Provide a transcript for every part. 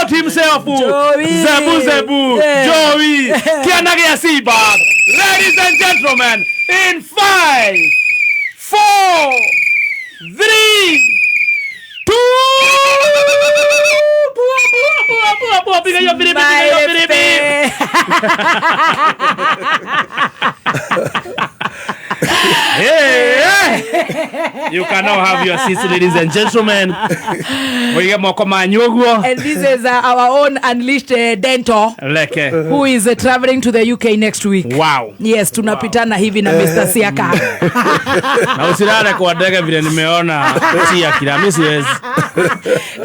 Goat himself. Joey. Zebu Zebu. Joey. Kiana gĩa Simba. Ladies and gentlemen, in 5, 4, 3, 2, pua, pua, pua, pua, pua, piga hiyo firimbi, piga hiyo firimbi. Hey, hey. You can now have your seats, ladies and gentlemen. Muige moko manyu ũguo. And this is our own Unleashed Dento Leke. who is traveling to the UK next week. Wow. Yes, tunapitana hivi na Mr. Siaka. Na usilale kwa ndege vile nimeona si akila, mimi siwezi.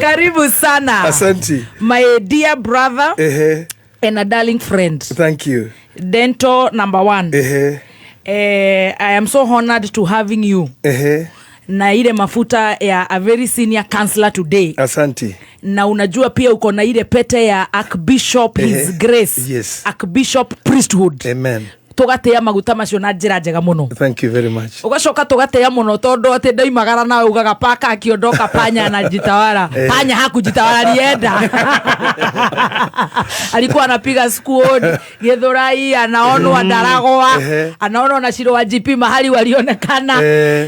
Karibu sana. Asante. My dear brother Ehe. and a darling friend. Thank you. Dento number one. Ehe. I am so honored to having you. Ehe. Na ile mafuta ya a very senior counselor today. Asante. Na unajua pia uko na ile pete ya Archbishop His Grace. Yes. Archbishop Priesthood. Amen. Tugatia maguta macio na njĩra njega mũno. Thank you very much. Ugacoka tugatea muno tondu ati ndoimagara nawe ugaga paka akiondoka panya anajitawala. Panya hakujitawala, alienda, alikuwa anapiga squad Githurai, anaonwa Ndaragwa, anaonwa na Shiro wa GP mahali walionekana.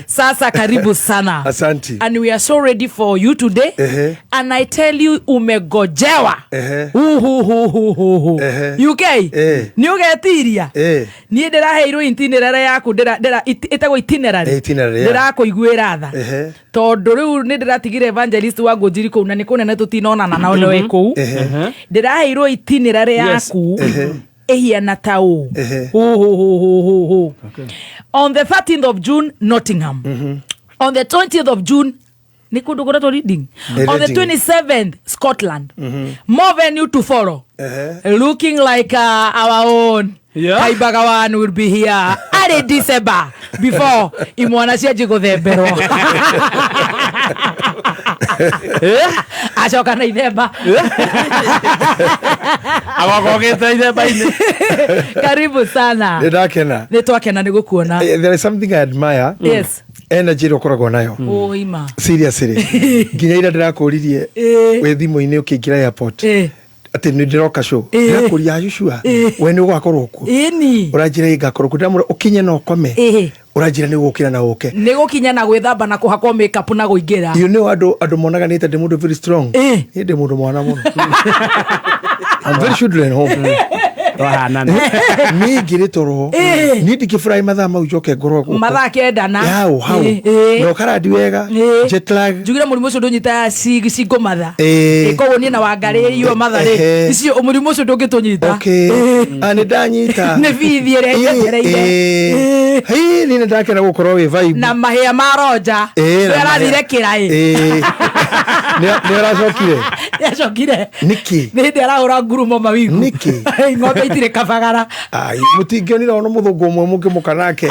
Sasa karibu sana. Asante. And we are so ready for you today. And I tell you, umegojewa. Hu hu hu hu hu. UK ni ugetiria. Niä ndä raheirwo itinerary yaku ĩtagwo itinerary. Itinerary, yeah. Ndĩrakũiguĩra tha tondũ rĩu nĩ ndĩratigire evangelist wa ngũnjiri kũu na nĩ kũnene tũtinonana nao nĩwe kũu. Ndĩraheirwo itinerary yaku ĩhiana ta ũũ. Hu, hu, hu, hu, hu, hu. On the 13th of June, Nottingham. On the 20th of June, nĩ kũndũ kũretwo Reading. On the Reading. 27th, Scotland. More venue to follow. Looking like our own Kaibaga one will be here early December before imwana cianji guthemberwo acoka na ithemba. Agokogete ithemba-inĩ. Karibu sana. Nĩ ndakena. Nĩ twakena nĩ gũkuona. There is something I admire. Energy ĩrĩa ũkoragwo nayo. Ũima. Seriously. Nginya ira ndĩrakũririe wĩ thimũ-inĩ ũkĩingĩra airport. Atĩ nĩ ndĩroka show. Ndĩrakũria, "Are you sure? We nĩ ũgakorwo kuo?" Ĩni. Ũranjĩra ngakorwo kuo. Ndĩramwĩra ũkinye na ũkome. Ũranjĩra nĩ ũgũkĩra na ũke. Nĩ gũkinya na gwĩthamba na kũhakwo makeup na kũingĩra. You know andũ monaga nĩ ta ndĩ mũndũ very strong. Niĩ ndĩ mũndũ mwana mũno. I'm very children home. Twahanana. Niĩ ngĩrĩ toro. Niĩ ndingĩfurahi mathaa mau njoke ngorwo gũkũ. Mathaa 9 na Yau hau. Na ũkarandi wega. Jet lag. Njugire mũrimũ ũcio ndũnyitaga cingũ matha. Koguo niĩ na Wangarĩ yua matha rĩ, icio mũrimũ ũcio ndũngĩtũnyita. Okay. Ah, nĩ ndanyita. Nĩ bithi ĩrĩa njetereire. Hii nĩ ndakena gũkorwo wĩ vibe. Na mahĩa ma Roja. Na Ũrĩa arathire mahĩa. kĩraĩ. Nĩ aracokire. Nĩacokire. Nĩkĩ? Nĩ hĩndĩ arahũra ngurumo mawingu. Nĩkĩ? Ng'ombe itirĩ kabagara. Ai, mũtingĩonire ona mũthũngũ ũmwe mũngĩmũka nake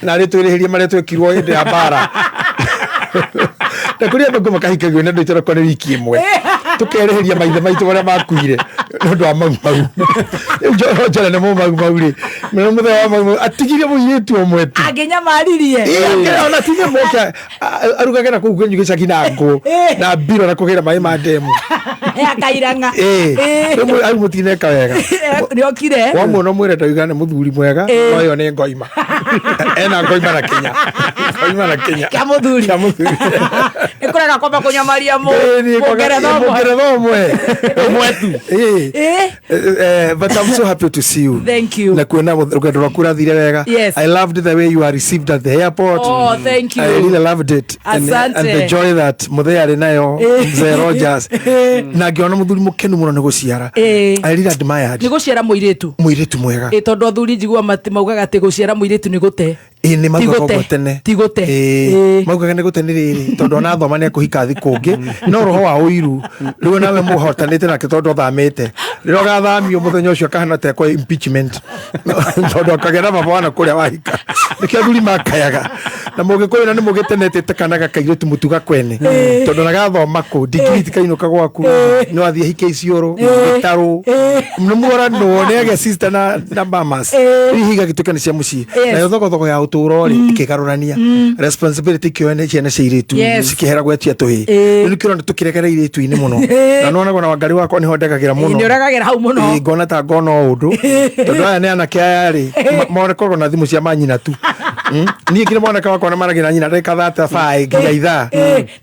na arĩ twĩrĩhĩrie marĩa twekirwo hĩndĩ ya mbara na kũrĩ andũ makahikagio nĩ andũ itarakwa nĩ wiki ĩmwe, tũkerĩhĩria maithe maitũ marĩa makuire nĩ ũndũ wa Mau Mau. Rĩu Njore nĩ Mũmau Mau rĩ, nĩ mũthenya wa Mau Mau atigirie mũirĩtu ũmwe tu. Angĩnyamaririe. Ĩĩ, ona tinya moke arugage na kũu kwenyu gĩcagi na ngũ na mbiro na kũgĩra maĩ ma ndemu. Akairang'a. Rĩu au mũtineka wega. Nĩokire. Wamuona mwĩre ndauga nĩ mũthuri mwega. No ĩyo nĩ ngoima, ena ngoima na kinya, ngoima na kinya. Kĩa mũthuri. Kĩa mũthuri. Nĩ kũrega kwamba kũnyamaria Ĩĩ, nĩ mũngeretha ũmwe. Mũngeretha ũmwe. Ũmwe tu. Ĩĩ. But I'm so happy to see you. Thank you. Na kuona rũgendo rwaku rathire wega. Yes. I loved the way you are received at the airport. Oh, thank you. I really loved it. Asante. And the joy that Muthee arĩ nayo, Mzee Rogers. Na ngĩona mũthuri mũkenu mũno nĩ gũciara. I really admired. Nĩ gũciara mũirĩtu. Mũirĩtu mwega. Ĩ, tondũ athuri njigua mati maugaga atĩ gũciara mũirĩtu nĩ gũte. Ĩĩ, nĩ maugaga Ti gũte. ũguo tene. Ti gũte. Maugaga nĩ gũte nĩ rĩrĩ tondũ ona thoma nĩ ekũhika thi kũngĩ, no roho wa ũiru rĩu nawe mũhotanĩte nake tondũ athamĩte. Rĩrĩa ũgathamio mũthenya ũcio akahana ta ekwo impeachment, tondũ akagĩa na baba wana kũrĩa wahika. Nĩkĩo athuri makayaga na mũgĩkũyũ na nĩ mũgĩtenetete kana gakairĩtu mũtuga kwene, tondũ na gathoma kũ ndigiri tikainũka gwaku, no athiĩ hike Isiolo, gĩtarũ nĩ muoranwo nĩ agĩa sister na mamas. Rĩu ihiga gĩtuĩka nĩ cia mũciĩ. Nayo thogothogo ya ũtũũro rĩ ĩkĩgarũrania responsibility, ikĩoya nĩ ciana cia irĩtu, cikĩhera gwetia tũhĩ. Rĩu nĩkĩo ũrona tũkĩregera irĩtu-inĩ mũno, na nĩwonaga na Wangari wakwa nĩho ndegagĩra mũno. Nĩ ũregagĩra hau mũno. Ĩĩ, ngona ta ngona o ũndũ, tondũ aya nĩ anake aya rĩ morekorwo na thimũ cia manyina tu. Niĩ nginya mwanake wakwa na maragia na nyina ndagĩka thata baĩ nginya ithaa.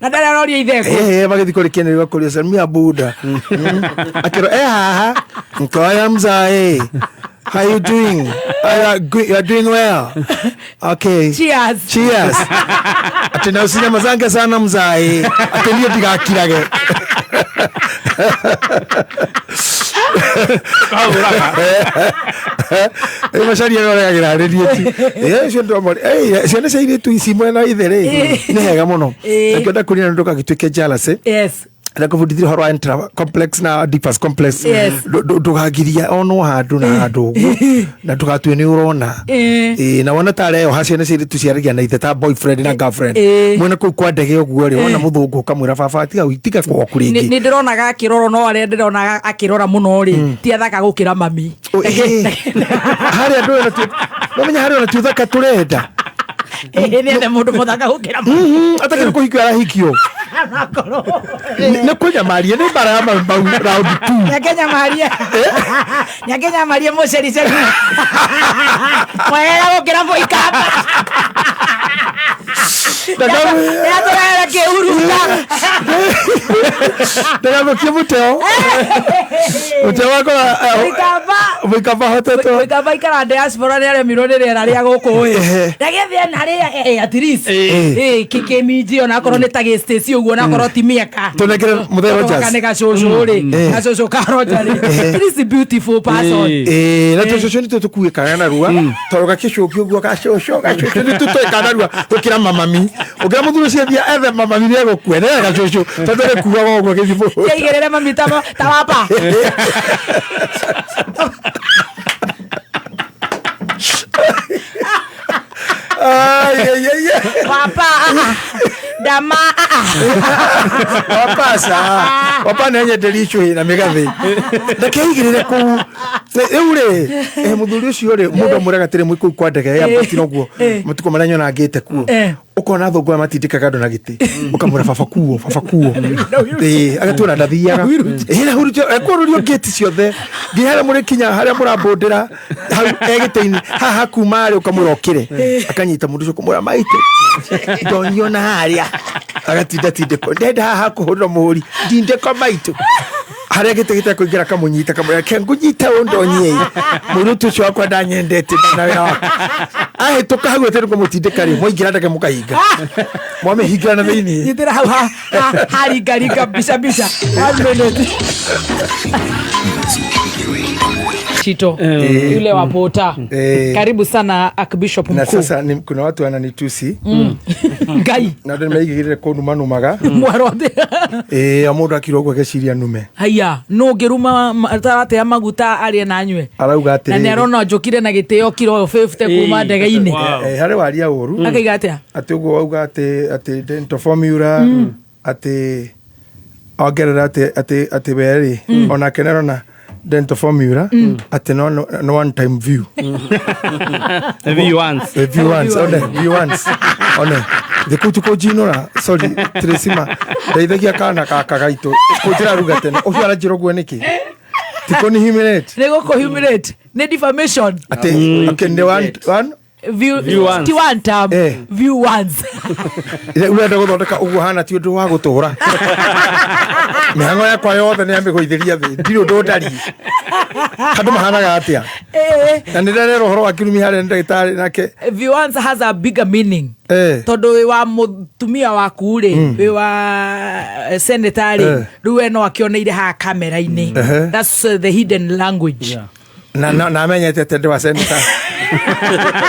Na ndarĩ aroria itheko. Magĩthiĩ kũrĩ kĩanĩrĩra kũrĩ Samia Buda. Akĩrwo e haha nkoya mzae, how you doing? You are doing well, okay. Cheers. Cheers. Ati na usinyamazange sana mzae, ati niĩ ndigakirage. Kahũraga. Macaria nĩ ũregagĩra harĩ niĩ ti. Ũcio ndĩramwĩra, ciana cia airĩtu ici mwena wa ithe rĩ nĩ hega mũno. Nakĩo ndakũrire ndũgagĩtuĩke jealous. Ndakũbundithirie ũhoro wa intra complex na Oedipus complex. Ndũgagiria onwo handũ na handũ ũguo na ndũgatue nĩ ũrona. Ĩĩ, na wona ta areoha ciana cia airĩtu ciaragia na ithe ta boyfriend na girlfriend. Mwena kũu kwa ndege ũguo rĩ, wona mũthũngũ ũkamwĩra, "Baba, tiga tiga gwaku rĩngĩ." Nĩ ndĩronaga akĩrorwo, no arĩa ndĩronaga akĩrora mũno rĩ ti athaka gũkĩra mami. Oh, harĩa ndũĩ na nomenya harĩa ona ti ũthaka tũrenda. Nĩ ende mũndũ mũthaka gũkĩra mami. Atakĩrĩ kũhikio arahikio. Onakorwo. Nĩ kũnyamaria nĩ mbara ya mau mau round two. Nĩakenyamaria, nĩakenyamaria mũcericeri mwega gũkĩra mũikamba. Nĩatũrehera kĩhuruta. Ndagathũkie mũteo mũteo wakwa. Mũikamba. Mũikamba hotetwo. Mũikamba ikara diaspora nĩ aremirwo nĩ rĩera rĩa gũkũ ĩ. Ndagĩthiĩ na rĩa at least kĩminji onakorwo nĩ ta gĩstaci ũguo, onakorwo ti mĩaka. Tũnengere Mũthee Rogers. Nĩ gacũcũ rĩ, gacũcũ ka Roger rĩ, at least beautiful person. Ĩĩ, na tũcũcũ nĩ tũkuĩkaga narua, tondũ gakĩcũki ũguo gacũcũ gacũcũ nĩ tũtwĩkaga narua gũkĩra mamami. Ũkĩra mũthuri ũcio athiĩ ethe mamami nĩ egũkua nĩ gacũcũ, tondũ gĩkuaga ũguo gĩthiĩ mũgũnda. Kĩigĩrĩre mami ta wapa. Ai, ai, ai, ai. Wapa ah, ah. Dama ah, ah. Wapasa wapa nĩ anyenderia icũhĩ na mĩgathĩ, ndakeigĩrĩre kũu rĩu rĩ. Mũthuri ũcio rĩ, mũndũ amwĩraga atĩrĩ, mwĩ kũu kwa ndege yambatire ũguo matukũ marĩa nyonangĩte kuo, ũkona thũngũ aya matindĩkaga andũ na gĩtĩ, ũkamwĩra, "Baba kuo, baba kuo." Ĩĩ, agatuona ndathiaga. Ĩĩ, na hurunjwo, ekũrũrio ngĩti ciothe nginya harĩa mũrĩkinya, harĩa mũrambũndĩra hau egĩtĩ-inĩ haha kuma rĩ, ũkamwĩra okĩre, akanyita mũndũ ũcio kũmwĩra, "Maitũ, ndonyio na harĩa." Agatinda tindĩko, "Ndenda haha kũhũrĩrwo mũhũri, ndindĩko maitũ." Harĩa gĩtĩ gĩtekũingĩra kamũnyita, kamwĩra, "Ke ngũnyite ũndonyie." Mũirĩtu ũcio wakwa ndanyendete na wĩra wakwa ahĩtũka hau atĩ nĩkũmũtindĩka rĩ, mwaingĩra ndege mũkahinga, mwamĩhingĩra na thĩiniĩ. Nyitĩra hau haringaringa mbica mbica, one minute. Chito yule wa pota. Karibu sana Archbishop Na mkuu. Sasa ni, kuna watu wananitusi. Ngai. Na andũ nĩmaigĩrĩre kũnumanumaga. Mwarothe. Ĩĩ, o mũndũ akirwo ũguo ageciria nume. Haya, no ngĩruma taratea maguta arĩe na anyue. Arauga Na nĩ atĩrĩrĩ, arona njũkire na gĩtĩo kiro 50 kuma ndege-inĩ. Harĩ waria ũru. Akaiga atĩa? Atĩ ũguo wauga atĩ dental formula, atĩ ongerera atĩ we rĩ onake nĩarona dental formula atĩ no one time view. View once. View once, one view once, one thikũ ti kũnjinũra. Sorry Tresima, ndeithagia kana gaka gaitũ kũnjĩra ruga tene ũcio aranjĩra ũguo nĩkĩ ti kũni humiliate. Nĩ gũkũ humiliate, nĩ defamation. Atĩ okay, nĩ one one View, View once. Ti one time. View once. Urenda gũthondeka ũguo hana ti ũndũ wa gũtũra mĩhang'o yakwa yothe nĩ yamĩgũithĩria thĩ, ndirĩ ũndũ ndariĩ andũ mahanaga atĩa. Na nĩ ndarera ũhoro wa kĩrumi harĩa nĩ ndagĩtarĩ nake. View once has a bigger meaning. Tondũ wĩ wa mũtumia waku rĩ, wĩ wa senator rĩ, rĩu we no akĩoneire haha kamera-inĩ. That's the hidden language. Na amenyete atĩ ndĩ wa senator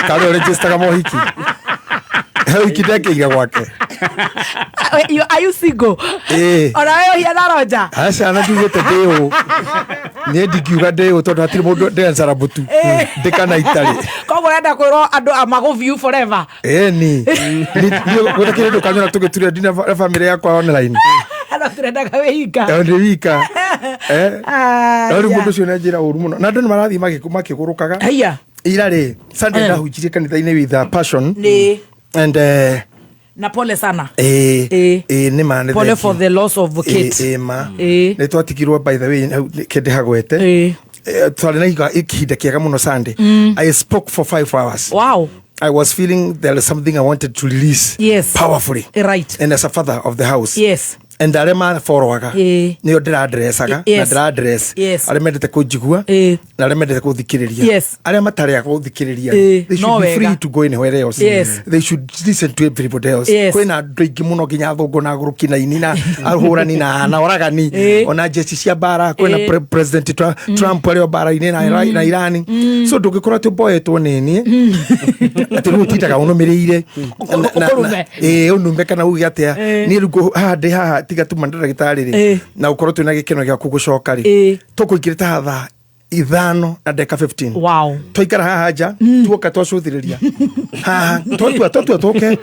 karĩ ũregistaga mohiki, he wiki ndekĩire gwake. Are you single? Ĩĩ. Ona we ũhiana Roger? Aca na ndiugĩte ndĩ ũ, niĩ ndingiuga ndĩ ũ tondũ hatirĩ mũndũ ndĩansara mũtu ndĩ kana itarĩ. Koguo ũrenda kwĩrwo andũ a magũ forever. Ĩni gũtakĩrĩ ndũ kanyona tũgĩturia ndina na bamĩrĩ yakwa online. Andũ tũrendaga wĩhinga. Ndĩ wika. Ah, No rĩu yeah. mũndũ ũcio nĩ anjĩra ũru mũno na andũ nĩ marathiĩ makĩgũrũkaga. Haiya. Ira rĩ, Sunday, ndahunjirie kanitha-inĩ with a passion Nĩ. and Na pole sana. Ĩ nĩ ma nĩ Pole thank for you. the loss of Kate. Ĩ ma. Ĩ. Nĩ twatigirwo, by the way, hau kĩndĩ hagwete. Twarĩ na ihinda kĩega mũno Sunday. I spoke for 5 hours. I was feeling there is something I wanted to release powerfully and as a father of the house and arĩa maborwaga nĩo ndĩradressaga na ndĩradress arĩa mendete kũnjigua na arĩa mendete kũthikĩrĩria, arĩa matarĩ a gũthikĩrĩria, they No should be wega. free to go anywhere else. They should listen to everybody else. Kwĩna andũ aingĩ mũno, nginya athũngũ na agũrũki na ini na ahũrani na oragani, ona njeci cia mbara. Kwĩna President Trump arĩ o mbara-inĩ na Irani, so ndũngĩkorwo atĩ ũmboetwo nĩ niĩ atĩ rĩu ũtindaga ũnũmĩrĩire. Ũkũrume. Ĩĩ, ũnume kana uge atĩa. Niĩ rĩu haha ndĩ haha tiga tuma ndagĩtarĩ rĩ na ũkorwo twĩna gĩkeno gĩaku gũcoka rĩ, tũkũingĩrĩte haha thaa 5 na ndagĩka 15. Twaikara haha nja, tuoka twacũthĩrĩria haha, twatua tũke,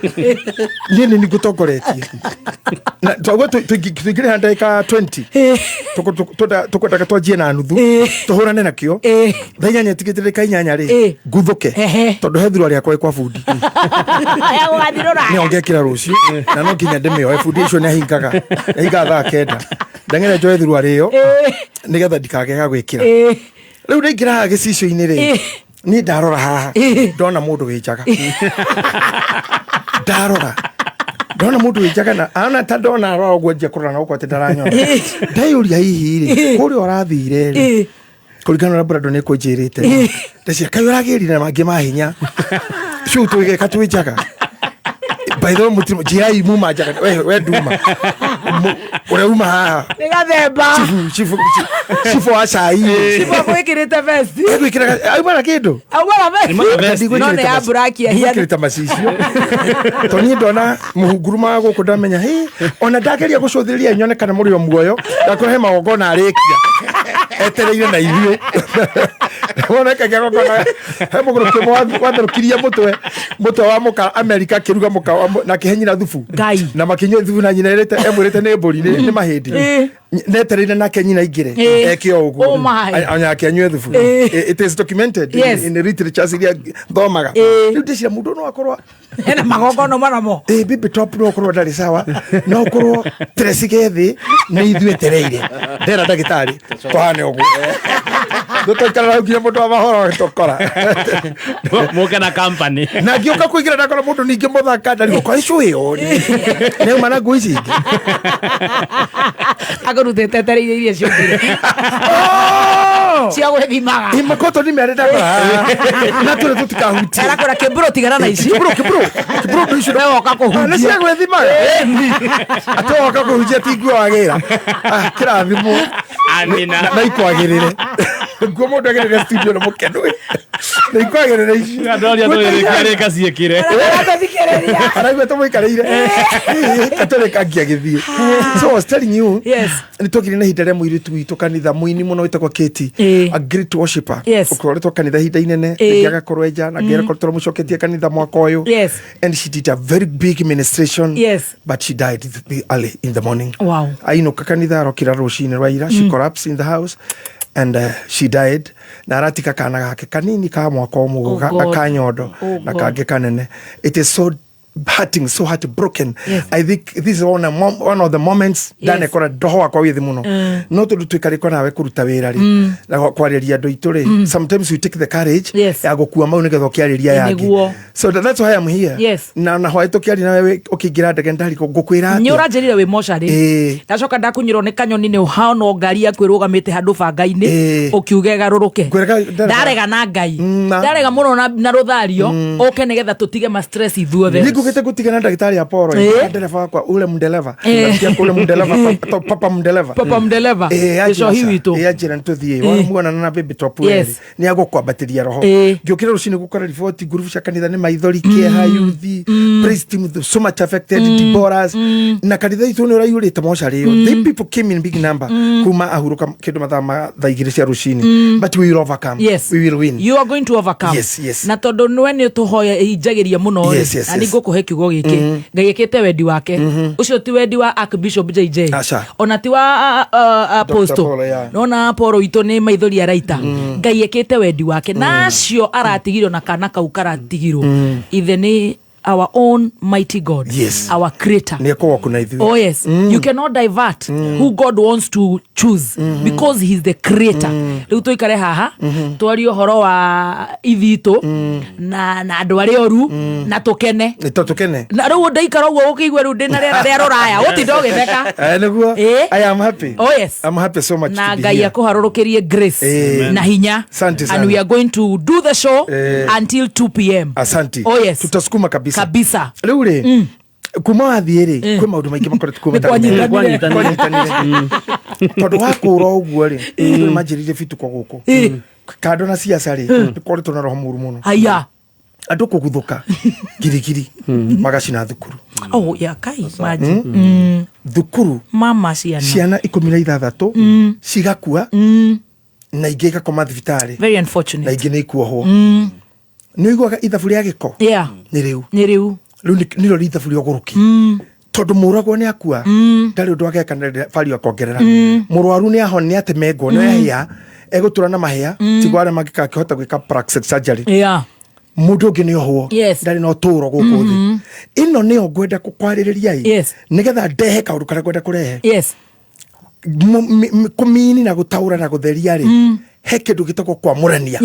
niĩ nĩ ngũtongoretie na twaguo tũingĩre haha ndagĩka 20. Tũkwendaga twanjie na nuthu, tũhũrane nakĩo. Thaa 8 tigĩte ndagĩka 8 rĩ, nguthũke, tondũ he thurwa rĩakwa ĩ kwa bundi. Ya gũgathiĩ rũraya. Nĩyo ngekĩra rũciũ na no nginya ndĩmĩoe. Bundi ũcio nĩ ahingaga, ahingaga thaa 9. Ndeng'ere njoe thurwa rĩo nĩgetha ndikage ga gwĩkĩra. Rĩu ndaingĩra haha gĩcicio-inĩ rĩ, niĩ ndarora haha, ndona mũndũ wĩ njaga. Ndarora ndona mũndũ wĩ njaga na ana ta ndona arora ũguo, njia kũrora na gũkũ atĩ ndaranyona. Ndeyũria hihi rĩ, kũrĩa ũrathire rĩ, kũringana na Brandon nĩ kũnjĩrĩte, ndacia kaĩ ũragĩrire na mangĩ ma hinya cu twĩgeka twĩ njaga. By the way, mũtirĩ njĩrai muma njaga. We nduma ũrĩa uma haha. Nĩ gathemba. Chifu, chifu wa cai. Chifu agwĩkĩrĩte vest. Egwĩkĩraga auma na kĩndũ. Auma na vest. Nĩ vest. No nĩ ya black ahiana. Gwĩkĩrĩte macicio to niĩ ndona mũhunguruma wa gũkũ, ndamenya hĩ ona ndageria gũcũthĩrĩria nyone kana mũrĩ o muoyo, ndakora he magongona arĩkia etereire na ithuĩ wona kagongona he mũgũrũki ũmwe watherũkirie mũtwe wa mũka Amerika, akĩruga mũka na akĩhe nyina thubu. Ngai. Na makĩnyua thubu na nyina ĩrĩte emwĩrĩte nĩ mbũri, nĩ mahĩndĩ. Netereire nake nyina aingĩre eke o ũguo. Oh my. Onake anyue thubu. It is documented in literatures iria thomaga. Rĩu ndĩcira mũndũ no akorwo Hena magongona maramo. Ĩ bibi top no akorwo ndarĩ sawa, no akorwo terecige thĩ nĩ ithuĩ etereire. Ndera ndagĩtarĩ tũhane ũguo, tũtwaikara hau nginya mũndũ wa mahoro agĩtũkora. Mũke na company. Na ngĩũka kũingĩra ndakora mũndũ ningĩ mũthaka ndarigwo kwa icũ ĩyo nĩauma na nguo ici ingĩ. Akũrutĩte etereire iria ciũkire cia gwĩthimaga. Ĩ makotoni merĩ ndakora na tũrĩ tũtikahutie. Arakora kĩmbũrũ tigana na ici. Kĩmbũrũ, kĩmbũrũ, kĩmbũrũ ndũ icio. We woka kũhunjia. Nĩ cia gwĩthimaga atĩ woka kũhunjia ti nguo wagĩra. Ah, kĩrathimwo. Amina. Na ikwagĩrĩre nguo mũndũ agĩrĩre studio nĩ mũkenu na ikwagĩrĩre ici. Andũ arĩa tũrĩrĩkia rĩka ciĩkĩre. Aratũthikĩrĩria. Araigua tũmũikarĩire katũrĩka ngiagĩthiĩ. So I was telling you, nĩ twagire na ihinda rĩa mũirĩtu witũ kanitha, mũini mũno wĩtagwo Katie, a great worshipper, ũkoretwo kanitha ihinda inene, rĩngĩ agakorwo enja na ngĩ agakorwo tũramũcoketie kanitha mwaka ũyũ, and she did a very big ministration, but she died early in the morning. Ainũka kanitha arokĩra rũcinĩ rwa ira, she collapsed in the house and she died, na aratika kana gake kanini ka mwaka ũmwe. Oh God. Ka nyondo Oh na God. kangĩ kanene. It is so hurting, so heartbroken. I think this is one of the moments ndanekora ndoho wakwa wĩ thĩ mũno, no tondũ twĩkarĩkwo nawe kũruta wĩra rĩ na kwarĩria andũ aitũ rĩ, sometimes you take the courage ya gũkua mau nĩgetha ũkĩarĩria yangĩ. So that's why I'm here. Na hwaĩ tũkĩaria nawe ũkĩingĩra ndege ndariko ngũkwĩra Nĩ atĩa. ũranjĩrire wĩ mocarĩ. Ndacoka ndakunyĩrwo nĩ kanyoni nĩ ũhana ngari yaku ĩrũgamĩte handũ banga-inĩ, ũkiuga ĩgarũrũke. Ngwĩraga Ndarega na Ngai. Na Ndarega mũno na rũthario ũke nĩgetha tũtige ma stress ithuothe. Nĩ nguga. Ndiugĩte ngũtigana na ndagĩtarĩ Apollo. Eh. Ndereba wakwa ule mndeleva. Eh. Nasikia kule mndeleva papa mndeleva. Papa mndeleva. Gĩcohi witũ. Anjĩra nĩtũthiĩ wamuonana na baby top Yes. nĩ agũkwambatĩria roho. Eh. Ngĩũkĩra rũcinĩ gũkora riboti ngurubu cia kanitha nĩ maithori, kĩeha, youth praise team so much affected, Deborahs na kanitha itũ nĩ ũraiyũrĩte mocarĩ ĩyo. The people came in big number kuma ahurũka kĩndũ mathaa ma thaa 2 cia rũcinĩ, but we will overcome. Yes. We will win. You are going to overcome. Yes. Na tondå nwe nä tå hoya injagä ria må no Yes, na nä yes. ngå kå he kiugo gä kä Ngai ä kä te wendi wake å cio ti wendi wa Archbishop JJ. Aca. Ona ti wa apostle. Paul, yeah. Nona Apollo witå nä maithori araita. Ngai ä kä te wendi wake na acio aratigirwo na kana kau karatigirwo ithe nä our own mighty God, Yes. our creator. Nĩ ekorwo kuna ithuĩ. Oh yes, you cannot divert who God wants to choose because he's the creator. Rĩu tũikare haha twarie ũhoro wa ithitũ na andũ arĩa oru na tũkene. Nĩ to tũkene. Na rĩu ndaikara ũguo ũkĩigua rĩu ndĩna rĩera rĩa rũraya ũtinda ũgĩtheka. Eh, nĩguo. Eh. I am happy. Oh yes. I'm happy so much Na to be Ngai here. akũharũrũkĩrie grace Eh. na hinya. Asante And sana. we are going to do the show Eh. until 2 p.m. Asante. Oh yes. Tutasukuma kabisa. Kabisa. Rĩu rĩ, kuma wathiĩ rĩ, kwĩ maũndũ maingĩ makoretwo kuo. Nĩ kwanyitanire. Kwanyitanire. Tondũ wakũra ũguo rĩ, andũ nĩmanjĩrĩirie bituko gũkũ kando na ciaca rĩ, nĩ koretwo na roho mũru mũno. Haya. Andũ kũguthũka girigiri magacina thukuru. Oh ya kai maji. Thukuru. Mama ciana. Ciana 16 cigakua na ingĩ igakoma thibitarĩ Very na unfortunate. ingĩ nĩ ikuohwo. Nĩ ũiguaga ithabu rĩa gĩko nĩ rĩu. Nĩ rĩu. Rĩu nĩrĩo rĩ ithabu rĩa ũgũrũki tondũ mũragwo nĩ akua, ndarĩ ũndũ ageka na value akongerera. Mũrwaru nĩ ahona, nĩ atemengwo, nĩ ahĩa, egũtũra na mahĩa tigwo arĩa mangĩkakĩhota gwĩka plastic surgery. Mũndũ ũngĩ nĩ ohwo. Ndarĩ na ũtũũro gũkũ thĩ ĩno. Nĩyo ngwenda kwarĩrĩria ĩ nĩgetha ndehe kaũndũ karĩa ngwenda kũrehe. Kũmini na gũtaũra na gũtheria rĩ, he kĩndũ gĩtagwo kwamũrania.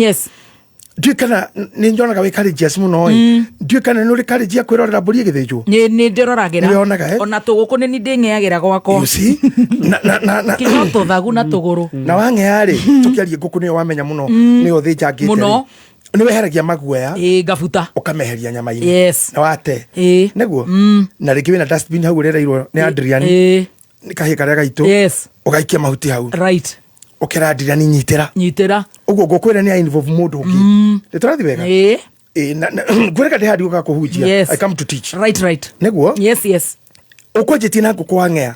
Ndiũĩ kana nĩ nyonaga wĩ courageous mũno ĩ. Ndiũĩ kana nĩ ũrĩ courage ya kwĩrorera mbũri ĩgĩthĩnjwo. Nä ndä roragä Nĩwĩonaga, eh? Ona tå gå kå nä ni ndä ng'eagä ra gwakwa. You see? Na Kinya tå thagu na tå gå rå. Na wang'ea rĩ, tũkĩarie ngũkũ nĩyo wamenya mũno, nĩyo thĩnjangĩte. Mũno. Nĩ weheragia maguoya. Ä ngabuta. Ũkameheria nyama-inĩ. Na wate. Nĩguo na rĩngĩ wĩna dustbin hau ũrereirwo nĩ Adrian, nĩ kahĩĩ karĩa gaitũ. Ũgaikia mahuti hau. Ũkera Adrian, nyitĩra. Nyitä ra. Ũguo ngũkwĩra nĩ involve mũndũ ũngĩ. Nĩ tũrathiĩ wega? Ä. Ĩ, ngwĩreka ndĩ handi gũka kũhunjia. Yes. I come to teach. Right. Nĩguo. Yes. Ũkwanjĩtie na ngũkũ wang'ea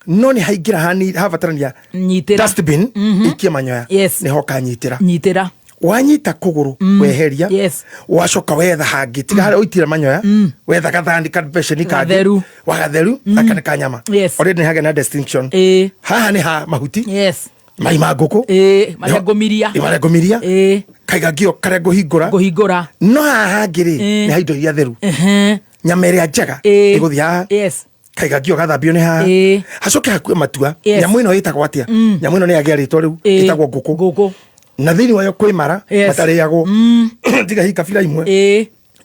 no nĩ haingĩra hani habatarania Nyitĩra. dustbin ikie manyoya. Nĩho ũkanyitĩra. Nyitä ra. Wanyita kũgũrũ weheria. Wacoka wetha hangĩ tiga harĩa ũitire manyoya, wetha gathani kabeceni kangĩ. Gatheru. Wagatheru gaka nĩ ka nyama. Already nĩ hagĩa na distinction. Haha nĩ ha mahuti mai ma ngũkũ. Ä marĩa ngåmiria. Ĩ, marĩa ngũmiria. Kaiga ngio karĩa ngũhingũra. Ngå hingå ra. No haha hangĩ rĩ, nĩ ha indo iria theru, nyama ĩrĩa njega ĩgũthiĩ haha. Kaiga ngio gathambio nĩ haha. Hacoke hakue matua. Nyamũ ĩno ĩtagwo atĩa? Nyamũ ĩno nĩ yagĩa rĩtwa rĩu. Ĩtagwo ngũkũ. Ngå kå. Na thĩinĩ wayo kwĩ mara matarĩagwo tiga hihi kabira imwe.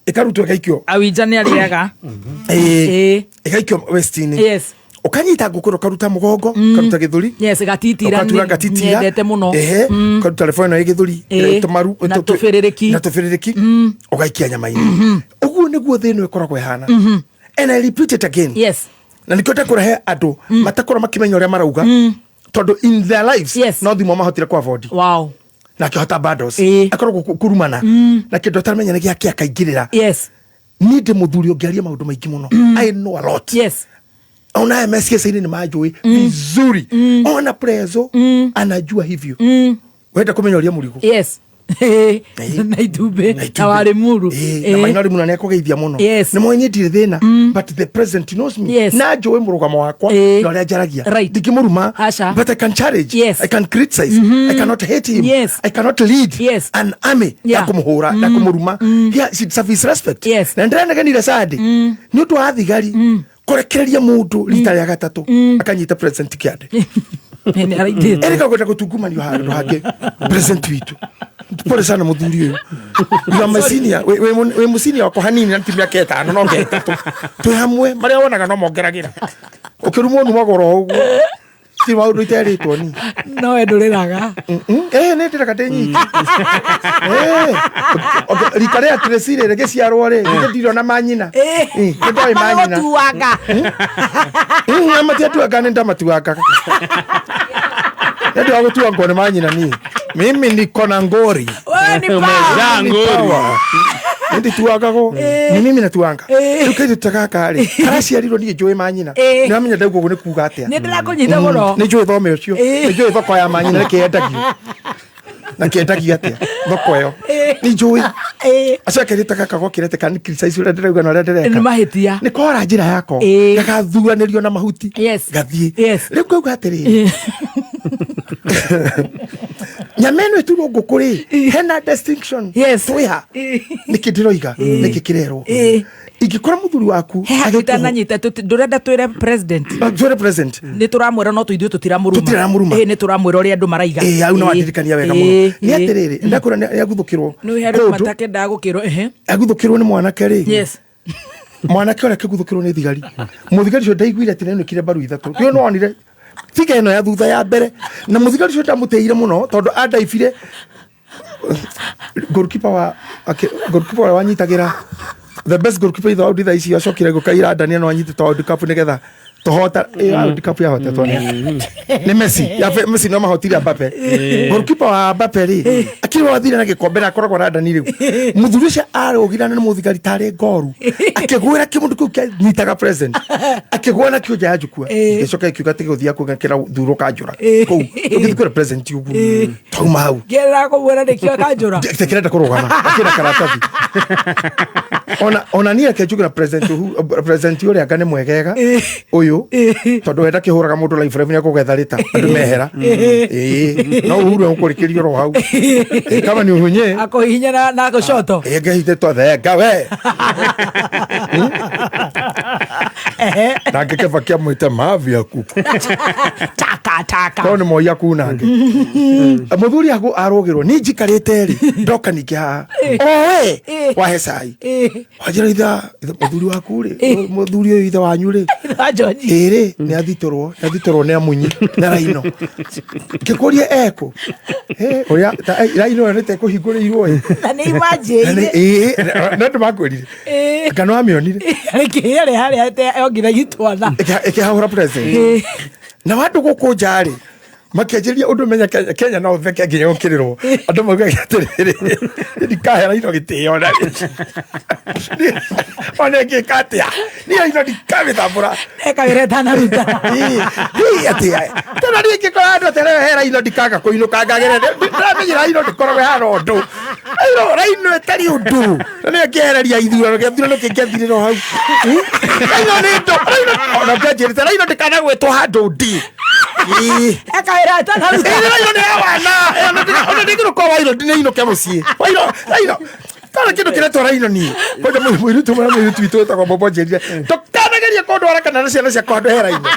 Ĩkarutwo ĩgaikio. Awinja nä arä aga. Ĩĩ. Ĩgaikio west-inĩ. Ũkanyita ngũkũ ĩno, ũkaruta mũgongo, ũkaruta gĩthũri. Yes, gatitira. Ũkatura gatitira. Nyendete mũno. Ehe, ũkaruta rebo ĩno ĩ gĩthũri. Ĩĩ. Tũmaru. Na tũbĩrĩrĩki. Na tũbĩrĩrĩki ũgaikia nyama-inĩ. Ũguo nĩguo thĩ ĩno ĩkoragwo ĩhana, and I repeat it again. Na nĩkĩo ndekũrehe andũ matakorwo makĩmenya ũrĩa marauga tondũ in their lives no thimũ mahotire ku avoid na akĩhota bundles. Akoragwo kurumana na kĩndũ ataramenya nĩ gĩake akaingĩrĩra. Niĩ ndĩ mũthuri ũngĩaria maũndũ maingĩ mũno. I know a lot. Ona MSK-inĩ nĩ manjũĩ vizuri. Ona prezo anajua hivyo. Wenda kũmenya ũrĩa mũrigo. Na itumbĩ na warĩ muru. Na maina rĩmuna nĩ akũgeithia mũno. Nĩ moĩ niĩ ndirĩ thĩna, but the president knows me. Na njũĩ mũrũgamo wakwa na ũrĩa njaragia. Ndingĩmũruma. Aca. But I can challenge. I can criticize. I cannot hate him. I cannot lead an army ya kũmũhũra na kũmũruma. He should serve his respect. Na ndĩranegenire sadi nĩ ũndũ wa thigari kũrekereria mũndũ rita rĩa gatatũ akanyita president kĩande. Nĩ araitĩte. Erika kwenda gũtungumanio handũ hangĩ president witũ. Pole sana mũthuri ũyũ. You are my senior. Wĩ mũsenior wakwa hanini na ti mĩaka 5 no 3 twĩ hamwe marĩa wonaga no mongeragĩra ũkĩrumwo numagwo oro ũguo. Ti maũndũ iterĩtwo ni. No we ndũrĩraga. Nĩ ndĩraga ndĩ nyiki. Rika rĩa Tracy rĩ rĩgĩciarwo rĩ, githĩ ndirona manyina. Nĩ ndoĩ manyina. Magũtuanga. Matiatuanga, nĩ ndamatuangaga. Nĩ ndĩ wa gũtuangwo nĩ manyina niĩ. Mimi niko na ngori. Wewe ni power. Umejaa Ni ngori. power. Nĩ ndituangagwo. Ni mimi natuanga. Rĩu kairĩtu ta gaka rĩ, karaciarirwo niĩ njũĩ manyina. Nĩ wamenya ndauga ũguo nĩ kuga atĩa. Nĩ ndĩrakũnyita mũno. Nĩ njũĩ thome ũcio. Nĩ njũĩ thoko ya manyina nĩkĩ yendagio. Na kĩendagio atĩa thoko ĩyo. Nĩ njũĩ. Acio kairĩtu gaka gokĩrete ka criticize ũrĩa ndĩrauga na ũrĩa ndĩreka. Nĩ mahĩtia. Nĩ kora njĩra yako. Gagathuranĩrio na mahuti. Gathiĩ. Rĩu ngauga atĩrĩrĩ. Nyama ĩno ĩturwo ngũkũ rĩ, hena distinction. Twĩha. Nĩkĩ ndĩroiga? Nĩkĩ kĩrerwo? Ingĩkora mũthuri waku He handũ itananyita, ndũrenda twĩre president. Twĩre president. Nĩ tũramwĩra no ithuĩ tũtiramũruma. Tũtiramũruma. Nĩ tũramwĩra ũrĩa andũ maraiga. Ĩĩ, hau no wandirikania wega mũno. Nĩ atĩrĩrĩ, ndakwĩra nĩ aguthũkĩrwo. Nĩ he andũ matakendaga gũkĩrwo. Ehe. Aguthũkĩrwo nĩ mwanake rĩ. Mwanake ũrĩa akĩguthũkĩrwo nĩ thigari. Mũthigari ũcio ndaiguire atĩ nĩainũkire mbaru ithatũ. Rĩu nĩwonire tiga ĩno ya thutha ya mbere. Na mũthigari ũcio ndamũtĩire mũno tondũ andaibire goalkeeper wa goalkeeper ũrĩa wanyitagĩra the best goalkeeper in the world thaa ici acokire gũkaira Daniel no anyitĩte World Cup nĩgetha tũhota ĩyo World Cup yahotetwo nĩ Messi. Ya Messi no mahotire Mbappe. Goalkeeper wa Mbappe rĩ akĩrĩ wathire na gĩkombe na akoragwo na Dani rĩu. Mũthuri ũcio arũgirana nĩ mũthigari tarĩ ngoru akĩgwĩra kĩmũndũ kĩu kĩanyitaga present akĩgwa nakĩo nja ya njukua gĩcoka gĩkiuga atĩ gĩgũthiĩ kũng'ekera thuro kanjũra kũu ũgĩthiĩ kwĩra present ũguo tauma hau. Ngĩrĩra kũmwĩra nĩkĩo kanjũra. Kĩrenda kũrũgama akĩra karatathi. Ona niĩ reke njuge na president president ũrĩa anga nĩ mwegega ũyũ tondũ we ndakĩhũraga mũndũ live live nĩekũgetha rĩta andũ mehera. Ĩĩ, no Uhuru egũkũrĩkĩria oro hau. Kama ni uhunye Akũhihinya na gũcoto. Ĩĩ, ngĩhithĩtwo thenga we. Nake keba kĩamwĩte mavia kuku. Taka taka. Korwo nĩ moi akunange. Mũthuri arũgĩrwo niĩ njikarĩte rĩ ndoka ningĩ haha owe wahe cai wanjĩra itha mũthuri waku rĩ mũthuri ũyũ ithe wanyu rĩ Ithe George. ĩrĩ nĩ athitũrwo nĩ athitũrwo nĩ amunyi na raino ngĩkũria ekũ ũrĩa raino ĩyo nĩ tekũhingũrĩirwo ĩ. Na nĩ imanjĩire. Ĩĩ, no ndĩmakwĩrire anga nĩ wamĩonire. Ĩkĩrĩ harĩa yongire twana. Ĩkĩhahũra present na wandũ gũkũ nja rĩ makĩanjĩrĩria ũndũ menya Kenya no ũtheke nginya gũkĩrĩrwo andũ maugaga atĩrĩrĩ ndikahe raino gĩtĩo na ona ĩngĩka atĩa niĩ raino ndikamĩtambũra. Eka wĩra ĩtanaruta. Ĩĩ, atĩa tena niĩ ingĩkora andũ atĩ he raino ndikaga kũinũka ngagere ndĩramenya raino ndĩkoragwo ĩhana ũndũ raino raino ĩtarĩ ũndũ na nĩyo ĩngĩehereria ithurano gĩthurano kĩngĩathirĩra o hau. Raino nĩ ndũ raino ona ngĩanjĩrĩte raino ndĩkanagwetwo handũ ndĩ. Ĩĩ. Eka wĩra ĩtanaruta. Ĩĩ, raino nĩ ya wana ona ndingĩrũka wairo ndinĩinũke mũciĩ wairo raino kana kĩndũ kĩretwo raino niĩ kwanja mũirĩtu ũmwe na mũirĩtu witũ wĩtagwo Bobo njĩrire ndũkanagerie kũndwara kana na ciana ciakwa handũ he raino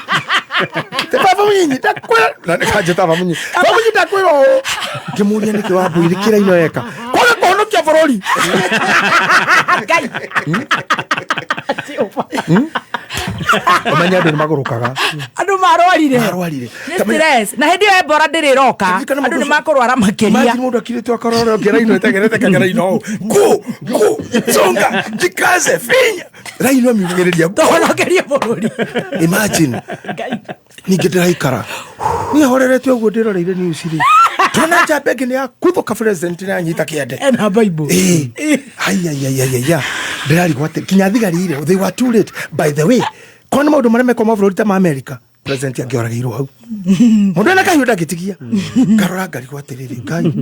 Te baba mũnyinyi ndakwĩra na nĩkanjĩta baba mũnyinyi baba mũnyinyi ndakwĩra ũũ ngĩmũria nĩkĩ wambũire kĩ raino eka kwaga kũhonokia bũrũri. Ngai. Ũmenye andũ nĩ magũrũkaga. Andũ marwarire. Marwarire. Nĩ stress. Na hĩndĩ ĩyo Ebola ndĩrĩ ĩroka. Ririkana Andũ mũndũ nĩ makũrwara makĩria. Imagine mũndũ akirĩtwo akarora ũngĩ raino ĩtengerete kagera ino ũũ ngũ ngũ songa jikaze finya raino amiugĩrĩria Tũhonokerie bũrũri. Imagine. Ngai. Ningĩ ndĩraikara niĩ horerete ũguo ndĩroreire news rĩ tona njamba ĩngĩ nĩ yakuthũka president nĩ anyita kĩande. Ena Bible. Ĩĩ. Aiaiaiaia ndĩrarigwo atĩ nginya thigari ire they were too late by the way korwo nĩ maũndũ marĩa mekwo mabũrũri ta ma America president angĩoragĩirwo hau mũndũ ena kahiũ ndangĩtigia ngarora ngarigwo atĩrĩrĩ Ngai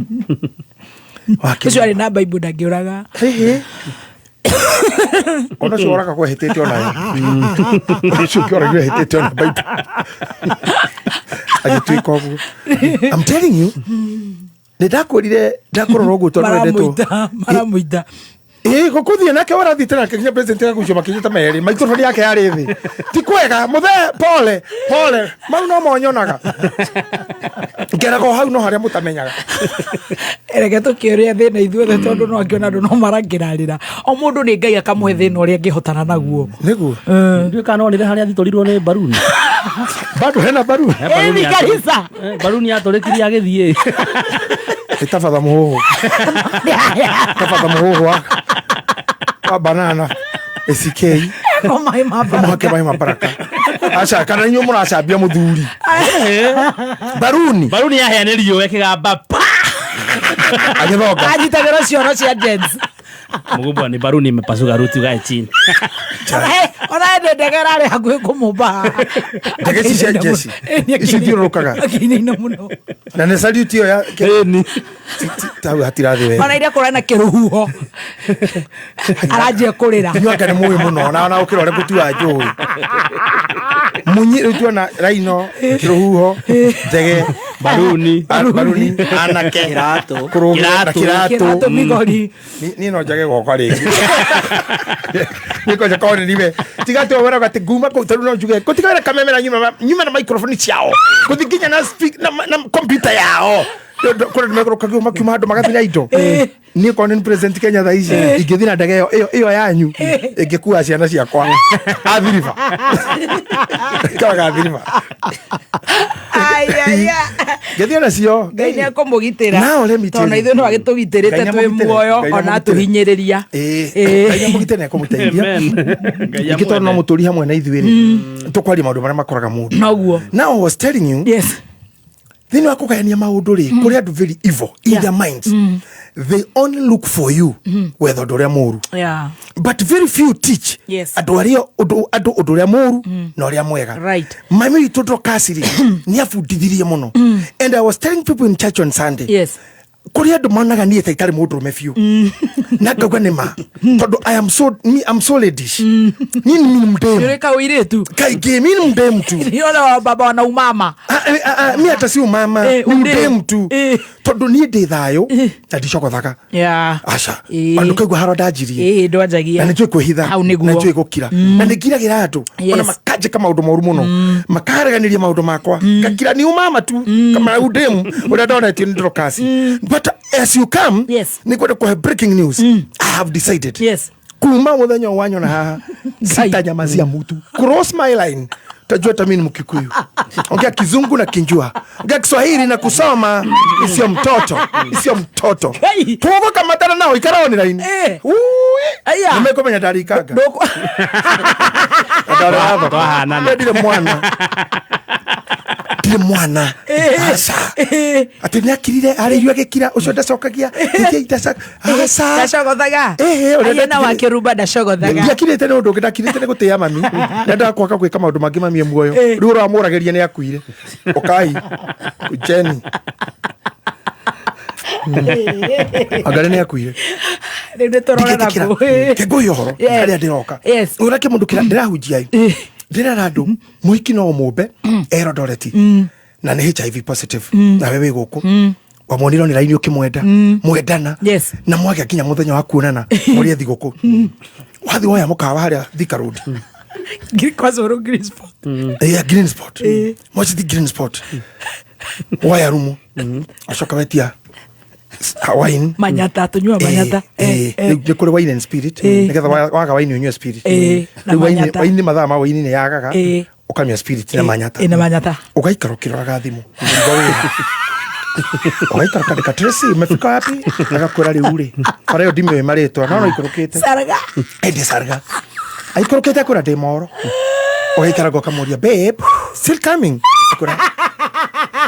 Ũcio arĩ na Bible ndangĩũraga. Hihi. Ona ũcio oragagwo ehĩtĩte onayo ũcio ũngĩ oragirwo ehĩtĩte ona Bible agĩtuĩka ũguo. I'm telling you nĩ ndakwĩrire ndakũrora ũguo tondũ wendetwo. Maramũita, maramũita. Ĩĩ gũkũthiĩ nake warathiĩte nake nginya president agagucio makinyĩte merĩ maikroboni yake yarĩ thĩ ti kwega mũthee pole pole mau no monyonaga ngeraga o hau no harĩa mũtamenyaga. Reke tũkĩũria thĩna ithuothe tondũ no angĩona andũ no marangĩrarĩra o mũndũ nĩ Ngai akamũhe thĩna ũrĩa angĩhotana naguo. Nĩguo. Ndiũĩ kana nonire harĩa athitũrirwo nĩ mbaruni. Bado hena baruni. Ĩni kanitha. Baruni yatũrĩkirie agĩthiĩ. Nĩ ta batha mũhũhũ. Ta batha mũhũhũ wa banana. ACK. Ko maĩ ma Mũhake baraka. maĩ ma baraka. Aca kana inyuĩ mũracambia mũthuri. Baruni. Baruni yahĩa nĩ riũa ĩkĩgamba pa. Agĩthonga. Anyitagĩrwo cioro cia jets. Mũgũmbwa nĩ baruni imepasuka ruti ugae chini. Ona hĩndĩ ndege ĩrarĩ hakuhĩ kũmũmba. Ndege ici cia jeshi. Ici ithiũrũrũkaga. Akĩinaina mũno. Na nĩ salute ĩyo ya Ĩni. tau hatirathĩ wega. Ona iria kũrĩ na kĩrũhuho. Aranjia kũrĩra. Inyuĩ anga nĩ mũĩ mũno na ona gũkĩra ũrĩa ngũtua njũĩ. Munyi rĩu tuona raino, kĩrũhuho, njege, Baruni. baruni, anake, Kĩratũ. kũrũgĩra na Kĩratũ. kĩratũ. Kĩratũ migori. Niĩ no njage goka rĩngĩ. Niĩ kwanja korwo nĩ niwe. Tiga atĩ weraga atĩ nguma kũu tondũ no njuge gũtiga wĩra kameme na nyuma na microphone ciao. Gũthiĩ nginya na speak na computer yao. Kũrĩ andũ mekũrũkagio makiuma andũ magathiĩ na indo. Niĩ korwo nĩ president Kenya thaa ici ingĩthiĩ na ndege ĩyo yanyu ĩngĩkua ciana ciakwa. Athiriba. Ĩkaraga athiriba. Ai, ai, ai. Ngĩthiĩ nacio. Ngai nĩ akũmũgitĩra. Now let me tell Tondũ you. ithuĩ no agĩtũgitĩrĩte Ngai twĩ nĩamũgitĩre. muoyo Ngai ona nĩamũgitĩre. atũhinyĩrĩria. Ĩĩ. Ngai nĩamũgitĩre na ekũmũteithia. Amen. Ngai Ningĩ tondũ no amwende. mũtũri hamwe na ithuĩ rĩ tũkwaria maũndũ marĩa makoraga mũndũ. Noguo. Now I was telling you Yes. thĩinĩ wa kũgayania maũndũ rĩ kũrĩ andũ very evil in Yeah. their minds. They only look for you gwetha ũndũ ũrĩa mũũru. Yeah. But very few teach Yes. andũ arĩa ũndũ andũ ũndũ ũrĩa mũũru na ũrĩa mwega. Right. Mami witũ Dorcas rĩ nĩ abundithirie mũno. And I was telling people in church on Sunday. Yes. Kũrĩ andũ monaga niĩ ta itarĩ mũndũrũme biũ na ngauga nĩ ma tondũ I am so, me, I'm so ladish. Niĩ ni mdemu Nĩ kaũirĩtu. kaingĩ mi ni mdemu tu. Nĩ baba wana umama. Mi hata si umama Eh, ni udemu. mdemu tu Eh. tondũ niĩ ndĩ thayũ na ndicogothaga. Yeah. Aca Eh. andũ kaigua haro ndanjirie Ĩĩ ndwanjagia. na nĩ njũĩ kwĩhitha Hau nĩguo. na njũĩ gũkira na nĩ ngiragĩra andũ Yes. ona makanjĩka maũndũ moru mũno makareganĩria maũndũ makwa ngakira ni umama tu kama udemu ũrĩa ndonetio nĩ Dorcas. But as you come Yes. nĩ ngwenda kũhe breaking news. I have decided Yes. kuma mũthenya ũyũ wanyona haha sitanyamazia mutu. Cross my line tajua hata mimi ni Mkikuyu. Ongea Kizungu na kinjua, ongea Kiswahili na kusoma. Isio mtoto, isio mtoto. Ngai. Tugo kamatana nao ikara on line. Eh. Ui. Aya. Nimekomenya ndarikanga. Ndũkũ- Ndarĩ Twahanana. Ndirĩ mwana. Ndirĩ mwana. Aca. Eh. Atĩ nĩakirire arĩirio agĩkira ũcio ndacokagia. Ningĩ ndacoka. Aca. Ndacogothaga. Eh, ũrĩa Aye na ndatigire- wakĩrumba ndacogothaga. Ndiakirĩte nĩ ũndũ ũngĩ ndakirĩte nĩ gũtĩĩa mami. Ndendaga kwaga gwĩka maũndũ mangĩ mami e muoyo. Eh. Rĩu ũramũragĩria nĩ akuire. Ũkai. Jeni. Angarĩ nĩ akuire. Rĩu nĩ tũrorera Ndingĩtĩkĩra. kũ. Kĩngũi ũhoro Yes. harĩa ndĩroka. Yes. Ũrĩa kĩmũndũ kĩrĩa ndĩrahunjia ĩ. Ndĩrera andũ mũhiki no mũmbe Eldoret na nĩ HIV positive nawe wĩ gũkũ wamwonire nĩ raini ũkĩmwenda mwendana Yes. na mwagĩa nginya mũthenya wa kuonana mũrĩe thigũkũ wathiĩ woya mũkawa harĩa Thika Road. Kwa Zoro Green Spot. Yeah, green spot. Mwacithi green spot. Woya rumu acoka wetia wine. Manyata tũnyua manyata. Eh, eh, nĩ kũrĩ wine and spirit nĩgetha waga wine ũnyue spirit. Eh, na Rĩu wine manyata. wine mathaa ma wine nĩ yagaga Eh. ũkanyua spirit na manyata. Eh, na manyata. Ũgaikara ũkĩroraga thimũ Ũkaigua wĩra. Ũgaikara ũkandĩka Tracy umefika wapi agakwĩra rĩu rĩ bara ĩyo ndimĩũĩ marĩtwa no no ikũrũkĩte. Sarga. Ende sarga aikũrũkĩte akwĩra ndĩ moro ũgaikara ngo ũkamũria babe still coming akwĩra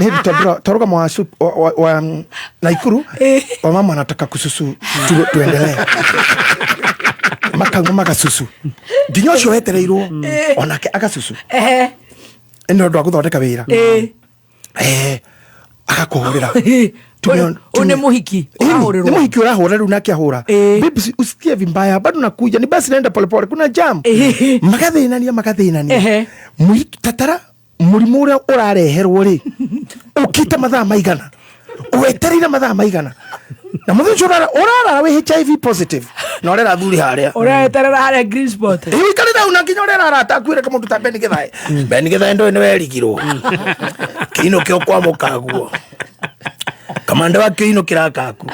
nĩ hĩndĩ twarũgama wa wa Naikuru wamama anataka kususu tuendelee makauma magasusu nginya ũcio wetereirwo onake agasusu Ehe. nĩ ũndũ wa gũthondeka wĩra. Eh. Eh, agakũhũrĩra. Ũyũ nĩ mũhiki Ĩni, ũrahũrĩrwo. nĩ mũhiki ũrahũra rĩu nake ahũra. Ĩĩ. Babe, usikie vibaya bado nakuja ni basi naenda polepole kuna jam. Ĩĩ. Magathĩnania magathĩnania. Ehe. Mũirĩtu tatara mũrimũ ũrĩa ũrareherwo rĩ ũkĩte mathaa maigana wetereire mathaa maigana na mũthenya ũcio ũrarara wĩ HIV positive na ũrera athuri harĩa. Ũreterera harĩa Green Spot. Ĩĩ, ũikarĩte hau na nginya ũrera arata akuĩre kamũndũ ta Ben Githae. Ben Githae ndũĩ nĩ werigirwo kĩinũ kĩo kwa mũkaguo kamande wa kĩinũ kĩrakaku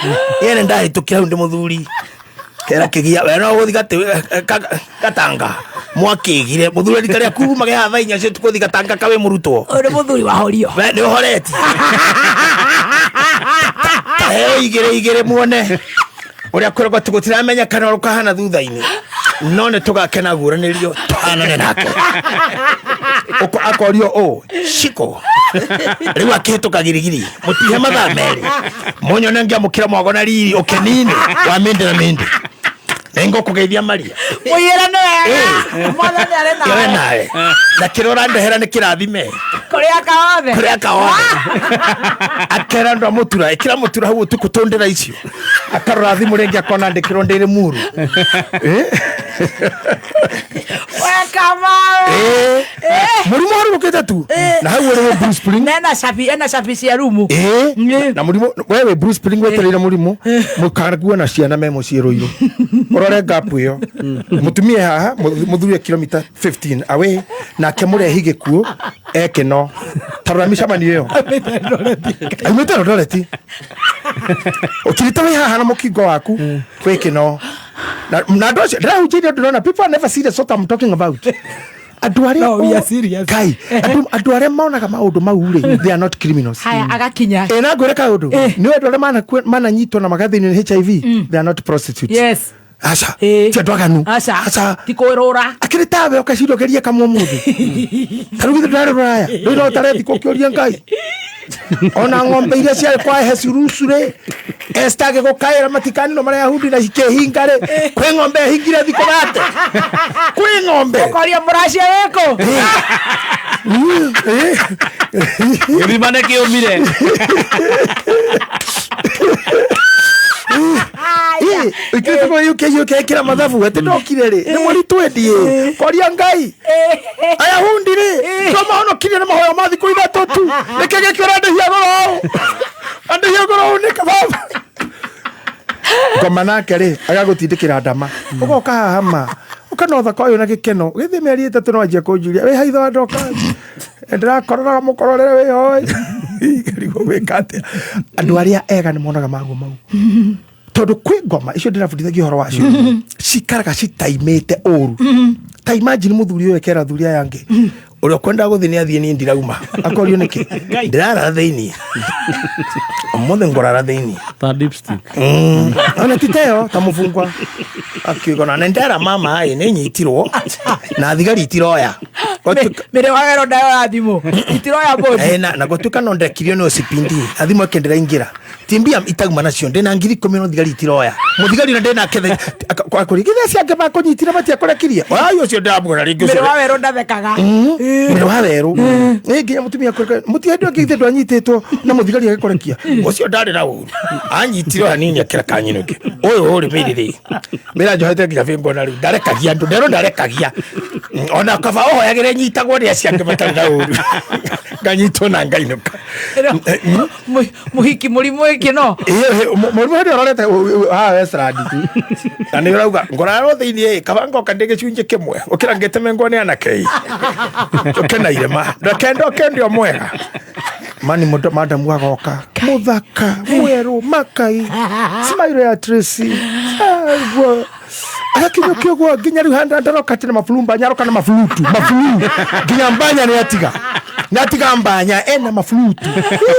yene ndahĩtũkĩra hau ndĩ mũthuri kera kĩgia we no gũthi gatanga Mwakĩgire mũthuri rita rĩaku umage haha thaa 4 cia ũtukũ ũthiĩ gatanga kawe mũrutwo. Ũyũ nĩ mũthuri wa horio. We nĩ ũhoreti. Taheo igĩrĩ igĩrĩ muone ũrĩa kwĩragwo atĩ gũtiramenyekana ũrĩa ũkahana thutha-inĩ, no nĩ tũgakena guranĩrio tũhanane nake. Akorio ũ ciko rĩu akĩhĩtũka girigiri mũtihe mathaa 2 mũnyone ngĩamũkĩra mwago na riri ũkeni-inĩ wa mĩndĩ na mĩndĩ. Nĩngũkũgeithia Maria. Mũiyĩre nĩ wega. Mwathani arĩ nawe. Arĩ nawe. Na kĩrĩa ũrandehera nĩ kĩrathime. Kũrĩa kaothe. Kũrĩa kaothe. Akera andũ a mũtura, ĩkĩra mũtura hau ũtukũ tũndĩra icio. Akarora thimũ rĩngĩ akona ndĩkĩrwo ndĩrĩ muru. Weka mawe. Mũrimũ harũrũkĩte tu. Na hau ũrĩ wĩ Bruce Spring. Na ena cabi, ena cabi cia rumu. Na mũrimũ, we wĩ Bruce Spring wetereire mũrimũ, mũkaguo na ciana me mũciĩ Rũirũ. Ũrore gap ĩyo. Mũtumia haha, mũthuri e kilomita 15 away, nake mũrehi gĩkuũ ekĩno. Ta rora mĩcemanio ĩyo. Aumĩte Eldoret. Ũkirĩte wĩ haha na mũkingo waku wĩ kĩno. Na andũ acio ndĩrahunjĩirie ndĩrona people are never serious what I'm talking about. Andũ arĩa No, we are serious. Kai, andũ arĩa monaga maũndũ mau rĩ, they are not criminals. Haya, agakinya. Na ngwĩre kaũndũ. Nĩ andũ arĩa mananyitwo na magathĩnio nĩ HIV, they are not prostitutes. Yes. Aca. Ti andũ aganu. Aca. Aca. Ti kwĩrũra. Akĩrĩ tawe ũkaciria ũgerie kamwe ũmũthĩ. Ta rĩu githĩ ndũrarĩ rũraya. Rĩu no ũtarethi kũkĩũria Ngai. Ona ng'ombe iria ciarĩ kwa Ehesurusu rĩ, Esther agĩgũkaĩra matikanino marĩa Ayahudi na cikĩhinga rĩ, kwĩ ng'ombe ĩhingire thikũ thate. Kwĩ ng'ombe. Ũkoria mũracia wĩkũ? Gĩthima nĩ kĩũmire. Ikirite kwa UK UK kira mathabu ati ndokire ri ni mweri twendi koria Ngai Ayahundi ri to mahonokirie na mahoya ma thikũ 3 tu nĩkĩ gĩkĩ ũrandĩhia goro ũũ? Andĩhia goro ũũ nĩ kababa. Ngoma nake rĩ agagũtindĩkĩra ndama ũgoka haha ma ũkana ũthaka ũyũ na gĩkeno gĩthiĩ mĩeri 3 no anjie kũnjuria wĩ haitho wa ndoka ndĩrakororaga mũkororere wĩ hoi. Ngarigwo gwĩka atĩa. Andũ arĩa ega nĩ monaga maguo mau tondũ kwĩ ngoma icio ndĩrabundithagia ũhoro wacio cikaraga citaimĩte ũru. Ta imagine mũthuri ũyũ ekera athuri aya angĩ ũrĩa ũkwendaga gũthiĩ nĩ athiĩ, niĩ ndirauma. Akorio nĩkĩ? Ndĩrarara thĩinĩ. Ũmũthĩ ngũrara thĩinĩ. Ta dipstick. Ona ti teo, ta mũbungwa. Akiuga na ndera mama ĩ nĩ nyitirwo na thigari itiroya. Mĩrĩ wa wero ndayoya thimũ. Itiroya bodi. Na gũtuĩka no ndekirio nĩ OCPD. Na thimũ ĩke ndĩraingĩra. Timbia itauma nacio ndĩna ngiri ikũmi no thigari itiroya. Mũthigari na ndĩna kethe akũri githĩ acio angĩ makũnyitire matiakũrekirie. Oya ũcio ndĩramwĩra rĩngĩ ũcio. Mĩrĩ wa werũ ndathekaga. Mĩrĩ wa werũ. Ĩ nginya mũtumia akũreka. Mũtiga ndũ angĩ githĩ ndwanyitĩtwo na mũthigari agĩkũrekia. Ũcio ndarĩ na ũru. Anyitirwo hanini akĩra kanyinũke. Ũyũ ũrĩ mĩrĩ rĩ. Mĩra njohete nginya bĩngũ na rĩu. Ndarekagia andũ, nderwo ndarekagia. Ona kaba ũhoyagĩre nyitagwo nĩ acio angĩ matarĩ na ũru. Nganyitwo na ngainũka. Mũhiki mũrimũ ĩkĩ no? Mũrimũ hĩndĩ ũrorete haha Westland. Na nĩ ũrauga ngorarwo thĩinĩ ĩ, kaba ngoka ndĩ gĩcunjĩ kĩmwe. Ũkĩra ngĩtemengwo nĩ anake ĩ. Njũke na irema. Ndeke ndoke ndio mwega. Mani mũndũ madamu agoka. Mũthaka, mwerũ, makai. Smile ya Tracy. Aigua. Agakinyũkia ũguo nginya rĩu handa ndaroka atĩ na mabulu mbanya, aroka na mabulutu, mabulu. Nginya mbanya nĩ atiga. Nĩ atiga mbanya, ena mabulutu.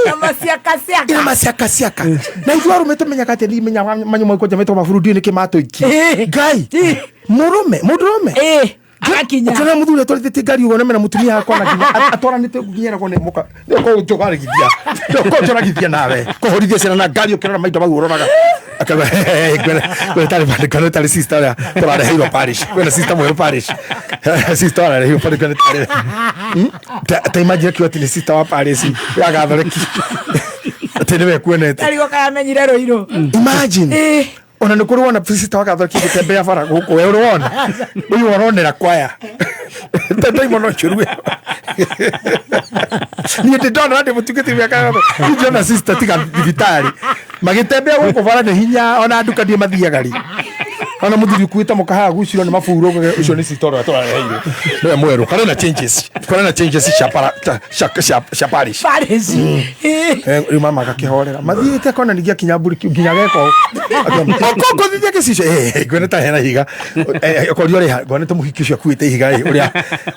Na maciakaciaka. Ena maciakaciaka. Na ithuĩ arũme tũmenyaga atĩ niĩ menya manyũmba kwanja metagwo mabulu, ndiũĩ nĩkĩ matũikia. Ngai, mũrũme, mũndũrũme. Agakinya. Ũkĩona mũthuri atwarithĩtie ngari ũguo na mũtumia hakwa na nginya atwaranĩte nginya eragwo nĩ mũka. Nĩ ũkorwo ũnjũgarĩgithia. Nĩ ũkorwo ũnjũragithia nawe. Kũhũrithia ciana na ngari ũkĩrora maitho mau ũroraga. Akauga, he, he, he, ngwene tarĩ bandĩ, ngwene tarĩ sister ũrĩa tũrareheirwo parish. Ngwene sister mwerũ parish. Sister ũrareheirwo parish, ngwene tarĩ. Ta imagine akiuga atĩ nĩ sister wa parish ya Gatholeki. Atĩ nĩwe kuonete. Arigwo kana amenyire Rũirũ. Imagine. Ona nĩ kũrĩ wona sister wa Gatholeki gĩtembea bara gũkũ, we ũrĩ wona? Ũyũ ũronera kwaya. Ta ndaimono njũru ĩyo. Niĩ ndĩ ndona ndĩ mũtungatĩri mĩaka yothe. Niĩ ndĩrona sister tiga thibitarĩ. Magĩtembea gũkũ bara nĩ hinya, ona nduka ndiĩ mathiaga rĩ. Ona muthuri ukuite mukahaga gucirwo ni maburo ucio ni citoro atũrareheire niwe mwerũ karĩ na changes, karĩ na changes cia para cia cia cia parish. Paris. Rĩu mama agakĩhorera mathiĩte akona ningĩ akinya mbũri nginya geka okongothithia gĩcicio. Ngwene ta hena ihiga. Okorio rĩha ngone ta mũhiki ũcio akuĩte ihiga ĩ, ũrĩa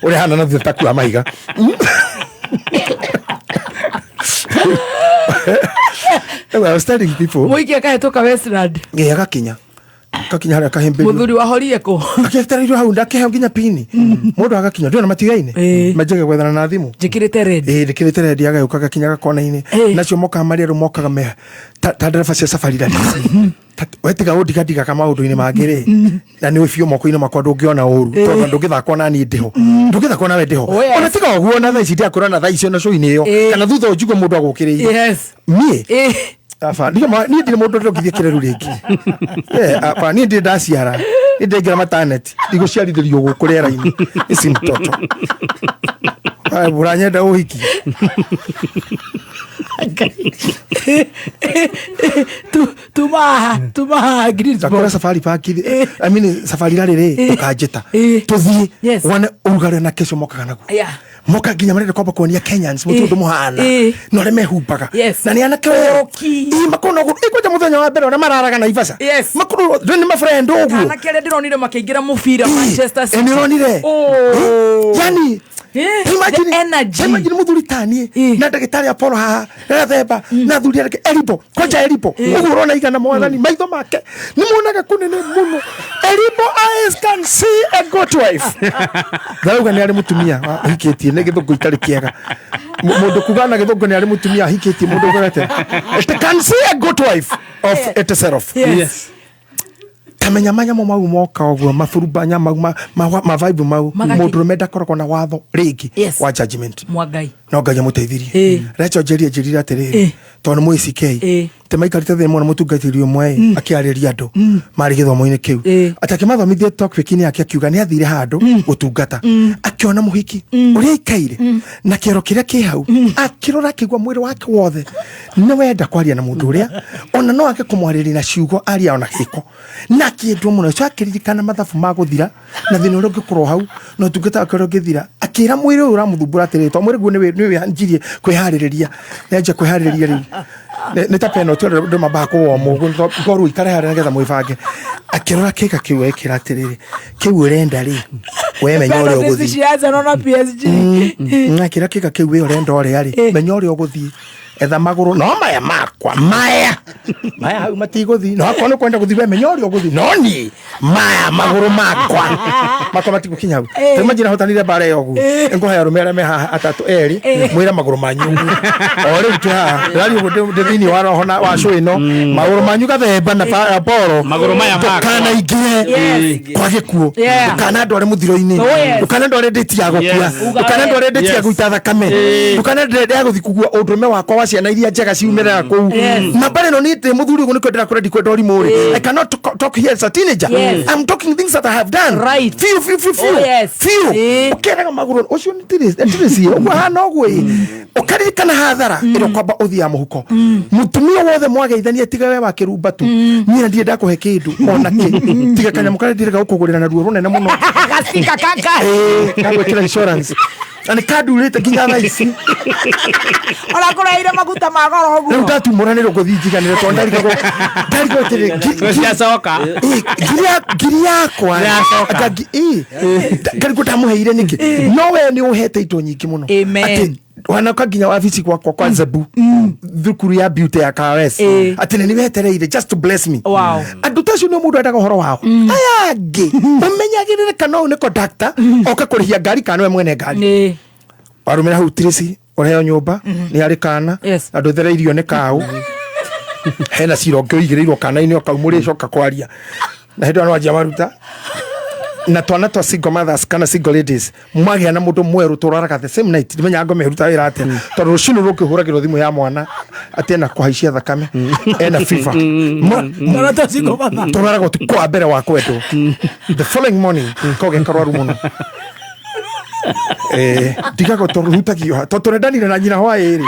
ũrĩa hana na thutha takua mahiga. Rĩu I was telling people Mũiki akahĩtũka Westland. Agakinya gakinya harĩa kahĩmbĩrio. Mũthuri wahorie kũ? Akĩetereirwo hau ndakĩheo nginya pini mũndũ agakinya ndĩona matigaine manjagia gwethana na thimũ. Njĩkĩrĩte red. Ĩĩ, ndĩkĩrĩte rendi agagĩũka gakinya gakona-inĩ. Nacio mokaga marĩ andũ mokaga me ta ndereba cia safari rally. We tiga ũndigadigaga maũndũ-inĩ mangĩ rĩ, na nĩ biũ moko-inĩ makwa ndũngĩona ũru tondũ ndũngĩthakwo na niĩ ndĩho, ndũngĩthakwo nawe ndĩho. Oh, yes. Ona tiga ũguo, na thaa ici ndiakũra na thaa icio na show-inĩ ĩyo kana thutha ũnjigue mũndũ agũkĩrĩire niĩ. Aba, niĩ ndirĩ mũndũ ndĩrongithia kĩreru rĩngĩ. Aba, niĩ ndirĩ ndaciara, niĩ ndĩraingĩra maternity ndigũciarithĩrio gũkũ rĩera-inĩ ici mtoto. Aya, mũranyenda ũhiki. Tuma haha, tuma haha Greensboro. Ndakora safari park. I mean safari rally rĩ, ũkanjĩta tũthiĩ wone ũrugarĩ na kesho mokaga naguo. Moka nginya marenda kwamba kuonia Kenyans mũtu ũndũ mũhana na ũrĩa mehumbaga na nĩ anake Oki. Ĩ, makorwo na ũguo. Kwanja mũthenya wa mbere ũrĩa mararaga Naivasha makorwo ndũ nĩ mafriend ũguo. Anake arĩa ndĩronire makĩingĩra mũbira Manchester City. Nĩ ũronire? Oh. Yani imagine The energy. Imagine muthuri tanie na ndagĩtarĩ Apollo haha na themba na thuri areke Eribo kwanja Eribo ũguo ũrona igana mwathani maitho make nĩ muonaga kũnene mũno. Eribo eyes can see a good wife. Ndarauga nĩ arĩ mũtumia ahikĩtie nĩ gĩthũngũ itarĩ kĩega. Mũndũ kuga na gĩthũngũ nĩ arĩ mũtumia ahikĩtie mũndũ ugete it can see a good wife of itself. Tamenya manyamũ mau moka ũguo maburubanya mau ma vibe mau mũndũrũme ndakoragwo na watho rĩngĩ wa judgment. Mwangai. No Ngai amũteithirie. Recho njerie njĩrire atĩrĩrĩ tondũ nĩ mũĩ CK te maikarĩte thĩ mũno mũtungatĩri ũmwe ĩ, akĩarĩria andũ marĩ gĩthomo-inĩ kĩu atĩ akĩmathomithia topic-inĩ yake akiuga nĩ athire handũ gũtungata akĩona mũhiki ũrĩa aikaire na kĩero kĩrĩa kĩ hau akĩrora akĩigua mwĩrĩ wake wothe nĩ wenda kwaria na mũndũ ũrĩa ona no age kũmwarĩria na ciugo aria ona gĩko na akĩendwo mũno ũcio akĩririkana mathabu ma gũthira na thĩna ũrĩa ũngĩkorwo hau na ũtungata wake ũrĩa ũngĩthira akĩra mwĩrĩ ũyũ ũramũthumbũra atĩrĩrĩ to mwĩrĩ guo nĩ wĩanjirie kwĩharĩrĩria nĩanjia kwĩharĩrĩria rĩu nĩ ta penalty andũ andũ mambaga kũwomwo ũguo ngorwo ikare harĩa nĩgetha mwĩbange akĩrora kĩga kĩu ekĩra atĩrĩrĩ kĩu ũrenda rĩ we menya ũrĩa Penalties ũgũthiĩ. cia Arsenal na PSG. Akĩra kĩga kĩu we ũrenda ũrĩa rĩ menya ũrĩa ũgũthiĩ etha magũrũ no maya makwa maya maya hau matigũthiĩ no akorwo nĩ kwenda gũthiĩ we menya ũrĩa ũgũthiĩ no niĩ maya magũrũ makwa makwa matigũkinya hau. Ta imagine ahotanire mbara ĩyo ũguo ngũhe arũme arĩa me haha atatũ erĩ mwĩre magũrũ manyu ũguo o rĩu twĩ haha ndĩraria ũguo ndĩ thĩinĩ wa roho na wa cũ ĩno magũrũ manyu gathemba na Apollo Magũrũ maya makwa. ndũkanaingĩre kwa gĩkuũ ndũkanandware mũthiro-inĩ ndũkanandware ndĩti ya gũkua ndũkanandware ndĩti ya gũita thakame ndũkanandware ya gũthiĩ kugua ũndũrũme wakwa wa ciana iria njega ciumĩrĩra kũu na mbara ĩno niĩ ndĩ mũthuri ũguo nĩkĩo ndĩrakũra ndikwenda ũrimũ rĩ. I cannot talk here as a teenager. I'm talking things that I have done. Few few few few few ũkĩeraga magũrũ ũcio nĩ tirĩcie ũguo hana ũguo ĩ ũkaririkana hathara ĩrĩa ũkwamba ũthiaga mũhuko mũtumia wothe mwageithania tiga we wa kĩrumba tu niĩ na ndirĩ ndakũhe kĩndũ ona kĩ tiga kanyamũ karĩa ndĩrega gũkũgũrĩra na ruo rũnene mũno. Gastika kaka. Kagwĩkĩra insurance na nĩ kandurĩte nginya thaa ici. Ona kũreire maguta ma goro Rĩu ũguo. ndatumũranĩrwo ngũthiĩ njiganĩre tondũ ndarigagwo ndarigagwo atĩrĩ Ciacoka. Ngiri yakwa Nĩyacoka. Anga ngarigwo ndamũheire nĩkĩ no we nĩ ũhete indo nyingĩ mũno. Amen. Atĩ wanaka nginya wabici gwakwa kwa Zebu thukuru ya beauty ya KRS atĩ nĩ wetereire just to bless me. Andũ ta acio nĩ mũndũ endaga ũhoro wao aya angĩ ũmenyagĩrĩre kana ũyũ nĩ conductor oka kũrĩhia ngari kana nĩwe mwene ngari. Warũmĩra hau tirĩci ũheo nyũmba nĩ arĩ kana na ndũthereirio nĩ kaũ hena cira ũngĩ ũigĩrĩirwo kana-inĩ o kau mũrĩcoka kwaria na hĩndĩ ĩyo nĩwanjia maruta na twana twa single mothers kana single ladies mwagĩa na mũndũ mwerũ tũraraga the same night ndimenyaga ngoma ĩruta wĩra atĩa tondũ rũcinĩ rũkĩhũragĩrwo thimũ ya mwana atĩ ena kũhaicia thakame ena fever. Twana twa single mother. Tũraraga ũtukũ wa mbere wa kwendwo the following morning koge karwaru mũno. Ndigagwo tũrutagio tondũ tũrendanire na nyina hwaĩ rĩ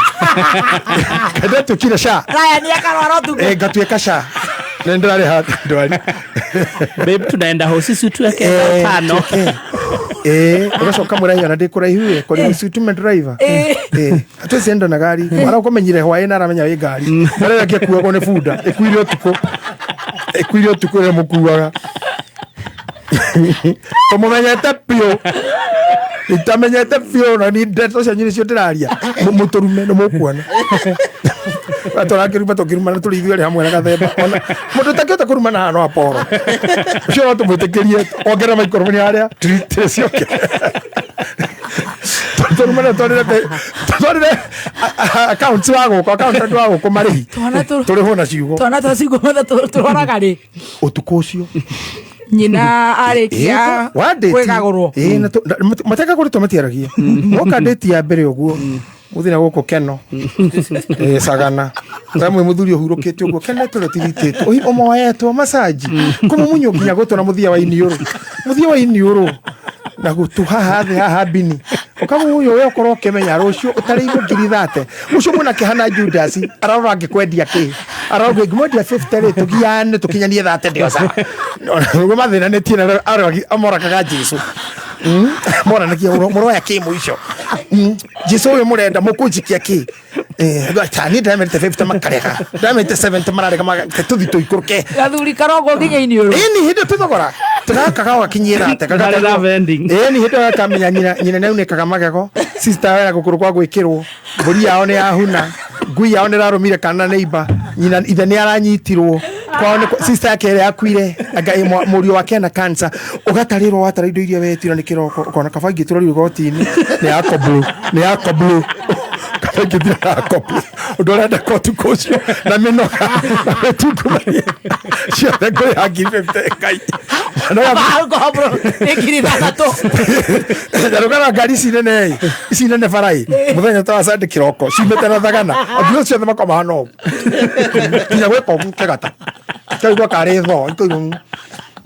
kenda tuĩkire sha. Ryan akarwara ũtukũ. Ngatuĩka sha. Nĩ ndĩrarĩha ndwari. Babe, tunaenda hosi tuweke tano. Ũgacoka mũraihu na ndĩ kũraihu ĩ kũrĩ utume driver. Hatuwezi enda na gari mara ũkũmenyire hwaĩ na aramenya wĩ ngari arĩa yake kuagwo nĩ bunda ĩkuire ũtukũ, ĩkuire ũtukũ ĩrĩa mũkuaga tũmũmenyete biũ, itamenyete biũ na ni ndeto cianyu nĩcio ndĩraria. Mũtũrume nĩ mũkuona tũrakĩruma tũkĩrumana tũrĩ ithuerĩ hamwe na gathemba. Ona mũndũ ũtakĩhota kũrumana haha no aporo ũcio no tũmwĩtĩkĩrie ongerera maikoroboni harĩa tũrĩ ciũke tũrumane twarĩre accounts wa gũkũ, accountant wa gũkũ marĩhi. Twana tũrĩhwo na ciugo. Twana twa ciugo mothe tũrwaraga rĩ? Ũtukũ ũcio. Nyina arĩkia kwĩgagũrwo. Matekagũrĩtwo matiaragia woka ndĩti ya mbere ũguo mũthĩ na gũkũ keno. Sagana we mwĩ mũthuri ũhurũkĩte ũguo kenetwo rĩtiritĩtwo ũmoetwo macaji kũmumunywo nginya gũtũ na mũthia wa iniũrũ, mũthia wa iniũrũ na gũtũ haha thĩ haha mbini ũkamumunywo we ũkorwo ũkĩmenya rũciũ ũtarĩirwo 30,000 ũcio mwanake hana Judas ararora angĩkwendia kĩ arauga ngĩmwendia 50 rĩ tũgiane tũkinyanie 30 ndio sawa ũguo mathĩnanĩtie na amorakaga Jesu moranagia mũroya kĩ mũico. Jesu ũyũ mũrenda mũkũnjikia kĩ tani ndamerite 50 makarega ndamerite 70 mararega tũthi tũikũrũke. Gathuri karogwo nginya iniũrũ. Ĩni hĩndĩ tũthogora tũgakaga gakinyĩra ate. Ndarĩ love ending. Ĩni hĩndĩ ĩyo gakamenya nyina nĩaunĩkaga magego, sister wera gũkũrũ kwa gwĩkĩrwo mbũri yao nĩ yahuna, ngui yao nĩ ĩrarũmire kana neighbor, nyina ithe nĩ aranyitirwo kwao nĩ sister yake ĩrĩa yakuire anga mũriũ wake ena cancer ũgatarĩrwo watara indo iria wetira nĩ kĩroko ũkona kaba ingĩtũra rĩu igoti-inĩ nĩ ya koblu, nĩ ya koblu, kaba ingĩtira ya koblu ũndũ ũrenda kwa ũtukũ ũcio na mĩnoga na mĩtungumania ciothe ngũrĩha 50,000 ngai. Nĩ 6,000. Ndarũgara ngari ici nene ĩ, ici nene bara ĩ mũthenya ta wa Sunday kĩroko ciumĩte na thagana andũ ciothe makoma hana ũguo nginya gwĩka ũguo kĩgata kaigua karĩ tho ikaigua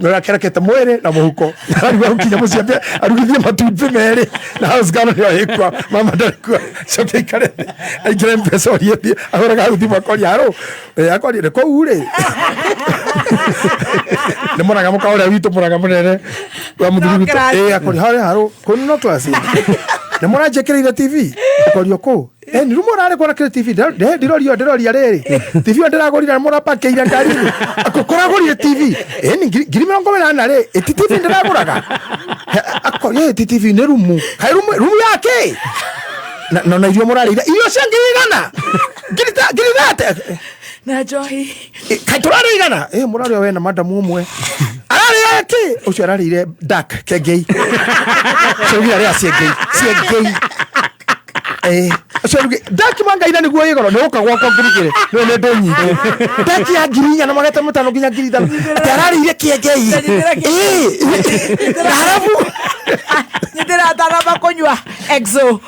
nĩrakerekete mwĩrĩ na mũhuko arigua gũkinya mũciĩ ambie arugithie matumbĩ merĩ na house girl nĩyo ĩkua mama ndarĩ kuo coke aikare thĩ aingĩre mbeca orie thiĩ ahũraga hau thimũ akoria harũ akoria nĩ kũu rĩ nĩ mũraga mũka ũrĩa witũ mũraga mũnene wa mũthuri witũ. Class. Akoria harĩa harũ kũu no class nĩ mũranjĩkĩrĩire TV ũkorio kũu nĩ rumu ũrarĩ kuona kĩrĩ TV ndiroria ndiroria rĩrĩ TV ĩyo ndĩragũrire nĩ mũrapakĩire ngari-inĩ kũragũrire TV nĩ 80,000 rĩ ĩti TV ndĩragũraga akoria ĩti TV nĩ rumu kaĩ rumu rumu yake na na irio mũrarĩire irio cia 100,000 30,000 Na njohi. Kaĩ tũrarĩ igana mũrarĩa we na madamu ũmwe ararĩa kĩ ũcio ararĩire dark kengei ũcio arĩa ciengei ciengei ũcio ruge dark mangaina nĩguo ĩgoro nĩ gũka gwakwa ngũrugĩre nĩ nĩ ndũ nyingĩ dark ya 4,500 nginya 5,000 atĩ ararĩire kĩengei na harabu Nĩndĩratanamba kũnyua exo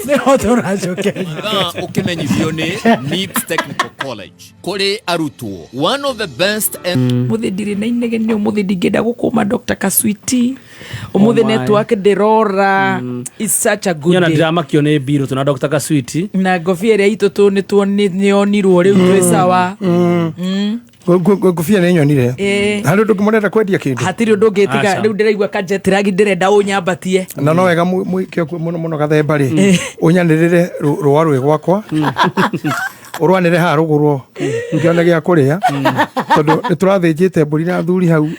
nĩho tũracokeria. Mathaa ũkĩmenyithio nĩ NIBS Technical College kũrĩ arutwo one of the best and Mũthĩ ndirĩ na inegene ũmũthĩ ndingĩenda gũkũma Dr. Kaswiti ũmũthĩ. Oh my. Network ndĩrora. It's such a good Nyona day. ndĩramakio nĩ mbirũ tũna Dr. Kaswiti. Na ngobia ĩrĩa itũ tũ nĩyonirwo rĩu twĩ sawa. Ngũbia nĩ nyonire. Harĩ ũndũ ũngĩ mũrenda kwendia kĩndũ? Hatirĩ ũndũ ũngĩ tiga Aca. rĩu ndĩraigua kajetiragi ndĩrenda ũnyambatie. Na no wega mwĩke ũguo mũno mũno gathemba rĩ ũnyanĩrĩre rũa rwĩ gwakwa ũrwanĩre haha rũgũrwo ngĩone gĩa kũrĩa tondũ nĩ tũrathĩnjĩte mbũri na athuri hau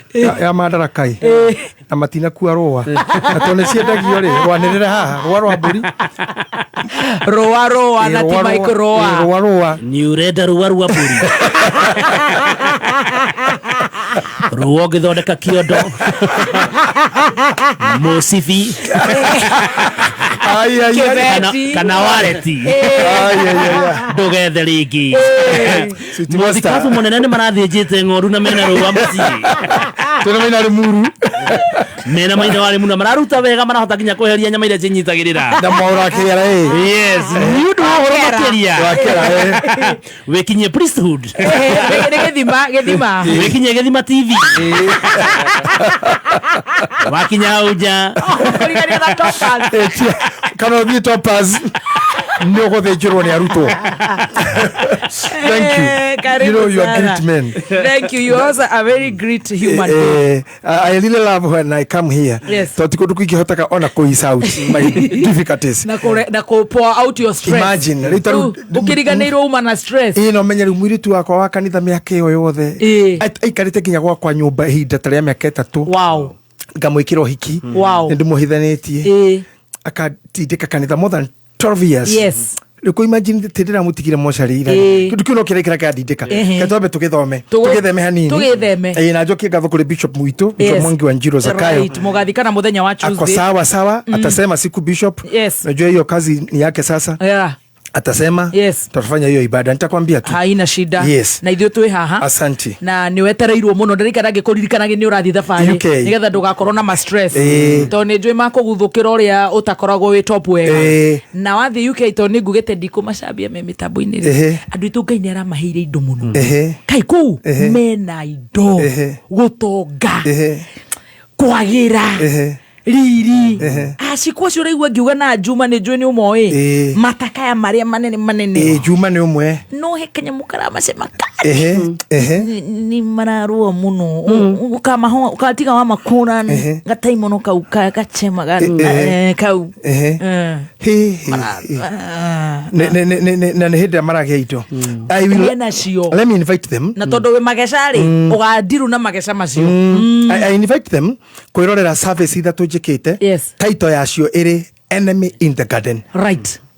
ya mandarakai na matinakua rũa na tondũ nĩ ciendagio rĩ rwanĩrĩre haha rũa rwa mbũri. Rũa rũa na Ĩ, ti rũa, Mike rũa. rũa. Ĩ, rũa rũa. Nĩ ũrenda rũa rwa mbũri rũa ũngĩthondeka kĩondo mũcibi Ai, ai, ai. Kĩbeti. kana wareti. Ai, ai, ai, ai. Ndũgethe rĩngĩ. Sweet master. Mũthikabu mũnene nĩ marathĩnjĩte ng'ondu na mena rũa mũciĩ. Twĩna maina rĩ muru. Mena maithe warĩ mũno mararuta wega marahota nginya kweheria nyama iria cinyitagĩrĩra. Na mwaũra kĩara ĩ. Yes, nĩ ũndũ wa ũhoro Wakera. makĩria Wakĩra ĩ. wĩkinyie priesthood. Nĩ gĩthima gĩthima. Wĩkinyie gĩthima TV wakinya hau nja. Kũrigania na Topaz. Kana ũthiĩ Topaz. Nä å gå thä njä rwo nä arutwo. Thank you. Karibu You know you are sana. great men. Thank you. You also a very great human being. I really love when I come here. Yes. Tondå ti kå ndå kå ingähotaga ona kå ease out my difficulties. Na kå pour out your stress. Imagine, rĩu ta rĩu- Rĩu ũkĩriganĩirwo uma na stress. Ä no menye rä u må irä tu wakwa wa kanitha mä aka ä yo yothe Ĩ. aikarä te nginya gwakwa nyå ihinda ta rä a mä aka ä tatå. Wow. Ngamwä kä ra å hiki. Wow. Nä ndä må hithanä tie. Akatindä ka kanitha more than 12 years. Rä kå imagine tä ndä ramå tigire mocarä ira. Kä ndå kä u no kä raikara kandindä ka. Twambe tå gä thome, tå gä theme hanini. Tũgĩtheme. Ĩ, na njokie ngatho kå rä bishop mwitå, Bishop Mwangi wa Njiro Zakayo. Right. Mũgathikana mũthenya wa Ako Tuesday. sawa sawa. Atasema siku bishop. Najua hiyo kazi ni yake sasa. Atasema. Tutafanya hiyo ibada, nitakwambia tu. Haina shida. Na ithuĩ twĩ haha. Asante. Na nä wetereirwo må no ndärikara ngä kå ririkanage nä å rathiä thabarä UK. nä getha ndå gakorwo na ma stress. Tondå nä njå makå guthå kä ra å rä a å takoragwo wä top wega. Na wathiä UK tondå nä ngugä te ndikå macambia me mä tambo-inä rä andå aitå Ngai nä aramaheire indo må no. Kai kå u mena indo. Gå tonga, kwagä ra, riri acikwo acio ũraigua ngiuga na Juma nä njå nä å moä. Matakaya marĩa manene manene. Juma nä å mwe. No he kanyamå karamacema. Ehe, ehe. Nä mararũa må no ũkatiga wa makũra gataimono kau gacema kau. He, he, he. Na nä hä ndä ä rä a maragä a indo. I will- Gĩa nacio. Let me invite them. Na tondå wä mageca rä å gandiru na mageca macio. I invite them kwä service ithatå njä kä te. Title yacio ä rä Enemy in the Garden.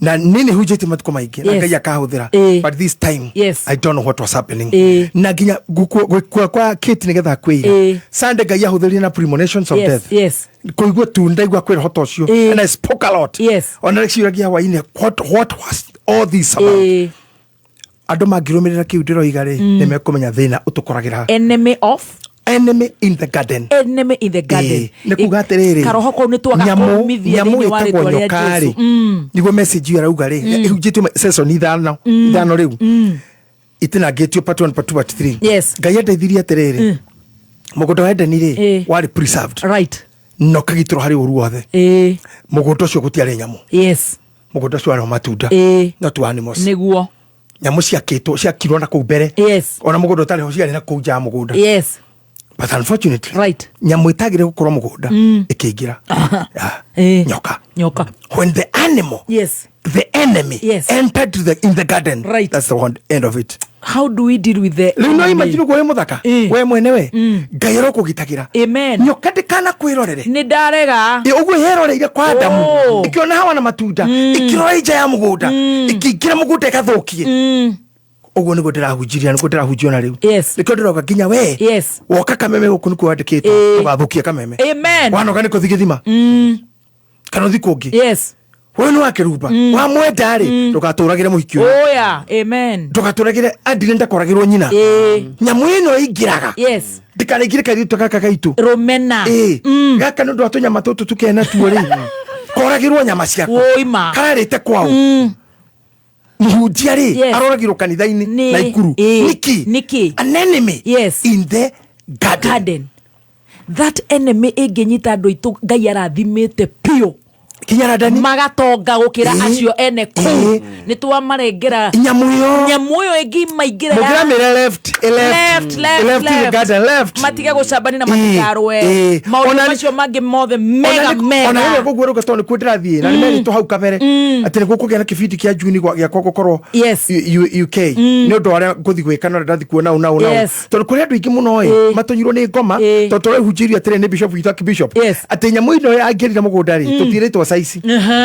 Na nä nä hunjä tie matukå maingä na Ngai akahå thä ra. But this time I don't know what was happening. Na nginya gukua kwa Kate nä getha kwä ira Sunday Ngai ahå thä rire na premonitions of death. Kå igua tu ndaigua kwä roho ta å cio. And I spoke a lot. Ona ciũragia hwainĩ what was all this about. Andå mangä rå mä rä ra kä u ndä roiga rä nä mekå menya thä na å tå koragä ra. Enemy of Enemy in the garden. Enemy in the garden. Nä kuga atä rä rä Karoho kau nä twaga kåmithia nyamå thä inä wa ĩtagwo rĩtwa rĩa nyoka rä Jesu. Niguo message ĩyo arauga rä ĩhunjĩtio session ithano rĩu itinangĩtio part 1, part 2, part 3. Ngai andeithirie atĩrĩrĩ, mũgũnda wa Edeni rĩ warĩ preserved na ũkagitĩrwo harĩ ũru wothe. Mũgũnda ũcio gũtiarĩ nyamũ. Mũgũnda ũcio warĩ wa matunda, not wa animals. Nĩguo. Nyamũ ciakĩtwo ciakirwo na kũu mbere. Ona mũgũnda ũtarĩ ho ciarĩ na kũu nja ya mũgũnda. But unfortunately nyamũ ĩtagĩrĩire gũkorwo mũgũnda ĩkĩingĩra. Ah, nyoka. Nyoka. When the animal, the enemy, entered in the garden, that's the one end of it. How do we deal with the Rĩu no enemy? imagine ũguo wĩ mũthaka we mwene we Ngai arokũgitagĩra. Amen. Nyoka ndĩkana kwĩrorere. Nä ndarega. Ĩ, ũguo yeroreire kwa Adamu ĩkĩona Hawa na matunda, ĩkĩrora nja ya mũgũnda, ĩkĩingĩra mũgũnda ĩgathũkie. Ũguo nĩguo ndĩrahunjiria, nĩguo ndĩrahunjia ona rĩu. Nĩkĩo ndĩroga nginya we woka Kameme gũkũ nĩkuo wandĩkĩtwo ũgathũkia Kameme. Amen. Wanoga nĩ kũthi gĩthima kana ũthi kũngĩ. We nĩ wakĩrumba wamwenda rĩ, ndũgatũragĩre mũhiki ũyũ. Oya, amen. Ndũgatũragĩre andire ndakoragĩrwo nyina. Nyamũ ĩno ĩingĩraga. Ndĩkanaingĩre kairĩtu gaka gaitũ. Rũmena. Ĩ, gaka nĩ ũndũ wa tũnyama tũtũ tũkena tuo rĩ, koragĩrwo nyama ciako. Wũima. Kararĩte kwao mũhunjia rĩ aroragirwo kanitha-inĩ na ikuru. Nĩkĩ? Nĩkĩ? An enemy in the garden. Garden. That enemy ĩngĩnyita andũ aitũ Ngai arathimĩte piũ Kinya randani magatonga gũkĩra acio ene kũu. Nĩ twamarengera. Nyamũ ĩyo Nyamũ ĩyo ĩngĩmaingĩra mũngĩramĩra left, left, left, left in the left. garden, left. Matige gũcambania na matikarũe. Maũndũ macio mangĩ mothe mega Ona mega. rĩrĩa ngũguo rũga tondũ nĩkuo ndĩrathiĩ na nĩmerĩtwo hau kabere atĩ nĩguo kũgĩa na kĩbindi kĩa Juni gĩakwa gũkorwo UK nĩ ũndũ wa ũrĩa ngũthiĩ gwĩka na ũrĩa ndathiĩ kuona ũũ na ũũ na ũũ. Tondũ kũrĩ andũ aingĩ mũno ĩ matũnyirwo nĩ ngoma tondũ tũrehunjĩirio atĩrĩ nĩ bishop witũ akibishop atĩ nyamũ ĩno yangĩrire mũgũnda rĩ tũtirĩtwo caici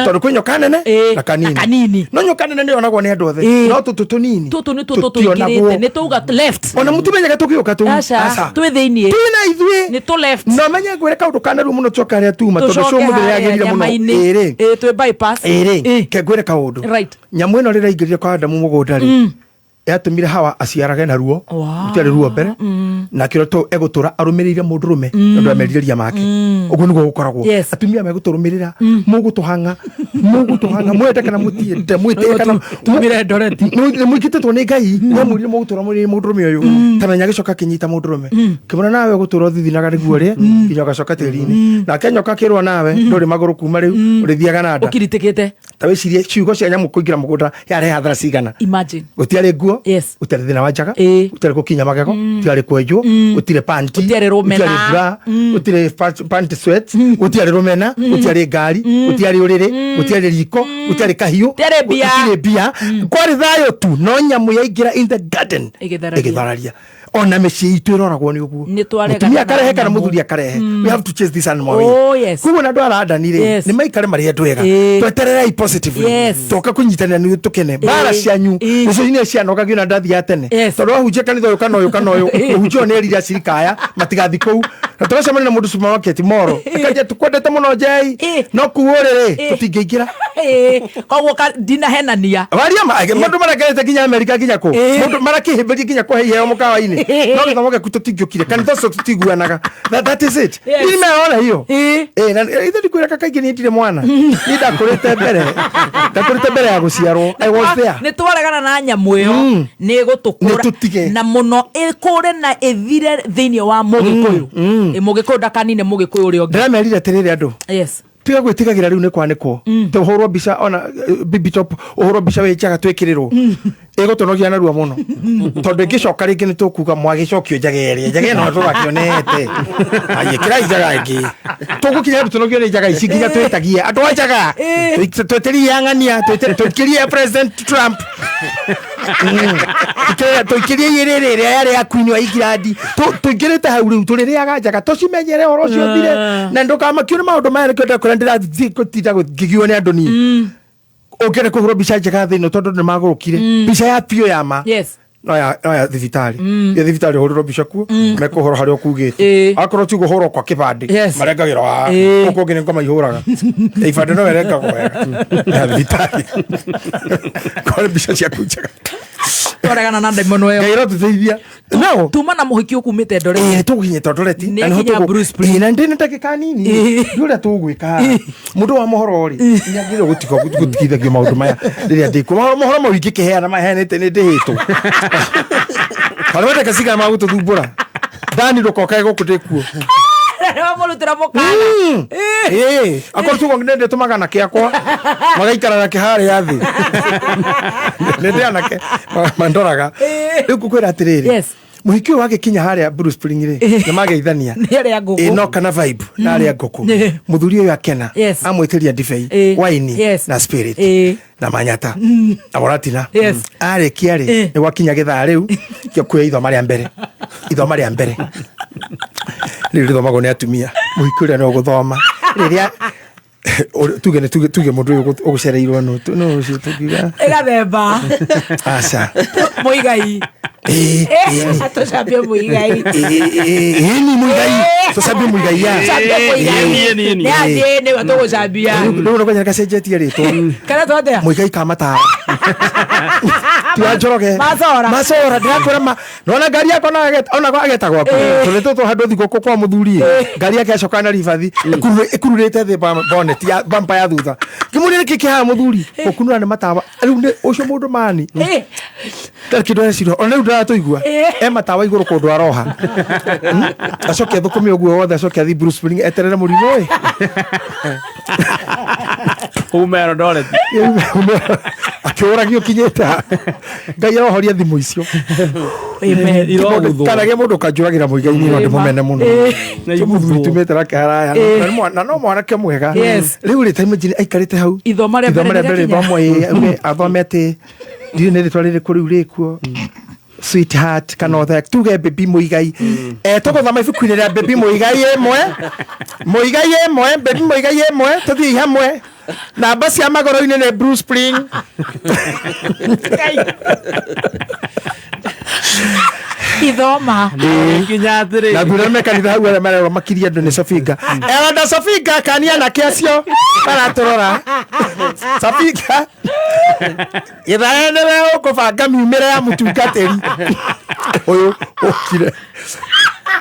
tondũ kwĩ nyoka nene na kanini. Na kanini. No nyoka nene nĩyonagwo nĩ andũ othe. No tũtũ tũnini Tũtũ nĩ tũtũ tũtionagwo. tũingĩrĩte nĩ tũuga left. Ona mũtimenyaga tũgĩũka tũu. Aca, twĩ thĩiniĩ. Twĩ na ithuĩ. Nĩ tũ left. No menye ngwĩre kaũndũ kaneru mũno coka harĩa tuma tondũ Tũcoke cio mũthĩ harĩa yagĩrire mũno. nyama-inĩ. Ĩrĩ. Twĩ bypass. Ĩrĩ ke ngwĩre kaũndũ. Nyamũ ĩno rĩrĩa aingĩrire kwa Adamu mũgũnda rĩ yatũmire Hawa aciarage na ruo. Rũtiarĩ ruo mbere na kĩro to egũtũra arũmĩrĩire mũndũrũme nĩ ũndũ wa merirĩria make. Ũguo nĩguo gũkoragwo. Atumia megũtũrũmĩrĩra, mũgũtũhang'a. Mũgũtũhanga mwende kana mũtiende, mwĩtĩe kana Tumire Eldoret. Nĩ mũingĩtĩtwo nĩ Ngai, mwamwĩrire mũgũtũra mũrĩ mũndũrũme ũyũ. Tamenya gĩcoka kĩnyita mũndũrũme kĩmwĩra nawe ũgũtũra ũthithinaga nĩguo ũrĩe nginya ũgacoka tĩri-inĩ. Nake nyoka akĩrwo nawe ndũrĩ magũrũ kuma rĩu, ũrĩthiaga na nda. Ũkiritikĩte. Ta wĩcirie ciugo cia nyamũ kũingĩra mũgũnda yarehe hathara cigana. Imagine. Gũtiarĩ nguo, gũtiarĩ thĩna wa njaga, gũtiarĩ gũkinya magego, gũtiarĩ kwenjwo, gũtirĩ panty, Gũtiarĩ rũmena. Gũtiarĩ bra, gũtirĩ panty sweat, gũtiarĩ rũmena, gũtiarĩ ngari, gũtiarĩ ũrĩrĩ, gũtiarĩ riko, gũtiarĩ kahiũ, Gũtiarĩ mbia. Gũtirĩ mbia, kwarĩ thayũ tu. No nyamũ yaingĩra in the garden, Ĩgĩthararia. Ĩgĩthararia. Ona mĩciĩ itũ ĩroragwo nĩ ũguo. Nĩ twaregana Mũtumia na akarehe kana nyamũ. mũthuri akarehe. We have to chase this animal away. Oh, yes. Koguo na andũ arandani rĩ, nĩ maikare marĩ andũ ega. Twetererei positively. Toka kũnyitanĩra nĩguo tũkene. Mbara cianyu nĩcio inya cianogagio na ndathiaga tene, tondũ wahunjia kanitha ũyũ kana ũyũ kana ũyũ, mũhunjia ũyũ nĩ erire acirika aya matigathi kũu, na tũgacemania na mũndũ supermarket moro akanjia tũkwendete mũno njei, no kuu ũrĩ rĩ, tũtingĩingĩra. Koguo ndinahenania. Waria ma mũndũ marekerete nginya Amerika, nginya kũ mũndũ marakĩhĩmbĩria nginya kũhe iheo mũkawa-inĩ, no gĩthomo gĩaku tũtingĩũkire, kanitha ũcio tũtiguanaga. That is it. Ni meona hiyo. Eh, na ithe ndikwĩra kakaingĩ niĩ ndirĩ mwana, niĩ ndakũrĩte mbere ya gũciarwo. I was there. Nä twaregana na nyamå ä yo nä gå tå Nĩ tũtige. Na må no ä kå re na ä thire thä inä wa må gä kå yå. Må gä kå yå ndakanine må gä kå yå å rä a å ngä. Ndĩramerire atĩrĩrĩ, andũ, tiga gwĩtigagĩra rĩu nĩ kwanĩkwo, tũhũrwo mbica ona bibi top, ũhũrwo mbica wĩ njaga twĩkĩrĩrwo, ĩgũtũnogia narua mũno, tondũ ĩngĩcoka rĩngĩ nĩ tũkuga mwagĩcokio njaga ĩrĩa njaga ĩno tũrakĩonete aiĩ kĩrai njaga ĩngĩ. Tũgũkinya handũ tũnogio nĩ njaga ici nginya twĩtagie andũ a njaga, twĩtĩrie ang'ania, tũikĩrie President Trump. Tũikĩrie rĩrĩ ĩrĩa yarĩ ya Queen wa England. Tũingĩrĩte hau rĩu tũrĩrĩaga njaga, tũcimenyere ũhoro ũcio ũthire na ndũkamakio nĩ maũndũ maya. Nĩkĩo ndakwĩra ndĩrathiĩ gũtinda ngĩgio nĩ andũ niĩ. Ũngĩenda kũhũrwo mbica njega thĩ ĩno, tondũ nĩ magũrũkire mbica ya biũ ya ma, no ya thibitarĩ, ya thibitarĩ ũhũrĩrwo mbica kuo mekũhũra harĩa ũkugĩte. Akorwo ti ũguo, hũrwo kwa kĩbandĩ. Marengagĩra wa gũkũ ũngĩ nĩ ngoma ihũraga ibandĩ, no ĩrengagwo wega ya thibitarĩ kore mbica ciaku njega. Twaregana na ndaimono ä yo. Ngai ĩrotũteithia no Tuma na må hiki å kumä te ndore. Ĩĩ, tũgũkinya Eldoret. Nĩ Na nĩho akinya Bruce Spring. Ĩĩ, na ndĩ na ndagĩka nini. Nĩ ũrĩa tũgwĩka mũndũ wa mohoro rĩ, nĩ agĩrĩirwo gũtiga gũtigithagio maũndũ maya rĩrĩa ndĩkuo. Mohoro mau ingĩkĩheana maheanĩte nĩ ndĩhĩtwo harĩa ndagĩka cigana magũtũthumbũra. Ndani ndũkokae gũkũ ndĩkuo. Må rutä ra må kana. Ĩĩ, akorwo tugo nĩ ndĩtũmaga anake akwa magaikara nake harĩa thĩ, nĩ ndĩ anake mandoraga. Rĩu ngũkwĩra atĩrĩrĩ, mũhiki ũyũ wagĩkinya harĩa Blue Spring rĩ, nĩ mageithania. Nĩ arĩa ngũkũ. Ĩ, no kana vibe na arĩa ngũkũ. Mũthuri ũyũ akena, amwĩtĩria ndibei, waini na spirit na manyata na mũratina. Arĩkia rĩ, nĩ gwakinya gĩthaa rĩu kĩa kuoya ithoma rĩa mbere. Ithoma rĩa mbere rĩu rĩthomagwo nĩ atumia. Mũhiki ũrĩa no gũthoma rĩrĩa tuge nĩ tuge mũndũ ũyũ ũgũcereirwo nũ ũcio tũngiuga? Ĩgathemba. Aca. Mũigai. Ĩĩ. Tũcambie mũigai. Ĩni mũigai, tũcambie mũigai ya. Tũcambie mũigai. Ĩĩ, ĩĩ. Nĩ athiĩ nĩwe tũgũcambia. Rĩu nĩ kwenya gacenjetie rĩtwa. Kana twatea. Mũigai kamatawa ti wa Njoroge. Macora. Macora, ndĩrakwĩra ma nona ngari yakwa ona ageta gwaku tũrĩ tũtũ handũ thigũkũ kwa mũthuri, ngari yake acoka na ribathi ĩkururĩte thĩ bonnet ya bumper ya thutha. Ngĩmũria nĩkĩ kĩhaha mũthuri gũkunũra nĩ matawa. Rĩu nĩ ũcio mũndũ mani ndarĩ kĩndũ arecirwo, ona rĩu ndaratũigua e matawa igũrũ kũndũ aroha. Acoke athũkũme ũguo wothe, acoke athiĩ Blue Spring eterere mũrimũ ĩ. Ume Eldoret. Akĩũragio kinyĩte ha. Ngai arohoria thimũ icio. Amen. Irogũthwo. Kana gĩa mũndũ kanjũragĩra mũigai-inĩ, no ndĩmũmene mũno. Na Ũcio mũthuri igũthwo. tumĩte nake haraya. Na no mwanake mwega. Rĩu rĩ, ta imagine aikarĩte hau. Ithoma rĩa Ithoma mbere rĩa mbere rĩgakinya. rĩthomwo, ĩ, auge athome atĩ ndiũĩ nĩ rĩtwa rĩrĩkũ rĩu rĩkuo, sweetheart kana othe tuge baby Muigai. Tũgũthoma ibuku-inĩ rĩa baby Muigai ĩmwe, Muigai ĩmwe, baby Muigai ĩmwe, tũthiĩ hamwe. Namba cia magũrũ-inĩ nĩ Blue Spring. Ithoma. Kinya atĩrĩ. Na thura me kanitha hau arĩa marerwo makirie andũ nĩ Sofinga, Elda Sofinga, kania anake acio maratũrora. Sofinga gĩthaya nĩwe ũkũbanga miumĩre ya mũtungatĩri ũyũ ũkire.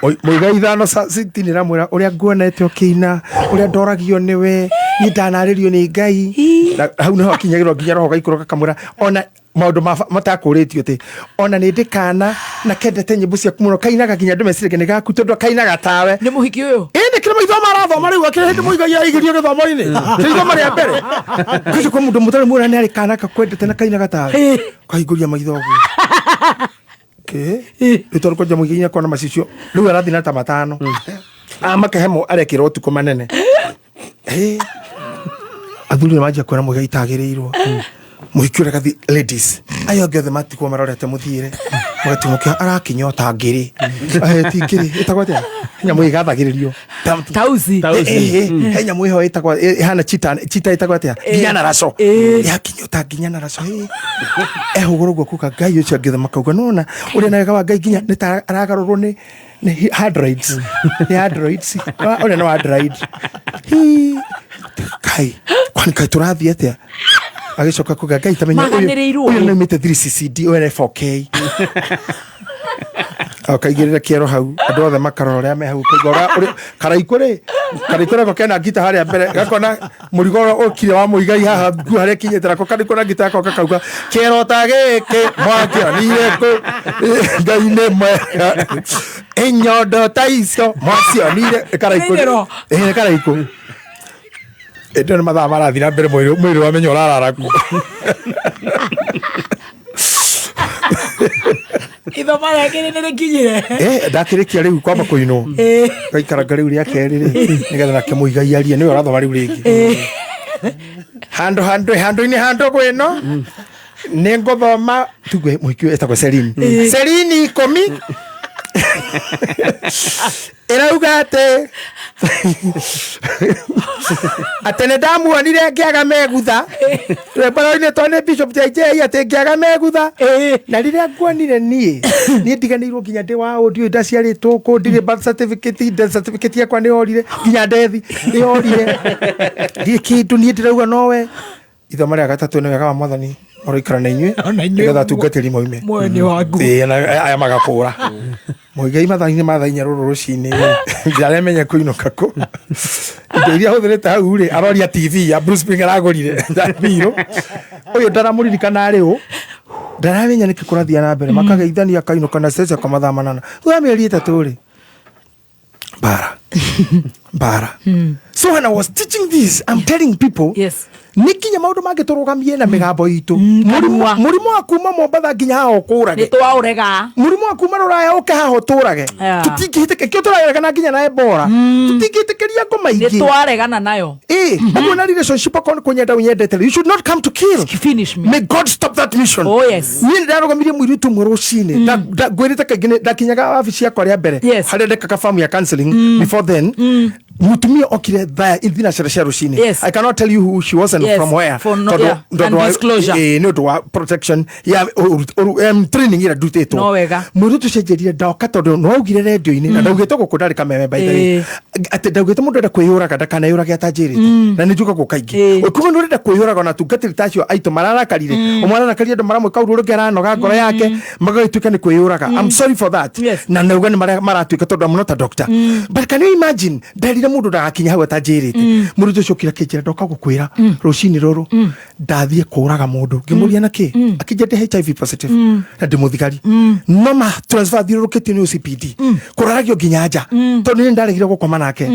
Mũigai ithano sitini ramwĩra ũrĩa nguonete ũkĩina, ũrĩa ndoragio nĩwe, niĩ ndanarĩrio nĩ Ngai. Na hau nĩho akinyagĩrwo nginya roho gaikũrũka kamwĩra ona maũndũ matakũrĩtio atĩ ona nĩ ndĩ kana na kendete nyĩmbo ciaku mũno, kainaga nginya andũ meciragia nĩ gaku tondũ kainaga tawe. Nĩ mũhiki ũyũ. Ĩ nĩ kĩrĩ maitho marathoma rĩu, akĩrĩ hĩndĩ mũigai aigĩrio gĩthomo-inĩ kĩrĩ ithoma rĩa mbere kĩcio kwa mũndũ mũtarĩ muona nĩ arĩ kana kakwendete na kainaga tawe, kahingũria maitho ũguo rĩu tondũ kwanja mũigai nĩakona macicio rĩu arathiĩ na ta matano amakehemo arekĩra ũtukũ manene. Ĩ, athuri nĩ manjia kuona mũigai tagĩrĩirwo mũhiki ũrĩa gathi ladies ayo angĩ othe matigwo marorete mũthiĩre magatigwo kĩa arakinyota ngĩrĩ. Eh, ti ngĩrĩ, ĩtagwo atĩa nyamũ ĩgathagĩrĩrio? Tausi. Tausi. He nyamũ ĩho ĩtagwo ĩhana cheetah, cheetah ĩtagwo atĩa? Nginya na raco yakinyota nginya na raco. Ehũgũrũ guo kuga Ngai ũcio angĩ othe makauga nona ũrĩa na wega wa Ngai nginya nĩ ta aragarũrwo nĩ androids, nĩ androids. Ũrĩa nĩ wa android. Hi, kai kwani kai tũrathiĩ atĩa? Agĩcoka kuga Ngai tamenya ũyũ Maganĩrĩirwo. Ũyũ nĩaumĩte 3CCD, ũyũ nĩ 4K. Akaigĩrĩra kĩero hau andũ othe makarora ũrĩa me hau. Ũkaigua karaikũ rĩ, karaikũ nako kena ngita harĩa mbere, gakona mũrigo ũrĩa ũkire wa mũigai haha nguo harĩa kinyĩte, nako karaikũ na ngita yako gakauga kĩero ta gĩkĩ mwakĩonire kũ? Ngai nĩ mwega, inyondo ta icio mwacionire karaikũ? Nĩ Ĩ, nĩ karaikũ. Ĩndĩ nĩ mathaa marathiĩ na mbere, mwĩrĩ wamenya ũrarara kũ. Ithoma rĩa kerĩ nĩ rĩkinyire. Eh, ndakĩrĩkia rĩu kwamba kũinwo, gaikaranga rĩu rĩa kerĩ rĩ, nĩgetha nake mũigai arie, nĩwe ũrathoma rĩu rĩngĩ handũ handũ handũ-inĩ handũ gwĩno nĩ ngũthoma tuge mũhiki ũyũ etagwo Celine, Celine 10 ĩrauga atĩ nĩ ndamuonire ngĩaga megutha rwĩmbo rũinĩtwo nĩ Bishop JJ atĩ ngĩaga megutha, na rĩrĩa nguonire niĩ ndiganĩirwo nginya ndĩ wa ũũ, ndiũĩ ndaciarĩtwo kũ, ndirĩ birth certificate, death certificate yakwa nĩ yorire, nginya ndethi nĩ yorire, ndirĩ kĩndũ niĩ ndĩrauga nowe. Ithoma rĩa gatatũ nĩ wega wa Mwathani ũroikara na inyuĩ Ona inyuĩ. Nĩgetha atungatĩri moime. Muoyo nĩ waku. Ĩĩ, na aya magakũra mũigai mathaa-inĩ ma thaa 4 rũrũ rũcinĩ ndaremenya kũinũka kũ, indo iria ahũthĩrĩte hau rĩ, aroria TV ya Bruce Spring aragũrire thirũ, ũyũ ndaramũririkana rĩ, ũ ndaramenya nĩkĩ kũrathiĩ na mbere, makageithania akainũka na stress akoma mathaa 8 thutha wa mĩeri 3 rĩ, mbara mbara. So when I was teaching this, I'm telling people nĩ nginya maũndũ mangĩ tũrũgamie na mĩgambo itũ. Kanua. Mũrimũ wa kuma Mombatha nginya haha ũkũrage. Nĩ twaũrega. Mũrimũ wa kuma rũraya ũke haha ũtũrage. Tũtingĩhĩtĩka kĩo tũraregana nginya na Ebola, tũtingĩtĩkĩria ngoma Nĩ ingĩ. twaregana nayo. Ĩ ũguo na relationship akorwo nĩ kũnyenda ũnyendete, you should not come to kill. Finish me. May God stop that mission. Oh, yes. Niĩ nĩndarũgamirie mũirĩtu ũmwe rũcinĩ. Ngwĩrĩte kaingĩ ndakinyaga wabici yakwa rĩa mbere harĩa ndekaga famu ya counseling before then, mutumia okire thaa thinacara cia rũcinĩ. I cannot tell you who she was and from where For no- tondũ and disclosure. Ĩ, nĩ ũndũ wa protection ya training ĩrĩa ndutĩtwo. No wega. Mũirĩtu ũcio anjĩrire ndoka tondũ nĩwaugire rendio-inĩ na ndaugĩte gũkũ ndarĩ kameme, by the way, atĩ ndaugĩte mũndũ enda kwĩyũraga ndakaneyũrage atanjĩrĩte, na nĩ njugaga kaingĩ. Ũkiuga nĩ ũrenda kwĩyũraga, ona atungatĩri ta acio aitũ mararakarire, ũmwe ararakaria andũ maramwĩka ũru, ũrĩa ũngĩ aranoga ngoro yake magagĩtuĩka nĩ kwĩyũraga. I'm sorry for that. Na nauga nĩ marĩa maratuĩka tondũ I'm not a doctor, but can you imagine nderire mũndũ ndagakinya hau atanjĩrĩte? Mũrutwo ũcio okire akĩnjĩra ndoka gũkwĩra rũcinĩ rũrũ ndathiĩ kũraga mũndũ. Ngĩmũria na kĩ, akĩnjĩra ndĩ HIV positive na ndĩ mũthigari, no ma transfer thiũrũrũkĩtio nĩ OCPD kũraragio nginya nja tondũ nĩ ndaregire gũkoma nake.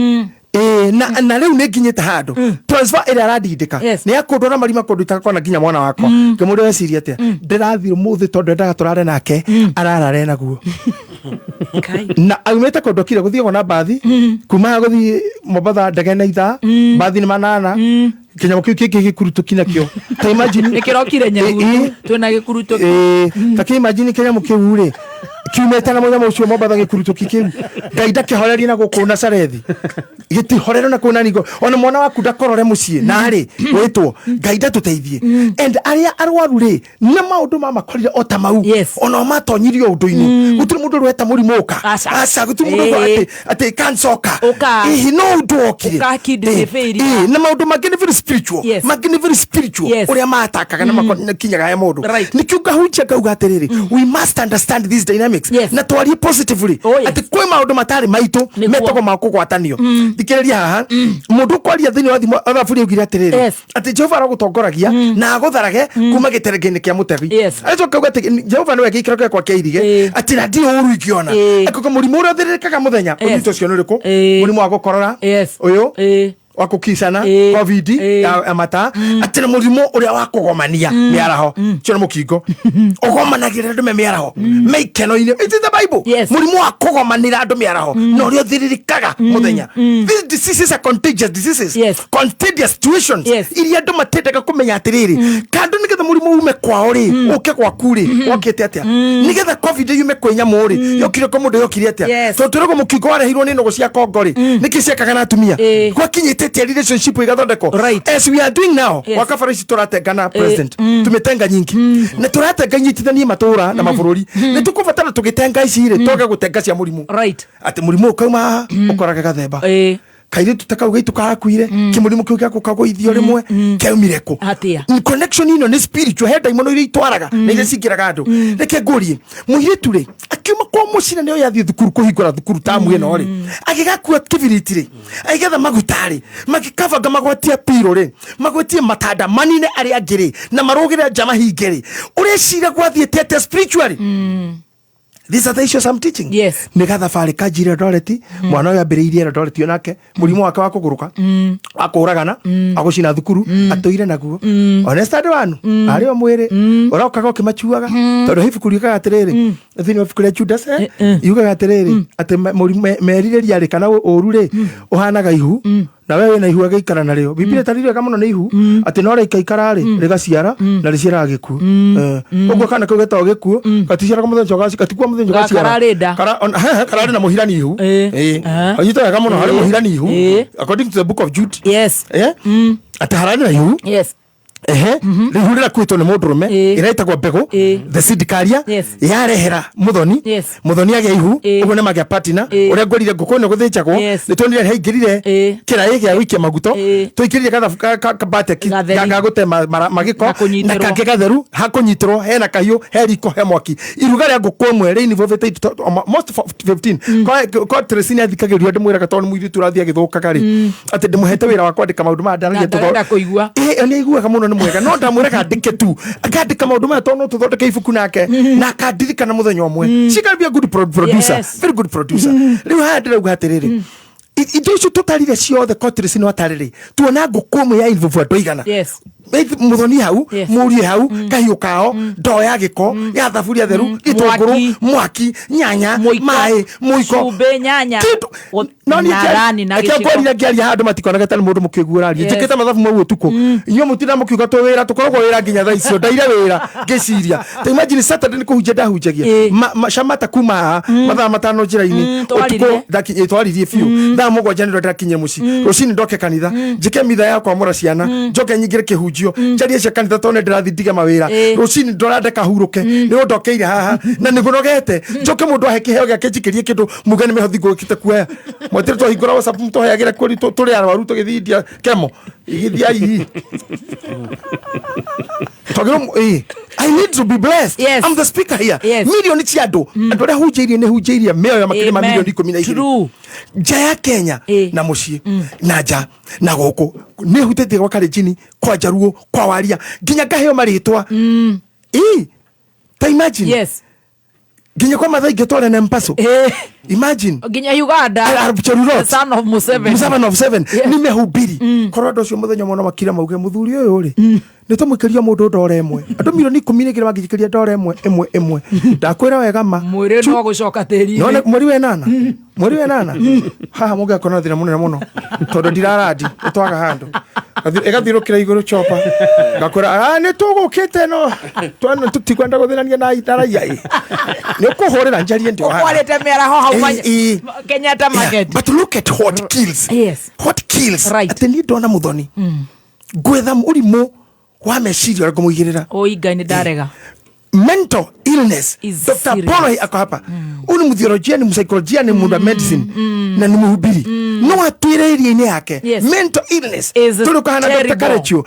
Ĩĩ, na rĩu nĩ nginyĩte handũ transfer ĩrĩa arandindĩka nĩ ya kũndwara marima kũndũ itakona nginya mwana wakwa. Ngĩmũria weciria atĩa, ndĩrathiĩ ũmũthĩ tondũ endaga tũrare nake ararare naguo. Kai. Na aumĩte kũndũ akire gũthiagwo na mbathi kuma haha gũthiĩ Mombatha, ndege na ithaa, mbathi nĩ manana, kĩnyamũ kĩu kĩngĩ gĩkurutũki nakĩo, ta imagine. Nĩ kĩrokire Nyahururu. Twĩna gĩkurutũki. Ĩĩ, ta kĩ imagine kĩnyamũ kĩu rĩ kiumĩte na mũnyamũ ũcio Mombatha, gĩkurutũki kĩu Ngai ndakĩhorerie na gũkũ Nazarethi gĩtihorero na kũu naningo, ona mwana waku ndakorore mũciĩ narĩ wĩtwo Ngai ndatũteithie. And arĩa arwaru rĩ, nĩ maũndũ mamakorire o ta mau. Ona o matonyirio ũndũ-inĩ, gũtirĩ mũndũ ũrweta mũrimũ ũka. Aca. Aca, gũtirĩ mũndũ ũrwa atĩ cancer ũka. Ũka. Ĩĩ, no ũndũ wokire. Ũka kidney failure. Na maũndũ mangĩ nĩ very spiritual. Mangĩ nĩ very spiritual. Ũrĩa matakaga na makinyaga he mũndũ. Nĩkĩo ngahunjia ngauga atĩrĩrĩ, we must understand these dynamics. politics. Yes. Na twarie positively. Oh, yes. Atĩ kwĩ maũndũ matarĩ maitũ Nĩguo. metagwo ma kũgwatanio. Thikĩrĩria haha, mũndũ ũkwaria thĩinĩ wa thimo thaburi augire atĩrĩrĩ, Yes. atĩ Jehova arogũtongoragia na agũtharage kuma gĩterenge-inĩ kĩa mũtegi. Yes. Agĩcoka auga atĩ Jehova nĩwe gĩikaro gĩakwa kĩa irige, Ĩĩ. atĩ na ndirĩ ũũru ingĩona. Ĩĩ. Akauga mũrimũ ũrĩa ũthĩrĩrĩkaga mũthenya, Yes. ũnyitũ ũcio nĩ ũrĩkũ? Ĩĩ. Mũrimũ wa gũkorora, Yes. ũyũ, Ĩĩ. wa kũkicana, Ĩĩ. covid Ĩĩ. ya mata, atĩ na mũrimũ ũrĩa wa kũgomania mĩaraho, ũcio nĩ mũkingo, ũgomanagĩra andũ me mĩaraho me ikeno-inĩ. It is the Bible. Yes. Mũrimũ wa kũgomanĩra andũ mĩaraho na ũrĩa ũthĩrĩrĩkaga mũthenya. These diseases are contagious diseases. Yes. Contagious situations Yes. iria andũ matendaga kũmenya atĩrĩrĩ, kando nĩgetha mũrimũ ume kwao rĩ, ũke gwaku rĩ, wokĩte atĩa, nĩgetha covid yume kwĩ nyamũ rĩ, yokire kwa mũndũ yokire atĩa? Yes. Tondũ twĩragwo mũkingo wareheirwo nĩ nũgũ cia kongo rĩ, nĩkĩ ciekaga na atumia? Ĩĩ. Gwakinyĩte atĩa relationship igathondekwo? Right. As we are doing now. Yes. Wakabara ici tũratengana president, tumetenga nyingi na tũratenga nyitithanie matũra na mabũrũri, nĩ tũkũbatara tũgĩtenga ici rĩ, twage gũtenga cia mũrimũ. Right. Atĩ mũrimũ ũkauma haha ũkorage gathemba, Ĩĩ. kairĩtu ta kau gaitu karakuire, kĩmũrimũ kĩu gĩa gũkagũithio rĩmwe kĩaumire kũ? Atĩa? Connection ĩno nĩ spiritual, he ndaimono iria itwaraga na iria cingĩraga andũ. Reke ngũrie, mũirĩtu rĩ akiuma kwa mũciĩ na nĩoĩ athiĩ thukuru kũhingũra thukuru tamu ĩno rĩ, agĩgakua kĩbiriti rĩ, agĩgetha maguta rĩ, magĩkabanga magwatie piro rĩ, magwatie matanda manine arĩa angĩ rĩ, na marũgĩre nja mahinge rĩ, ũreciria gwathiĩte atĩa spiritually? These are the issues I'm teaching. Yes. Nĩ gathabarĩ kanjire Eldoret, mwana ũyũ ambĩrĩirie Eldoret onake, mũrimũ wake wa kũgũrũka, wa kũũragana, wa gũcina thukuru, atũire naguo. Honest andũ anu, arĩ o mwĩrĩ, ũrokaga ũkĩmacuaga, tondũ he ibuku riugaga atĩrĩrĩ, thĩinĩ wa ibuku rĩa Judas, yugaga atĩrĩrĩ, atĩ merirĩria rĩ, kana ũũru rĩ, ũhanaga ihu, na we wĩna ihu agĩikara narĩo. Biblia ĩtarĩirie wega mũno nĩ ihu, atĩ no rĩikaikara rĩ, rĩgaciara, na rĩciaraga gĩkuũ. Ũguo kana kau getagwo gĩkuũ, gaticiaraga mũthenya ũcio gatikua mũthenya ũcio gaciara. Kararĩ nda. Kararĩ na mũhirani ihu. Ĩĩ. Ĩĩ. Aha. Anyita wega mũno, harĩ mũhirani ihu. Ĩĩ. According to the book of Jude. Yes. Atĩ hararĩ na ihu. Yes. Ehe, rĩu rĩrakuĩtwo nĩ mũndũrũme, Ĩĩ. ĩretagwo mbegũ, Ĩĩ. the seed carrier. Yes. Yarehera mũthoni. Yes. Mũthoni agĩa ihu. Ĩĩ. Ũguo nĩ magĩa partner. Ĩĩ. Ũrĩa ngorire ngũkũ ĩno gũthĩnjagwo, Yes. nĩ tuonire haingĩrire Ĩĩ. kĩraĩ gĩa gũikia maguto, Ĩĩ. tũingĩrire gathabu kabateki Gatheri. ga gũte magĩko Na kũnyitĩrwo. na kangĩ gatheru hakũnyitĩrwo, hena kahiũ, he riko, he mwaki. Iruga rĩa ngũkũ ĩmwe rĩ involved most 15. Ko Tracy nĩ athikagĩrĩria, ndĩmwĩraga tondũ nĩ mũirĩtu ũrathiĩ agĩthũkaga rĩ, atĩ ndĩmũhete wĩra wa kwandĩka maũndũ maya ndaragia. Na ndarenda kũigua. Ĩĩ, nĩ aiguaga mũno, nĩ mwega, no ndamwĩraga andĩke tu, akandĩka maũndũ maya tondũ no tũthondeke ibuku nake, na akandirikana mũthenya ũmwe. She can be a good producer. Yes. Very good producer. Rĩu haha ndĩrauga atĩrĩrĩ, indo icio tũtarire ciothe kotirisi no atarĩrĩ, tuona ngũkũ ĩmwe ya involve andũ aigana? Yes. Mũthoni hau, Yes. mũriĩ hau, kahiũ kao, ndoo ya gĩko ya thaburia theru, gĩtũngũrũ, Mwaki. mwaki, nyanya, Mũiko. maĩ, mũiko, Cumbĩ, nyanya. Kĩndũ- no niĩ Na rani na reke gĩciko. ngwarire ngĩaria handũ matikonaga tarĩ mũndũ mũkĩgu ũraria. Yes. Njĩkĩte mathabu mau ũtukũ, inyuĩ mũtinda mũkiuga twĩ wĩra, tũkoragwo wĩra nginya thaa icio, ndaire wĩra ngĩciria ta imagine Saturday nĩ kũhunjia ndahunjagia. Ĩĩ. Shamata kuma haha mathaa 5 njĩra-inĩ. Twaririe. Ũtukũ twaririe biũ, thaa 7 nĩrĩo ndakinyire mũciĩ. Rũcinĩ ndoke kanitha, njĩke mitha ya kwamũra ciana, njoke nyingĩre kĩhunjio, njarie cia kanitha tondũ nĩ ndĩrathiĩ ndige mawĩra. Ĩĩ. Rũcinĩ ndora ndakahurũke, nĩ ũndokeire haha na nĩngũnogete, njoke mũndũ ahe kĩheo gĩake, njikĩrie kĩndũ muge nĩ mĩhothi ngũkĩte kuoya mwetire, twahingũra WhatsApp tũheagĩre kũri tũrĩ arwaru tũgĩthiĩ India kemo igĩthiĩ ai twagĩrwo. Ĩĩ, I need to be blessed. Yes. I'm the speaker here. Yes. Milioni cia andũ, andũ arĩa hunjĩirie, nĩ hunjĩirie mĩoyo makĩria ma Amen. milioni 12. True. Nja ya Kenya Ĩĩ. na mũciĩ na nja na gũkũ nĩ hutĩtie gwa Kalenjini, kwa Njaruo, kwa Waria, nginya ngaheo marĩtwa. Ĩĩ, ta imagine. Yes. Nginya kwa Mathai ngĩtwara na Mpaso. Ĩĩ. Imagine. Nginya Uganda. Arab Cherurot. The son of Museveni. Seven of seven. Yeah. Nimehubiri korwo andũ acio mũthenya ũmwe no makira mauge mũthuri ũyũ rĩ, nĩ tũmũikĩria mũndũ ndora ĩmwe, andũ milioni 12 mangĩjikĩria ndora ĩmwe ĩmwe ĩmwe, ndakwĩra wega ma. Mwĩrĩ no gũcoka tĩri-inĩ. None mweri wa ĩnana, mweri wa ĩnana haha mũngĩakorwo na thĩna mũnene mũno tondũ ndirarandi ĩtwaga handũ ĩgathiũrũkĩra igũrũ chopa ngakwĩra, "Ah, nĩ tũgũkĩte no tũtikwenda gũthĩnania na raia ĩ nĩ ũkũhũrĩra njarie ndĩ o haha." Ũkwarĩte mĩaraho hau Ĩĩ, ĩĩ. Kenyatta Yeah, Market. but look at what kills. Yes. What kills. Right. Atĩ niĩ ndona mũthoni ngwetha ũrimũ wa meciria ũrĩa ngũmũigĩrĩra. Oi Ngai nĩ ndarega. Mental illness. Is Dr. serious. Paul ako hapa, huyu ni mtheolojia, ni msaikolojia, ni mundu wa medicine na ni mhubiri, no atwire iria-inĩ yake. Yes. Mental illness Is tũrĩ kũhana Dr. terrible. Karechio,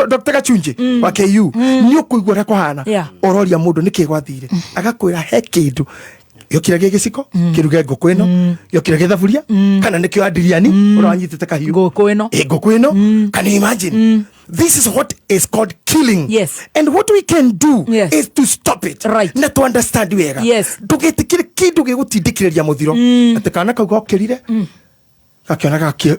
Dr. Gachunji wa KU, nĩ ũkũigua ũrĩa kũhana. Yeah. Ũroria mũndũ nĩkĩ gwathire, agakwĩra he kĩndũ. Gĩokire gĩ gĩciko kĩruge ngũkũ ĩno, gĩokire gĩthaburia kana nĩkĩo andiriani ũrĩa wanyitĩte kahiũ. Ngũkũ ĩno. Ĩ, ngũkũ ĩno. Can you imagine? This is what is called killing. Yes. And what we can do Yes. is to stop it. Right. Na to understand wega. Yes. Ndũgĩtĩkĩre kĩndũ gĩgũtindĩkĩrĩria mũthiro. Atĩ kana kau gokĩrire gakĩona gakĩ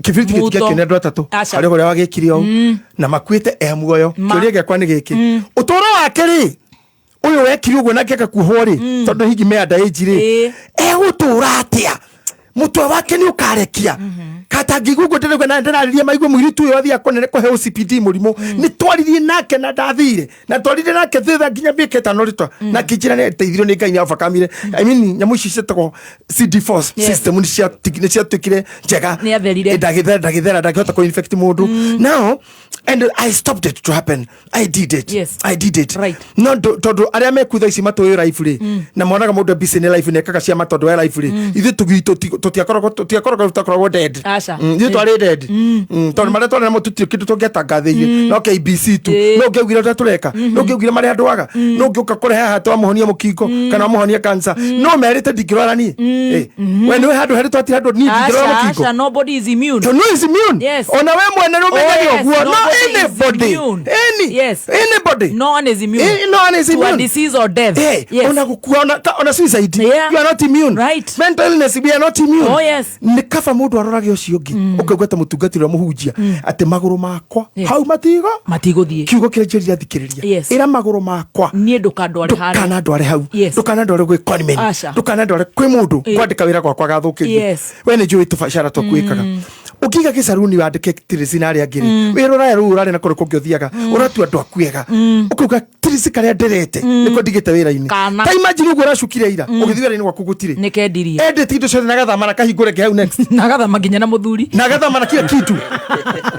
kĩbiriti Muto. gĩtingĩakĩona andũ atatũ Aca. harĩ ũrĩa wagĩkire ũũ na makuĩte e muoyo. Ma. Kĩũria gĩakwa nĩ gĩkĩ, ũtũũro wake rĩ, ũyũ wekire ũguo nake agakuohwo rĩ, tondũ hihi me under age rĩ, Ĩĩ. egũtũũra atĩa? Mũtwe wake nĩ ũkarekia katangĩigua ũguo ndĩrauga na ndĩrarĩria maigue mũirĩtu ũyũ athiĩ akonere kũheo CPD mũrimũ. Nĩ twaririe nake na ndathire na twaririe nake thutha nginya mĩaka 5 rĩtwa na ngĩnjĩra nĩ ateithirio nĩ Ngai nĩ overcome. I mean, nyamũ ici ciĩtagwo CD4 Yes. system nĩ ciatuĩkire njega. Nĩ atherire. Ĩ, ndagĩthera ndagĩthera ndangĩhota kũ infect mũndũ now, and I stopped it to happen. I did it. Yes. I did it. Right. No tondũ arĩa mekuu thaa ici matũĩ life rĩ, na monaga mũndũ busy nĩ life nĩ ekaga ciama tondũ we life rĩ, ithuĩ tũtiakoragwo tũtakoragwo dead. Aca. Ithuĩ twarĩ dead. Tondũ marĩa twarĩ namo tũtirĩ kĩndũ tũngĩatangathĩire no KBC tu. No ũngĩaugire ũrĩa tũreka, no ũngĩaugire marĩa andũ aga, no ũngĩũka kũrehe haha twamũhonia mũkingo kana wamũhonia cancer, no merĩte ndingĩrwara niĩ. Eh, we nĩwe handũ harĩ twatira handũ niĩ ndingĩrwara Aca, mũkingo. aca, nobody is immune. To no is immune. Yes. Ona we mwene nĩ ũmenyaga Oh, yes. ũguo. No Nobody is anybody. immune. Any. Yes. Anybody. No one is immune. No one is To a immune. disease or death. Eh, Yes. ona gũkua ona suicide. Yeah. You are not immune. Right. Mental illness, we are not immune. Oh, yes. Nĩ kaba mũndũ arorage ũcio ũngĩ ũkaigua ta mũtungatĩri ũrĩa mũhunjia atĩ magũrũ makwa Yes. hau matigo Matigũthiĩ. kiugo kĩrĩa njĩrire athikĩrĩria. Yes. Ĩra magũrũ makwa Niĩ ndũkandware harĩa. ndũkanandware hau. Yes. Ndũkanandware gwĩ conman. Aca. Ndũkanandware kwĩ mũndũ Ĩ. kwandĩka wĩra gwakwa gathũkĩrie. Yes. We nĩ njũĩ tũbacara twaku wĩkaga ũkĩiga gĩcaruni wandĩke tirisi na arĩa angĩ rĩ, wĩra ũraya rĩu ũrarĩ na kũrĩ kũngĩ ũthiaga ũratua andũ aku ega ũkauga tirisi karĩa ndĩrete nĩko ndigĩte wĩra-inĩ. Kana. Ta imagine ũguo ũracukire ira ũgĩthiĩ wĩra-inĩ gwaku gũtirĩ. Nĩ kendirie. Endete indo ciothe na agathama na kahingũre ke hau next. Na agathama nginya na mũthuri. Na agathama na kila kitu.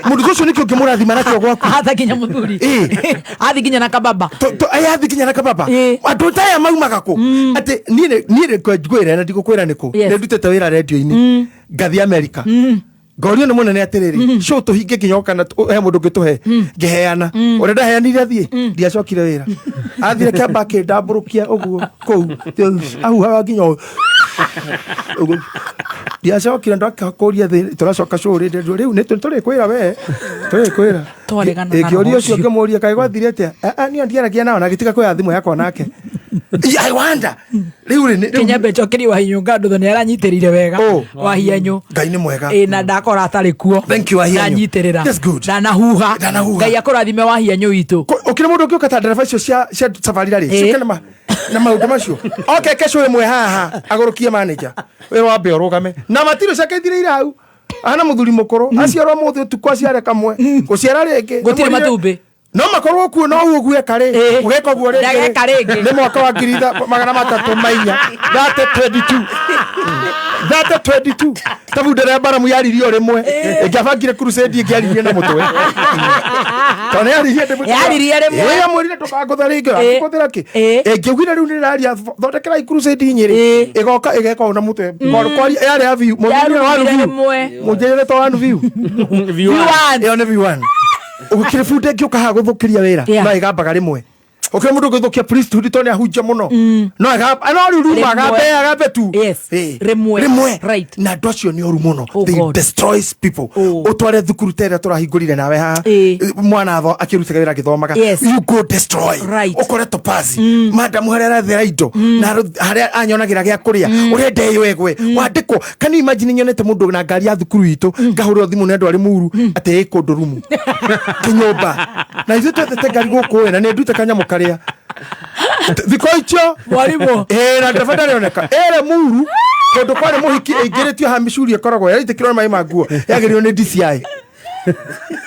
Mũndũ ũcio nĩkĩo ũngĩmũrathima nakĩo gwaku. Atha nginya mũthuri. Ĩ. Athi nginya na kababa. Ayathi nginya na kababa. Ĩ. Andũ ta aya maumaga kũ atĩ niĩ niĩ ngwĩre na ndigũkwĩra nĩkũ. Yes. Nĩ ndutĩte wĩra rendio-inĩ ngathiĩ America ngorio nĩ mũnene atĩrĩrĩ, show tũhinge nginya kana he mũndũ ũngĩ tũhe ngĩheana ũrĩa ndaheanire athiĩ ndiacokire wĩra athire kĩamba akĩndambũrũkia ũguo kũu ahuhaga nginya ũũ. Ũguo. Ndiacokire ndakakũria thĩ tũracoka show rĩndĩ rĩu nĩ tũrĩkwĩra we tũrĩkwĩra. Twaregana na Ngĩũria roho ũcio ũcio. ngĩmũria kaĩ gwathire atĩa. "Ah, ah, niĩ ndiaragia nao na agĩtiga kuoya thimũ yakwa nake." I wonder rĩu rĩ Kĩnyambe njokerie Wahinyũ ngandũ nĩ aranyitĩrĩire wega. Oh. Wahianyũ. Ngai nĩ mwega. Ĩ, na ndakora atarĩ kuo. Thank you, Wahianyũ. Ndanyitĩrĩra. That's good. Ndanahuha. Ndanahuha. Ngai akũrathime Wahianyũ witũ. Ũkĩrĩ mũndũ ũngĩũka ta ndereba icio cia sabarira rĩ Ĩ. ciũke na maũndũ macio oke kesho ĩmwe haha agũrũkie manager wĩra wambe ũrũgame na matirũ ciake ithireire hau ahana mũthuri mũkũrũ aciarwo mũthĩ ũtukũ aciare kamwe gũciara rĩngĩ. Gũtirĩ Nĩmwĩrire- matumbĩ. No makorwo kuo no ũguo eka rĩ Ĩ. ũgeka ũguo rĩngĩ Ndageka rĩngĩ. nĩ mwaka wa 1304 3022 3022 ta bunda rĩa mbaramu yaririe o rĩmwe ĩngĩabangire crusade ĩngĩaririe na mũtwe tondũ yaririe Yaririe rĩmwe. Ĩ, yamwĩrire ndũkangũtha rĩngĩ Ĩ. akĩngũthĩra kĩ Ĩ. ĩngĩaugire rĩu nĩraria thondekerai crusade nyĩrĩ Ĩ. ĩgoka ĩgeka ũũ na mũtwe Kwaria- yarĩ ya view mũnjĩrire one Yarumire view rĩmwe. mũnjĩrire to one view. View one. One. Ĩyo nĩ view one. Gũkĩrĩ bunda ĩngĩũka haha gũthũkĩria wĩra Yeah. no ĩgambaga rĩmwe. Ũkĩrĩ mũndũ ũngĩthũkia priesthood tondũ nĩ ahunjia mũno no ĩgamba no rĩu ruma Rĩmwe. agambe agambe tu. Yes. Ĩ. Rĩmwe. Rĩmwe. Right. Na andũ acio nĩ oru mũno. Oh, They God. destroys people. Oh. Ũtware thukuru ta ĩrĩa tũrahingũrire nawe haha. Ĩ. Mwana atho akĩrutaga wĩra agĩthomaga. Yes. You go destroy. Right. Ũkore topazi madamu harĩa arathera indo na harĩa anyonagĩra gĩa kũrĩa ũrenda ĩyo ĩgwe wandĩkwo. Can you imagine nyonete mũndũ na ngari ya thukuru itũ ngahũrĩrwo thimũ nĩ andũ arĩ muru atĩ ĩ kũndũ rumu kĩnyũmba na ithuĩ twethete ngari gũkũ ĩ na nĩ ndute kanyamũ karĩa thikũ icio. Mwarimũ. Ĩ, na ndereba ndarĩoneka ĩrĩ muru kũndũ kwarĩ mũhiki ĩingĩrĩtio haha mĩcuri ĩkoragwo yaitĩkĩrwo nĩ maĩ ma nguo yagĩrĩirwo nĩ DCI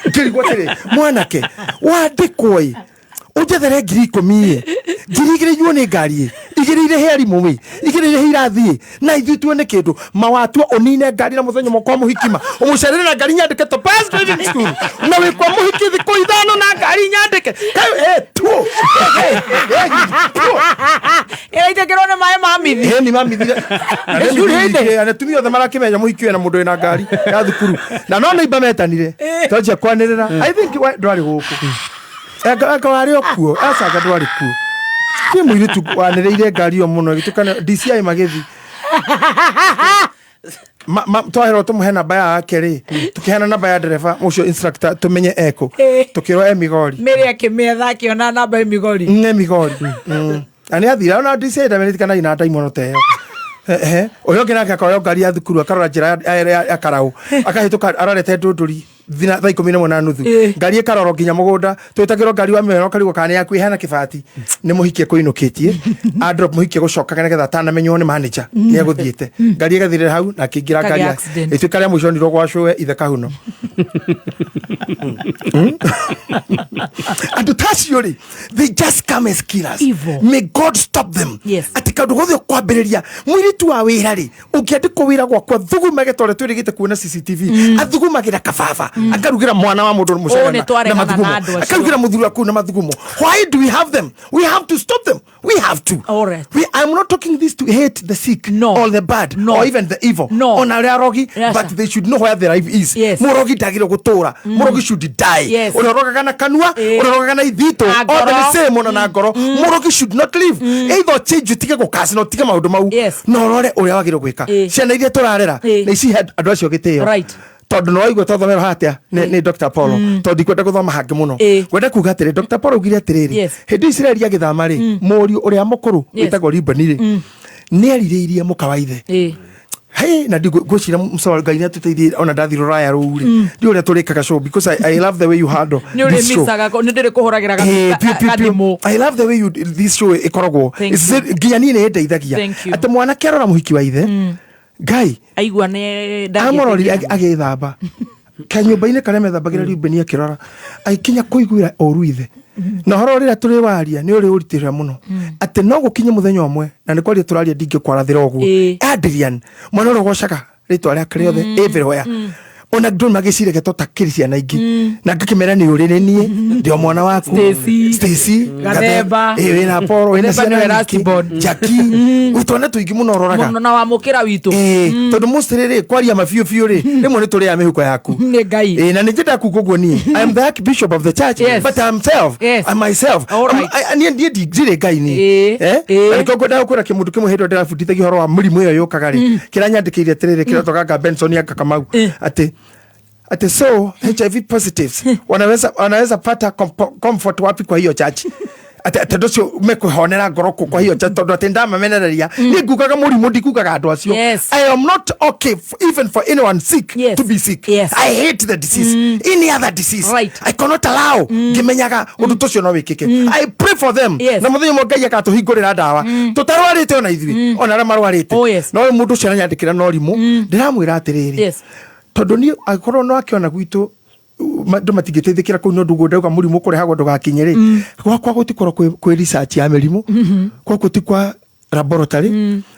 ngĩrigwo atĩrĩ mwanake wandĩkwo ĩ ũnjethere 10,000 ĩ 2,000 inyuo nĩ ngari ĩ 2 irĩhe arimũ ĩ 2 irĩhe irathi ĩ na ithuĩ tuone kĩndũ mawatua ũnine ngari na mũthenya ũmwe kwa mũhiki ma ũmũcerere na ngari nyandĩke Topaz Driving School na wĩ kwa mũhiki thikũ 5 na ngari nyandĩke Kaĩ, tuo. Tuo. Ĩraitĩkĩrwo nĩ maĩ ma mithi. Ĩ, nĩ mamithire. Na nĩ mũhiki, na atumia othe marakĩmenya mũhiki wĩna mũndũ wĩna ngari ya thukuru na no nĩimba metanire twanjia kwanĩrĩra. I think we ndwarĩ gũkũ. Anga warĩ o kuo acanga ndwarĩ kuo. Kwĩ mũirĩtu wanĩrĩire ngari ĩyo mũno ĩgĩtuĩka DCI magĩthi twaherwo tũmũhe namba yake rĩ, tũkĩheana namba ya ndereba ũcio instructor tũmenye ekũ. Tũkĩrwo e Migori. Mĩrĩ akĩmĩetha akĩona namba ĩ Migori. Nĩ Migori. Na nĩ athire ona DCI ndamenyete kana ina ndaimono ta ĩyo. Ehe, ũrĩa ũngĩ nake akoya ngari ya thukuru akarora njĩra ya karau akahĩtũka arorete ndũndũri thina thaa 11:30. Ngari ĩkarorwo nginya mũgũnda, twĩtagĩrwo ngari wa mĩoyo karigwo kana nĩ yaku ĩhana kĩbati nĩ mũhikie kũinũkĩtie adrop mũhikie gũcokaga nĩgetha atanamenywo nĩ manager nĩ egũthiĩte. Ngari ĩgathirĩra hau na akĩingĩra Kagĩa ngari accident. ĩtuĩka rĩa mũico nirwo gwa cũwe ithe kahuno. Andũ ta acio rĩ, they just come as killers. Evil. May God stop them. Yes. Atĩ kaũndũ gothe ũkwambĩrĩria mũirĩtu wa wĩra rĩ, ũngĩandĩkwo wĩra gwakwa thugumage ta ũrĩa twĩrĩgĩte kuona CCTV, athugumagĩra kababa, akarugĩra mwana wa mũndũ mũcere Ũũ nĩ na twaregana na mathugumo, andũ acio. akarugĩra mũthuri waku na mathugumo. Why do we have them? We have to stop them. We have to. All right. I'm not talking this to hate the sick No. or the bad No. or even the evil No. ona arĩa arogi, Yes, but sir. they should know where their life is. Yes. Mũrogi ndagĩrĩirwo gũtũra. Mũrogi should die. Yes. Ũrĩa ũrogaga na kanua, ũrĩa ũrogaga na ithitũ, Na othe ngoro. nĩ same, ona na ngoro. Mũrogi should not live. Either change ũtige gũkaci na ũtige maũndũ mau, Yes. na ũrore ũrĩa wagĩrĩirwo gwĩka. Ciana iria tũrarera na icihe andũ acio gĩtĩo. Right. Tondũ nĩ waigua twathomerwo hatia nĩ Dr. Paul, tondũ ndikwenda gũthoma hangĩ mũno. Ngwenda kuga atĩrĩ, Dr. Paul augire atĩrĩrĩ, Yes. hĩndĩ Isiraeli agĩthama rĩ, mũriũ ũrĩa mũkũrũ Yes. wĩtagwo Ribani rĩ, nĩ erirĩirie mũka wa ithe. Hey, na ngwĩciria mũcoro Ngai nĩ atũteithie ona ndathi rũraya rũu rĩ, ndi ũrĩa tũrĩkaga show, because I love the way you handle Nĩ ũrĩ this show. micaga nĩ ndĩrĩ kũhũragĩra Piũ, piũ, piũ. gathimũ. I love the way you this show ĩkoragwo. Thank It's you. nginya niĩ nĩ ĩndeithagia. Thank you. Atĩ mwanake arora mũhiki wa ithe, Ngai Aigua nĩ amũrorire ndangĩtĩkĩra. agĩthamba kanyũmba-inĩ karĩa methambagĩra Rubeni, akĩrora agĩkinya kũiguĩra ũru ithe. Na ũhoro rĩrĩa tũrĩ waria nĩ ũrĩ ũritĩra mũno atĩ no gũkinye mũthenya ũmwe na nĩ kwaria tũraria ndingĩkwarathĩra ũguo. Adrian mwana ũrĩa ũgocaga rĩtwa rĩake rĩothe everywhere, ona andũ magĩciria geto ta kĩrĩ ciana ingĩ na ngakĩmera nĩ ũrĩ nĩ niĩ ndĩ o mwana waku. Stacy. Stacy. Gathemba. Ĩ, wĩna Paul, wĩna Gathemba nĩwe ciana last nyingĩ. born. Jackie, gwĩ twana tũingĩ mũno ũroraga. Mũno na wamũkĩra witũ. Ĩĩ, tondũ mostly rĩ, kwaria mabiũ biũ rĩ, rĩmwe nĩ tũrĩaga mĩhuko yaku. Nĩ Ngai. Ĩĩ, na nĩ njendaga kuga ũguo niĩ I am the archbishop of the church, Yes. but I'm self. Yes. I'm myself. All right. Niĩ ndirĩ Ngai niĩ. Ĩĩ, ĩĩ. Na nĩkĩo ngwendaga kwĩra kĩmũndũ kĩmwe hĩndĩ ĩrĩa ndĩrabundithagia ũhoro wa mĩrimũ ĩyo yũkaga rĩ, kĩranyandĩkĩire atĩrĩrĩ, kĩratoka Benson anga Kamau, atĩ so HIV positives wanaweza pata comfort wapi kwa hiyo church? Atĩ tondũ ũcio mekũhonera ngoro kũ kwa hiyo church, tondũ atĩ ndamamenereria niĩ ngugaga mũrimũ, ndikugaga andũ acio. Yes. I am not okay even for anyone sick Yes. to be sick. Yes. I hate the disease, any other disease. Right. I cannot allow ngĩmenyaga ũndũ ta ũcio no wĩkĩke. I pray for them. Yes. Na mũthenya ũmwe Ngai akatũhingũrĩra ndawa tũtarwarĩte ona ithuĩ ona arĩa marwarĩte. Oh, yes. No mũndũ ũcio aranyandĩkĩra na ũrimũ, ndĩramwĩra atĩrĩrĩ, Yes. tondũ niĩ angĩkorwo no akĩona gwitũ andũ matingĩteithĩkĩra kũu nĩ ũndũ ũguo ndauga mũrimũ kũrehagwo ndũgakinye rĩ, gwakwa gũtikorwo kwĩ research ya mĩrimũ, gũkũ ti kwa laboratory,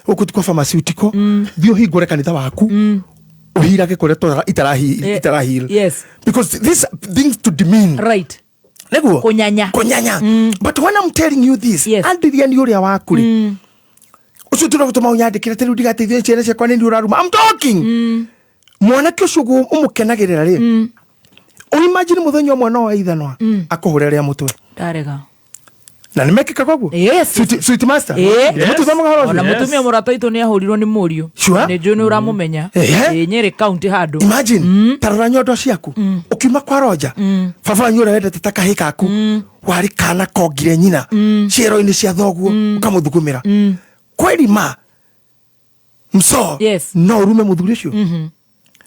gũkũ ti kwa pharmaceutical. Thiĩ ũhingũre kanitha waku ũhirage kũrĩa itarahil. Yes. Because these things to demean. Right. Nĩguo Kũnyanya. Kũnyanya. But when I'm telling you this, Yes. Adrian ũrĩa waku rĩ, ũcio tũra gũtũma ũnyandĩkĩre tĩrĩu ndigateithie ciana ciakwa nĩ niĩ ũraruma. I'm talking mwanake ũcio ũguo ũmũkenagĩrĩra rĩ, ũimagine mũthenya ũmwe no waithanwa akũhũre rĩa mũtwe. Ndarega. Na nĩ mekĩkaga ũguo. Yes. Sweet master. Ĩĩ. Nĩ mũtuthomaga ũhoro Ona ũcio? mũtumia mũrata witũ nĩ ahũrirwo nĩ mũriũ. Sure. Nĩ njũĩ nĩ ũramũmenya. Ehe. Ĩĩ, Nyĩrĩ kaunti handũ. Imagine, tarora nyondo ciaku ũkiuma kwa roja baba wanyu ũrĩa wendete ta kahĩ kaku warĩ kana kongire nyina ciero-inĩ cia thoguo ũkamũthugumĩra kweri ma mso. Yes. No ũrume mũthuri ũcio,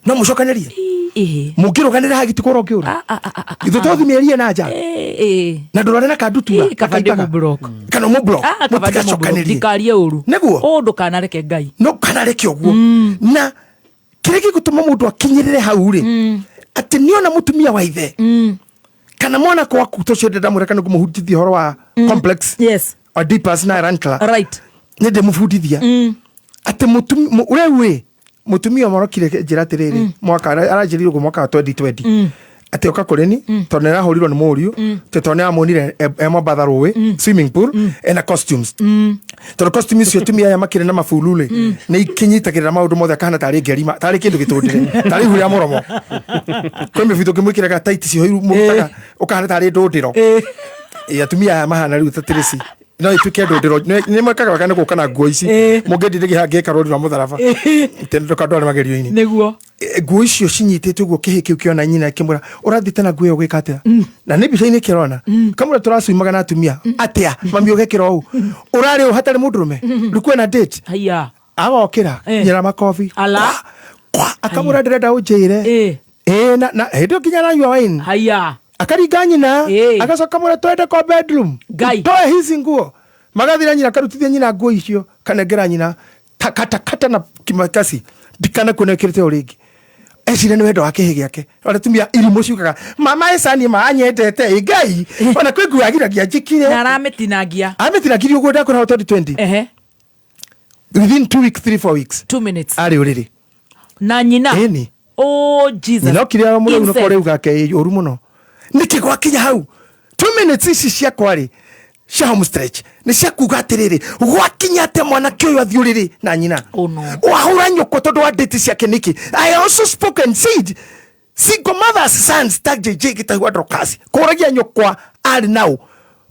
no mũcokanĩrie Ĩĩ. mũngĩrũganĩra hagiti kũra ũngĩũra. Ah, ah, ah, ah, Ithu to thimĩrie na nja. Ĩĩ. Na ndũrore na kandutura. Ĩĩ, kaba ndĩ mũblock. Kana ũmũblock. Ah, kaba ndĩ mũblock. Mũtigacokanĩrie. Ndikarie ũru. Nĩguo. Ũũ ndũkanareke Ngai. No kanareke ũguo na kĩrĩa gĩgũtũma mũndũ akinyĩrĩre hau rĩ, atĩ nĩona mũtumia wa ithe kana mwana kwaku tũcio ndĩndamwĩra kana ngũmũhutithia ũhoro wa complex Yes. Oedipus na Rankla. Right. Nĩ ndĩmũbundithia atĩ rĩu ĩ mũtumia ũmwe arokire njĩra atĩrĩrĩ, mwaka aranjĩrire ũguo mwaka wa 2020 atĩ oka kũrĩ ni tondũ nĩ arahũrirwo nĩ mũriũ, atĩ tondũ nĩ amuonire e Mombatha rũĩ swimming pool ena costumes, tondũ costumes icio atumia aya makĩrĩ na mabulu rĩ, nĩ ikinyitagĩrĩra maũndũ mothe akahana tarĩ ngerima, tarĩ kĩndũ gĩtũndĩre, tarĩ ihu rĩa mũromo. Kwĩ mĩbitũ ũkĩmwĩkĩraga tight cioheiru mũrutaga ũkahana tarĩ ndũndĩro. Ĩ, atumia aya mahana rĩu ta tĩrĩci No ituĩke andũ ndĩro nĩ mwekaga wega nĩ gũka na nguo ici. Mũngĩndindĩkia ngĩka rũri rwa mũtharaba. Ndũkandware magerio-inĩ. Nĩguo. Nguo icio cinyitĩte ũguo kĩhĩ kĩu kĩona nyina kĩmwĩra ũrathiĩte na nguo ĩyo gwĩka atĩa na nĩ mbica-inĩ kĩrona kamwĩra tũracuimaga na atumia atĩa mami ũgekĩra ũũ ũrarĩ ũ hatarĩ mũndũrũme rĩu kwĩna date. Haya. Agokĩra nyera makobi. Ala. Kwa, kwa, akamwĩra ndĩrenda ũnjĩre. Ĩĩ, na hĩndĩ ĩyo nginya aranyua wine. Haya. Akaringa nyina. Agacoka mwĩra twende kwa bedroom. Ngai. Toe hizi nguo magathira nyina akarutithia nyina nguo icio kanengera nyina katakata na kimakasi ndikana kuona ĩkĩrĩte o rĩngĩ ecire nĩ wendo wa kĩhĩ gĩake arĩa tumia irimũ ciugaga mama ĩcani ma anyendete ĩ ngai ona kwĩ nguo agiragia njĩkire. Na aramĩtinangia. Amĩtinangirie ũguo ndakwĩra 2020. Within 2 weeks, 3 4 weeks. 2 minutes. Arĩ ũrĩrĩ. Na nyina. Ĩni. Oh Jesus. Nyina okire mũrĩu Incest. nĩko rĩu gake ũru mũno nĩkĩ gwakinya hau 2 minutes ici ciakwa rĩ cia home stretch nĩ cia kuga atĩrĩrĩ gwakinya atĩa mwanake ũyũ athiĩ ũrĩrĩ na nyina. Oh no. Wahũra nyũkwa tondũ wa date ciake nĩkĩ. I also spoke and said single mothers sons ta JJ Gĩtahua Dorcas kũragia nyũkwa arĩ nao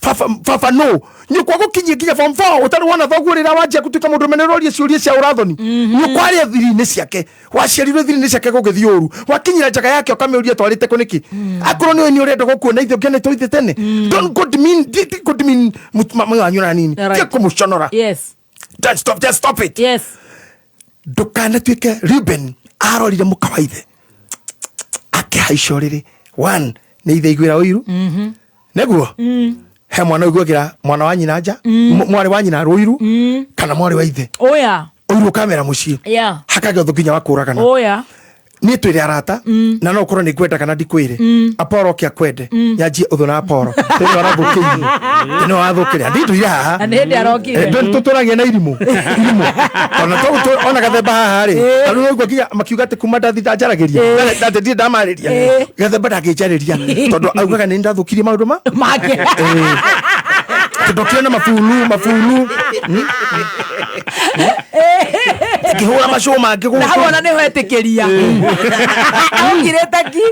baba baba no nyũkwa gũkinyia nginya form 4 ũtarĩ wona thoguo rĩrĩa wanjia gũtuĩka mũndũ ũmene ũroria ciũria cia ũrathoni. Nyũkwa arĩ thiri-inĩ ciake waciarirwo thiri-inĩ ciake gũgĩthiĩ ũru wakinyĩra njaga yake ũkamĩũria twarĩte kũ nĩkĩ akorwo nĩwe nĩ ũrenda gũkuona ithe ũngĩonete ithe tene. Don't go demean go demean mami wanyu na nini. Right. Tiga kũmũconora. Yes. Don't stop, just stop it. Yes. Ndũkanatuĩke Reuben arorire mũka wa ithe akĩhaica ũrĩrĩ one nĩ ithe iguĩra ũiru nĩguo he mwana ũiguagĩra mwana wa nyina nja mwarĩ wa nyina rũiru kana mwarĩ wa ithe. Oya. Ũiru ũkamera mũciĩ. Yeah. Hakagĩa ũthũ nginya wa kũragana. Oya. Niĩ twĩrĩ arata na no ũkorwo nĩ ngwenda kana ndikwĩre. Apollo oke akwende nyanjie ũthũ na Apollo tene warathũkĩire tene wathũkĩire nditũire haha. Na nĩ hĩndĩ arokire. Tũtũragia na irimũ irimũ ona ona gathemba haha rĩ ta rĩu ũguo nginya makiuga atĩ kuma ndathi ndanjaragĩria ndatĩ ndirĩ ndamarĩria gathemba ndangĩnjarĩria tondũ augaga nĩ ndathũkirie maũndũ ma make. Tondũ kĩona mabulu mabulu ngĩhũra macũma Na hau ona nĩho etĩkĩria augire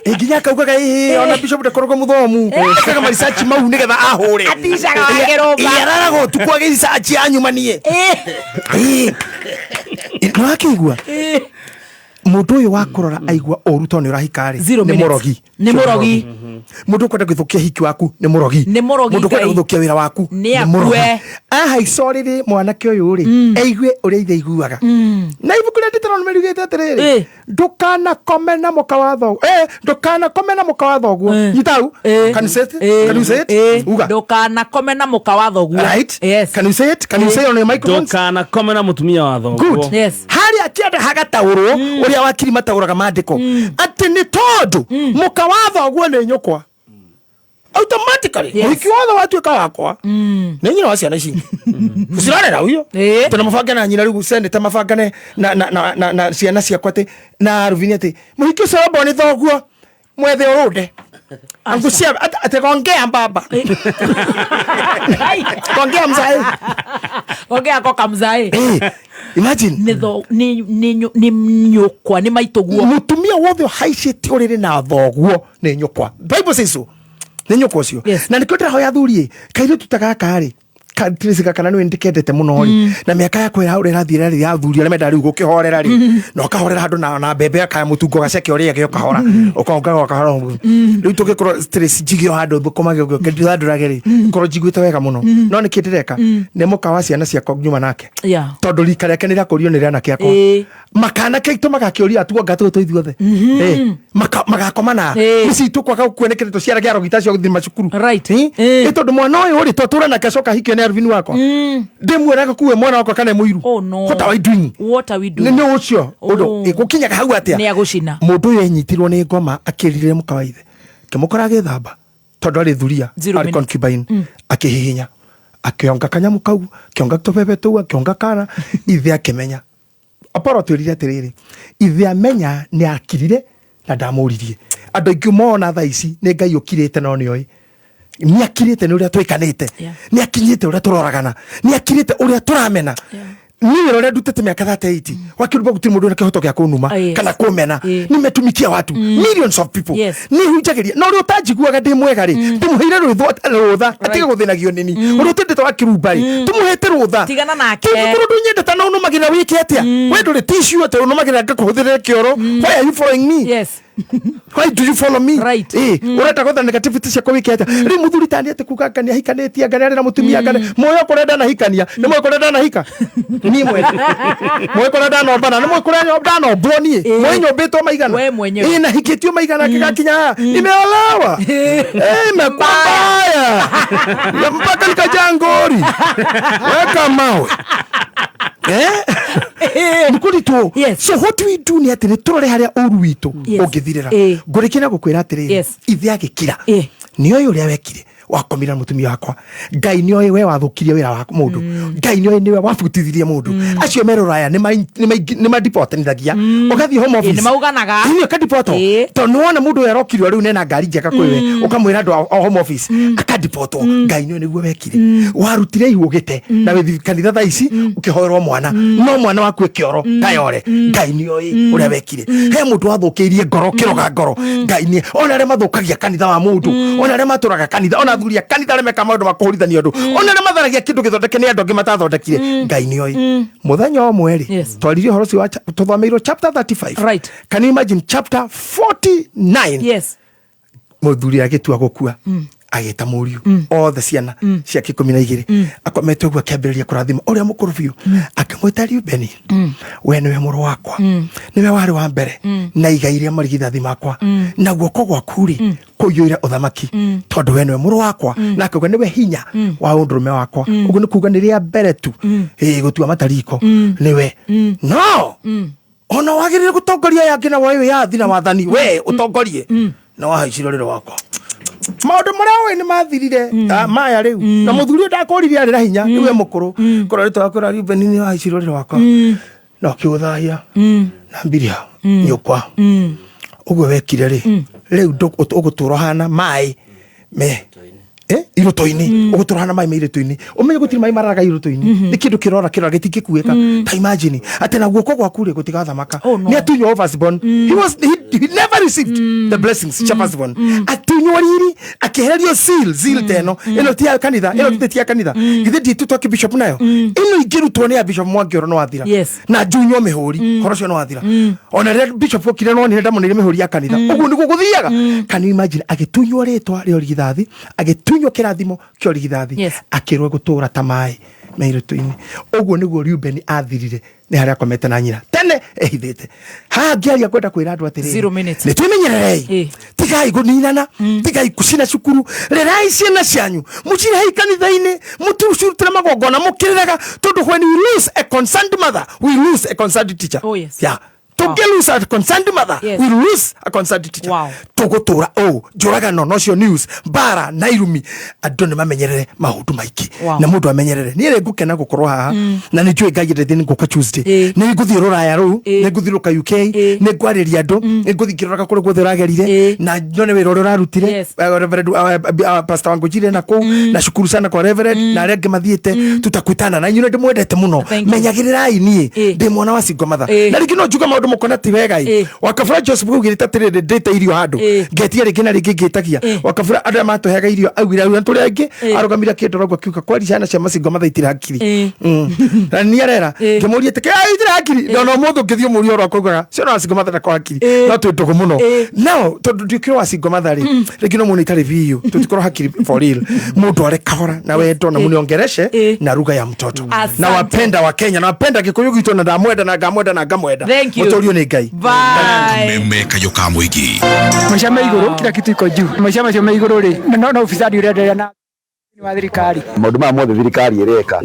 ki nginya akaugaga ĩĩ ona bishop ndakoragwo mũthomu ekaga ma research mau nĩgetha ahũre. Aticaga wake rũmba. Ĩ, araraga ũtukũ agĩ research anyumanie. Nĩ wakĩigua mũndũ ũyũ wa kũrora aigua ũru tondũ nĩ ũrahika rĩ Zero nĩ minutes. mũrogi. Nĩ mũrogi. Mũndũ ũkwenda gũthũkia hiki waku nĩ mũrogi. Nĩ mũrogi Mũndũ ũkwenda Ngai. gũthũkia wĩra waku Nĩ nĩ mũrogi. akue. Ahaica ũrĩrĩ mwanake ũyũ rĩ eigue ũrĩa ithe aiguaga na ibuku rĩa Deuteronomy riugĩte atĩrĩrĩ ndũkanakome na mũka wa thoguo. Ndũkanakome na mũka wa thoguo. Nyita hau. Can you say it? Can you say it? Uga. Ndũkanakome na mũka wa thoguo. Right? Yes. Can you say it? Can you say it on your microphones? Ndũkanakome na mũtumia wa thoguo. Good. Yes. Harĩa kĩanda hagataũrwo ũrĩa wakiri mataũraga maandĩko atĩ nĩ tondũ mũka wa thoguo nĩ nyũkwa automatically Yes. mũhiki wothe watuĩka wakwa nĩ nyina wa ciana ici ũcirarera ũyũ tondũ mabange na nyina rĩu seneta mabangane na ciana ciakwa atĩ na Ruvini atĩ mũhiki ũcio wambwo nĩ thoguo mwethe ũrũnde angucia atĩ gongea mbaba gongea mzae Gongea koka mzae. Imagine. Nĩ tho nĩ nĩ nĩ nyũkwa nĩ maitũguo. Mũtumia wothe ũhaicĩte ũrĩrĩ na thoguo nĩ nyũkwa. Bible says so. Nĩ nyũkwa ũcio. Yes. Na nĩkĩo ndĩrahoya athuri ĩ kairĩtu ta gaka rĩ Tracy gaka na nĩwe ndĩkendete mũno rĩ na mĩaka yakwa ũrĩa ĩrathiĩ rĩ ya athuri arĩa mendaga rĩu gũkĩhorera rĩ na ũkahorera handũ na mbembe akaya mũtungo gaceke ũrĩage ũkahora ũkongaga ũkahora rĩu tũngĩkorwo Tracy njige o handũ thũkũmage ũguo ndĩthandũrage rĩ ngorwo njiguĩte wega mũno no nĩkĩ ndĩreka nĩ mũka wa ciana ciakwa nyuma nake Yeah. tondũ rika rĩake nĩ rĩakũrio nĩ rĩanake akwa makanake aitũ magakĩũria atuonga tũtũ ithuothe magakoma na mĩciĩ itũ kwaga gũkuonekere tũciarage arogi ta acio gũthiĩ macukuru. Right. Ĩ tondũ mwana ũyũ rĩ twatũra nake acoka ahikio nĩ Arvin wakwa ndĩmwĩraga kuwe mwana wakwa kana mũiru. Oh no. What are we doing? What are we doing? Nĩ ũcio ũndũ Oh. gũkinyaga hau atĩa Nĩ agũcina. Mũndũ ũyũ enyitirwo nĩ ngoma akĩririre mũka wa ithe kĩmũkora agĩthamba tondũ arĩ thuria Zero arĩ minutes. concubine akĩhihinya akĩonga kanyamu kau akĩonga tũbebe tũu akĩonga kana ithe akĩmenya Apollo twĩrire atĩrĩrĩ ithe amenya nĩ akirire na ndamũririe andũ aingĩ mona thaa ici nĩ Ngai ũkirĩte no nĩoĩ nĩ akirĩte nĩ ũrĩa twĩkanĩte Yeah. nĩ akinyĩte ũrĩa tũroragana nĩ akirĩte ũrĩa tũramena. Niĩ wĩra ũrĩa ndutĩte mĩaka 38 wakiruba gũtirĩ mũndũ wĩna kĩhoto gĩa kũnuma kana kũmena. Nimetumikia watu, millions of people. Nĩ hunjagĩria na ũrĩa ũtanjiguaga ndĩ mwega rĩ, ndĩmũheire rũtha atige gũthĩnagio nĩni. Ũrĩa ũtendete wa kĩrumba rĩ, tũmũhete rũtha. Tigana nake. Tondũ ndũnyendete na ũnũmagĩrĩra wĩke atĩa? We ndũrĩ tissue atĩ ũnũmagĩrĩra ngakũhũthĩrĩre kĩoro. Why are you following me? Why do you follow me? Urenda gwetha negativity ciakwa wike atia? Riu muthuri tani ati kuga anga niahikanitie, anga niarĩ na mutumia, anga moyo kuria ndanahikania, nĩ moyo kuria ndanahika niĩ mwene, moyo kuria ndanombana, nĩ moyo kuria ndanombwo niĩ, moyo nyũmbĩtwo maigana. We mwenyewe. Ĩ, nahikĩtio maigana ngĩgakinya haha nimeolewa. Imekuwa mbaya. Ya mpaka nikajaa ngori weka mawe. Nĩkũritũ. So what we do nĩ atĩ nĩ tũrore harĩa ũru witũ ũngĩthirĩra. Ngũrĩkia na gũkwĩra atĩrĩrĩ, ithe agĩkira, nĩoĩ ũrĩa wekire wakomire na mũtumia wakwa. Ngai nĩoĩ we wathũkirie wĩra wa mũndũ. Ngai nĩoĩ nĩwe wabutithirie mũndũ. Acio me rũraya nĩmadipotanithagia, ũgathiĩ home office. Nĩmauganaga. Ĩĩ, ũkadipotwo. Tondũ nĩwona mũndũ ũyũ arokire rĩu nena ngari njega kwĩwe, ũkamwĩra andũ a home office akadipotwo. Ngai nĩoĩ nĩguo wekire, warutire ihu ũgĩte na wĩthi kanitha thaa ici ũkĩhoerwo mwana, no mwana waku ĩkĩoro kayore. Ngai nĩoĩ ũrĩa wekire. He mũndũ wathũkĩirie ngoro kĩroga ngoro. Ngai nĩ ona arĩa mathũkagia kanitha wa mũndũ, ona arĩa matũraga kanitha, ona athuri a kanitha arĩa mekaga maũndũ ma kũhũrithania andũ, ona arĩa matharagia kĩndũ gĩthondeke nĩ andũ angĩ matathondekire. Ngai nĩoĩ mũthenya ũmwe rĩ, twaririe ũhoro ũcio wa tũthomeirwo chapter 35. Can you imagine chapter 49? Mũthuri agĩtua gũkua, agĩta mũriũ othe ciana ciake 12, akomete ũguo, akĩambĩrĩria kũrathima ũrĩa mũkũrũ biũ, akĩmwĩta Reubeni, we nĩwe mũrũ wakwa, nĩwe warĩ wa mbere na igai rĩa marigithathi makwa, na guoko gwaku rĩ kũiyũire ũthamaki, tondũ we nĩwe mũrũ wakwa, na akauga nĩwe hinya wa ũndũrũme wakwa. Ũguo nĩ kuga nĩ rĩa mbere tu ĩ gũtua matariko nĩwe, no ona wagĩrĩire gũtongoria aya angĩ na woe wĩyathi na wathani, we ũtongorie na wahaicire rĩrĩ wakwa. Maũndũ marĩa ũĩ nĩ mathirire. Maya rĩu na mũthuri ũyũ ndakũririe arĩ na hinya, rĩu e mũkũrũ korwo rĩtwa wakwĩra Reuben nĩ wahaicire rĩrĩ wakwa na ũkĩũthahia na mbiria nyũkwa ũguo wekire rĩ, rĩu ũgũtũra ũhana maĩ me irũtũ-inĩ, ũgũtũra hana maĩ me irũtũ-inĩ. Ũmenye gũtirĩ maĩ mararaga irũtũ-inĩ, nĩ kĩndũ kĩrora kĩrora gĩtingĩkuĩka. Ta imagine atĩ na guoko gwaku rĩ gũtigathamaka. Oh, no. Nĩ atunywo firstborn. He never received the blessings cia firstborn. Atunywo riri, akĩehererio seal ta ĩno. Ĩno ti ya kanitha, ĩno githĩ ti ya kanitha? Githĩ ndiĩtĩtwo kĩbishop nayo? Ĩno ingĩrutwo nĩ ya bishop Mwangi oro no wathira. Na njunywo mĩhũri, ũhoro ũcio no wathira. Ona rĩrĩa bishop okire nonire ndamonire mĩhũri ya kanitha. Ũguo nĩguo gũthiaga. Can you imagine agĩtunywo rĩtwa rĩa ũrigithathi, agĩtunywo kĩrathimo kĩa ũrigithathi, akĩrwo gũtũra ta maĩ me irũtũ-inĩ? Ũguo nĩguo Reuben athirire, nĩ harĩa akomete na nyina tene ehithĩte. Haha ngĩaria kwenda kwĩra andũ atĩrĩrĩ, Zero minutes. nĩ twĩmenyererei, tigai kũninana, tigai kũcina cukuru, rerai ciana cianyu, mũcirehei kanitha-inĩ, mũtucirutĩre magongona mũkĩrĩraga, tondũ when we lose a concerned mother, we lose a concerned teacher. Oh, yes. Yeah. Tũngĩ lose a concerned mother, we lose a concerned teacher. Tũgũtũra ũũ njũragano nocio news mbara na irumi. Andũ nĩ mamenyerere maũndũ maingĩ. Na mũndũ amenyerere. Niĩ rĩ ngũkena gũkorwo haha na nĩ njũĩ Ngai endete nĩ ngũka Tuesday. Nĩ ngũthiĩ rũraya rũu, nĩ ngũthiũrũrũka UK, nĩ ngwarĩria andũ, nĩ ngũthiĩ ngĩroraga kũrĩa guothe ũragerire na nyone wĩra ũrĩa ũrarutire. Reverend, Pastor Wangũnjire na kũu, na cukuru sana kwa Reverend na arĩa angĩ mathiĩte, tutakutana na inyuĩ nĩ ndĩmwendete mũno. Thank you. Menyagĩrĩrai niĩ ndĩ mwana wa single mother. Na rĩngĩ no njuge maũndũ mũkona ti wega ĩ. Wakabura Joseph augĩrĩte atĩrĩrĩ, ndĩte irio handũ ngetia rĩngĩ na rĩngĩ ngĩtagia. Wakabura andũ arĩa matũheaga irio augire augire tũrĩ aingĩ, arũgamire akĩndora ũguo akiuga kwari ciana cia masingo matha itirĩ hakiri. Na nĩ arera ngĩmũria atĩ "Kĩa, itirĩ hakiri?" Na ona ũmũthĩ ũngĩthiĩ ũmũrie ũhoro akaugaga ciana wa single mother ndako hakiri, no twĩ ndũgũ mũno. No tondũ ndiũkĩrĩ wa single mother rĩ, rĩngĩ no muone itarĩ biũ, tũtikorwo hakiri for real. Mũndũ are kahora na wendo na mũniongereshe na lugha ya mtoto. Asante. Na wapenda wa Kenya, na wapenda Gĩkũyũ gitũ, na ndamwenda na ngamwenda na ngamwenda. Thank you. Mũtũrio nĩ Ngai. Bye. Meme kayo ka mũingĩ. Maica me igũrũ, kila kitu iko juu. Maica macio me igũrũ rĩ, no ufisadi ũrenderea na wa thirikari. Maũndũ maya mothe thirikari ĩreka.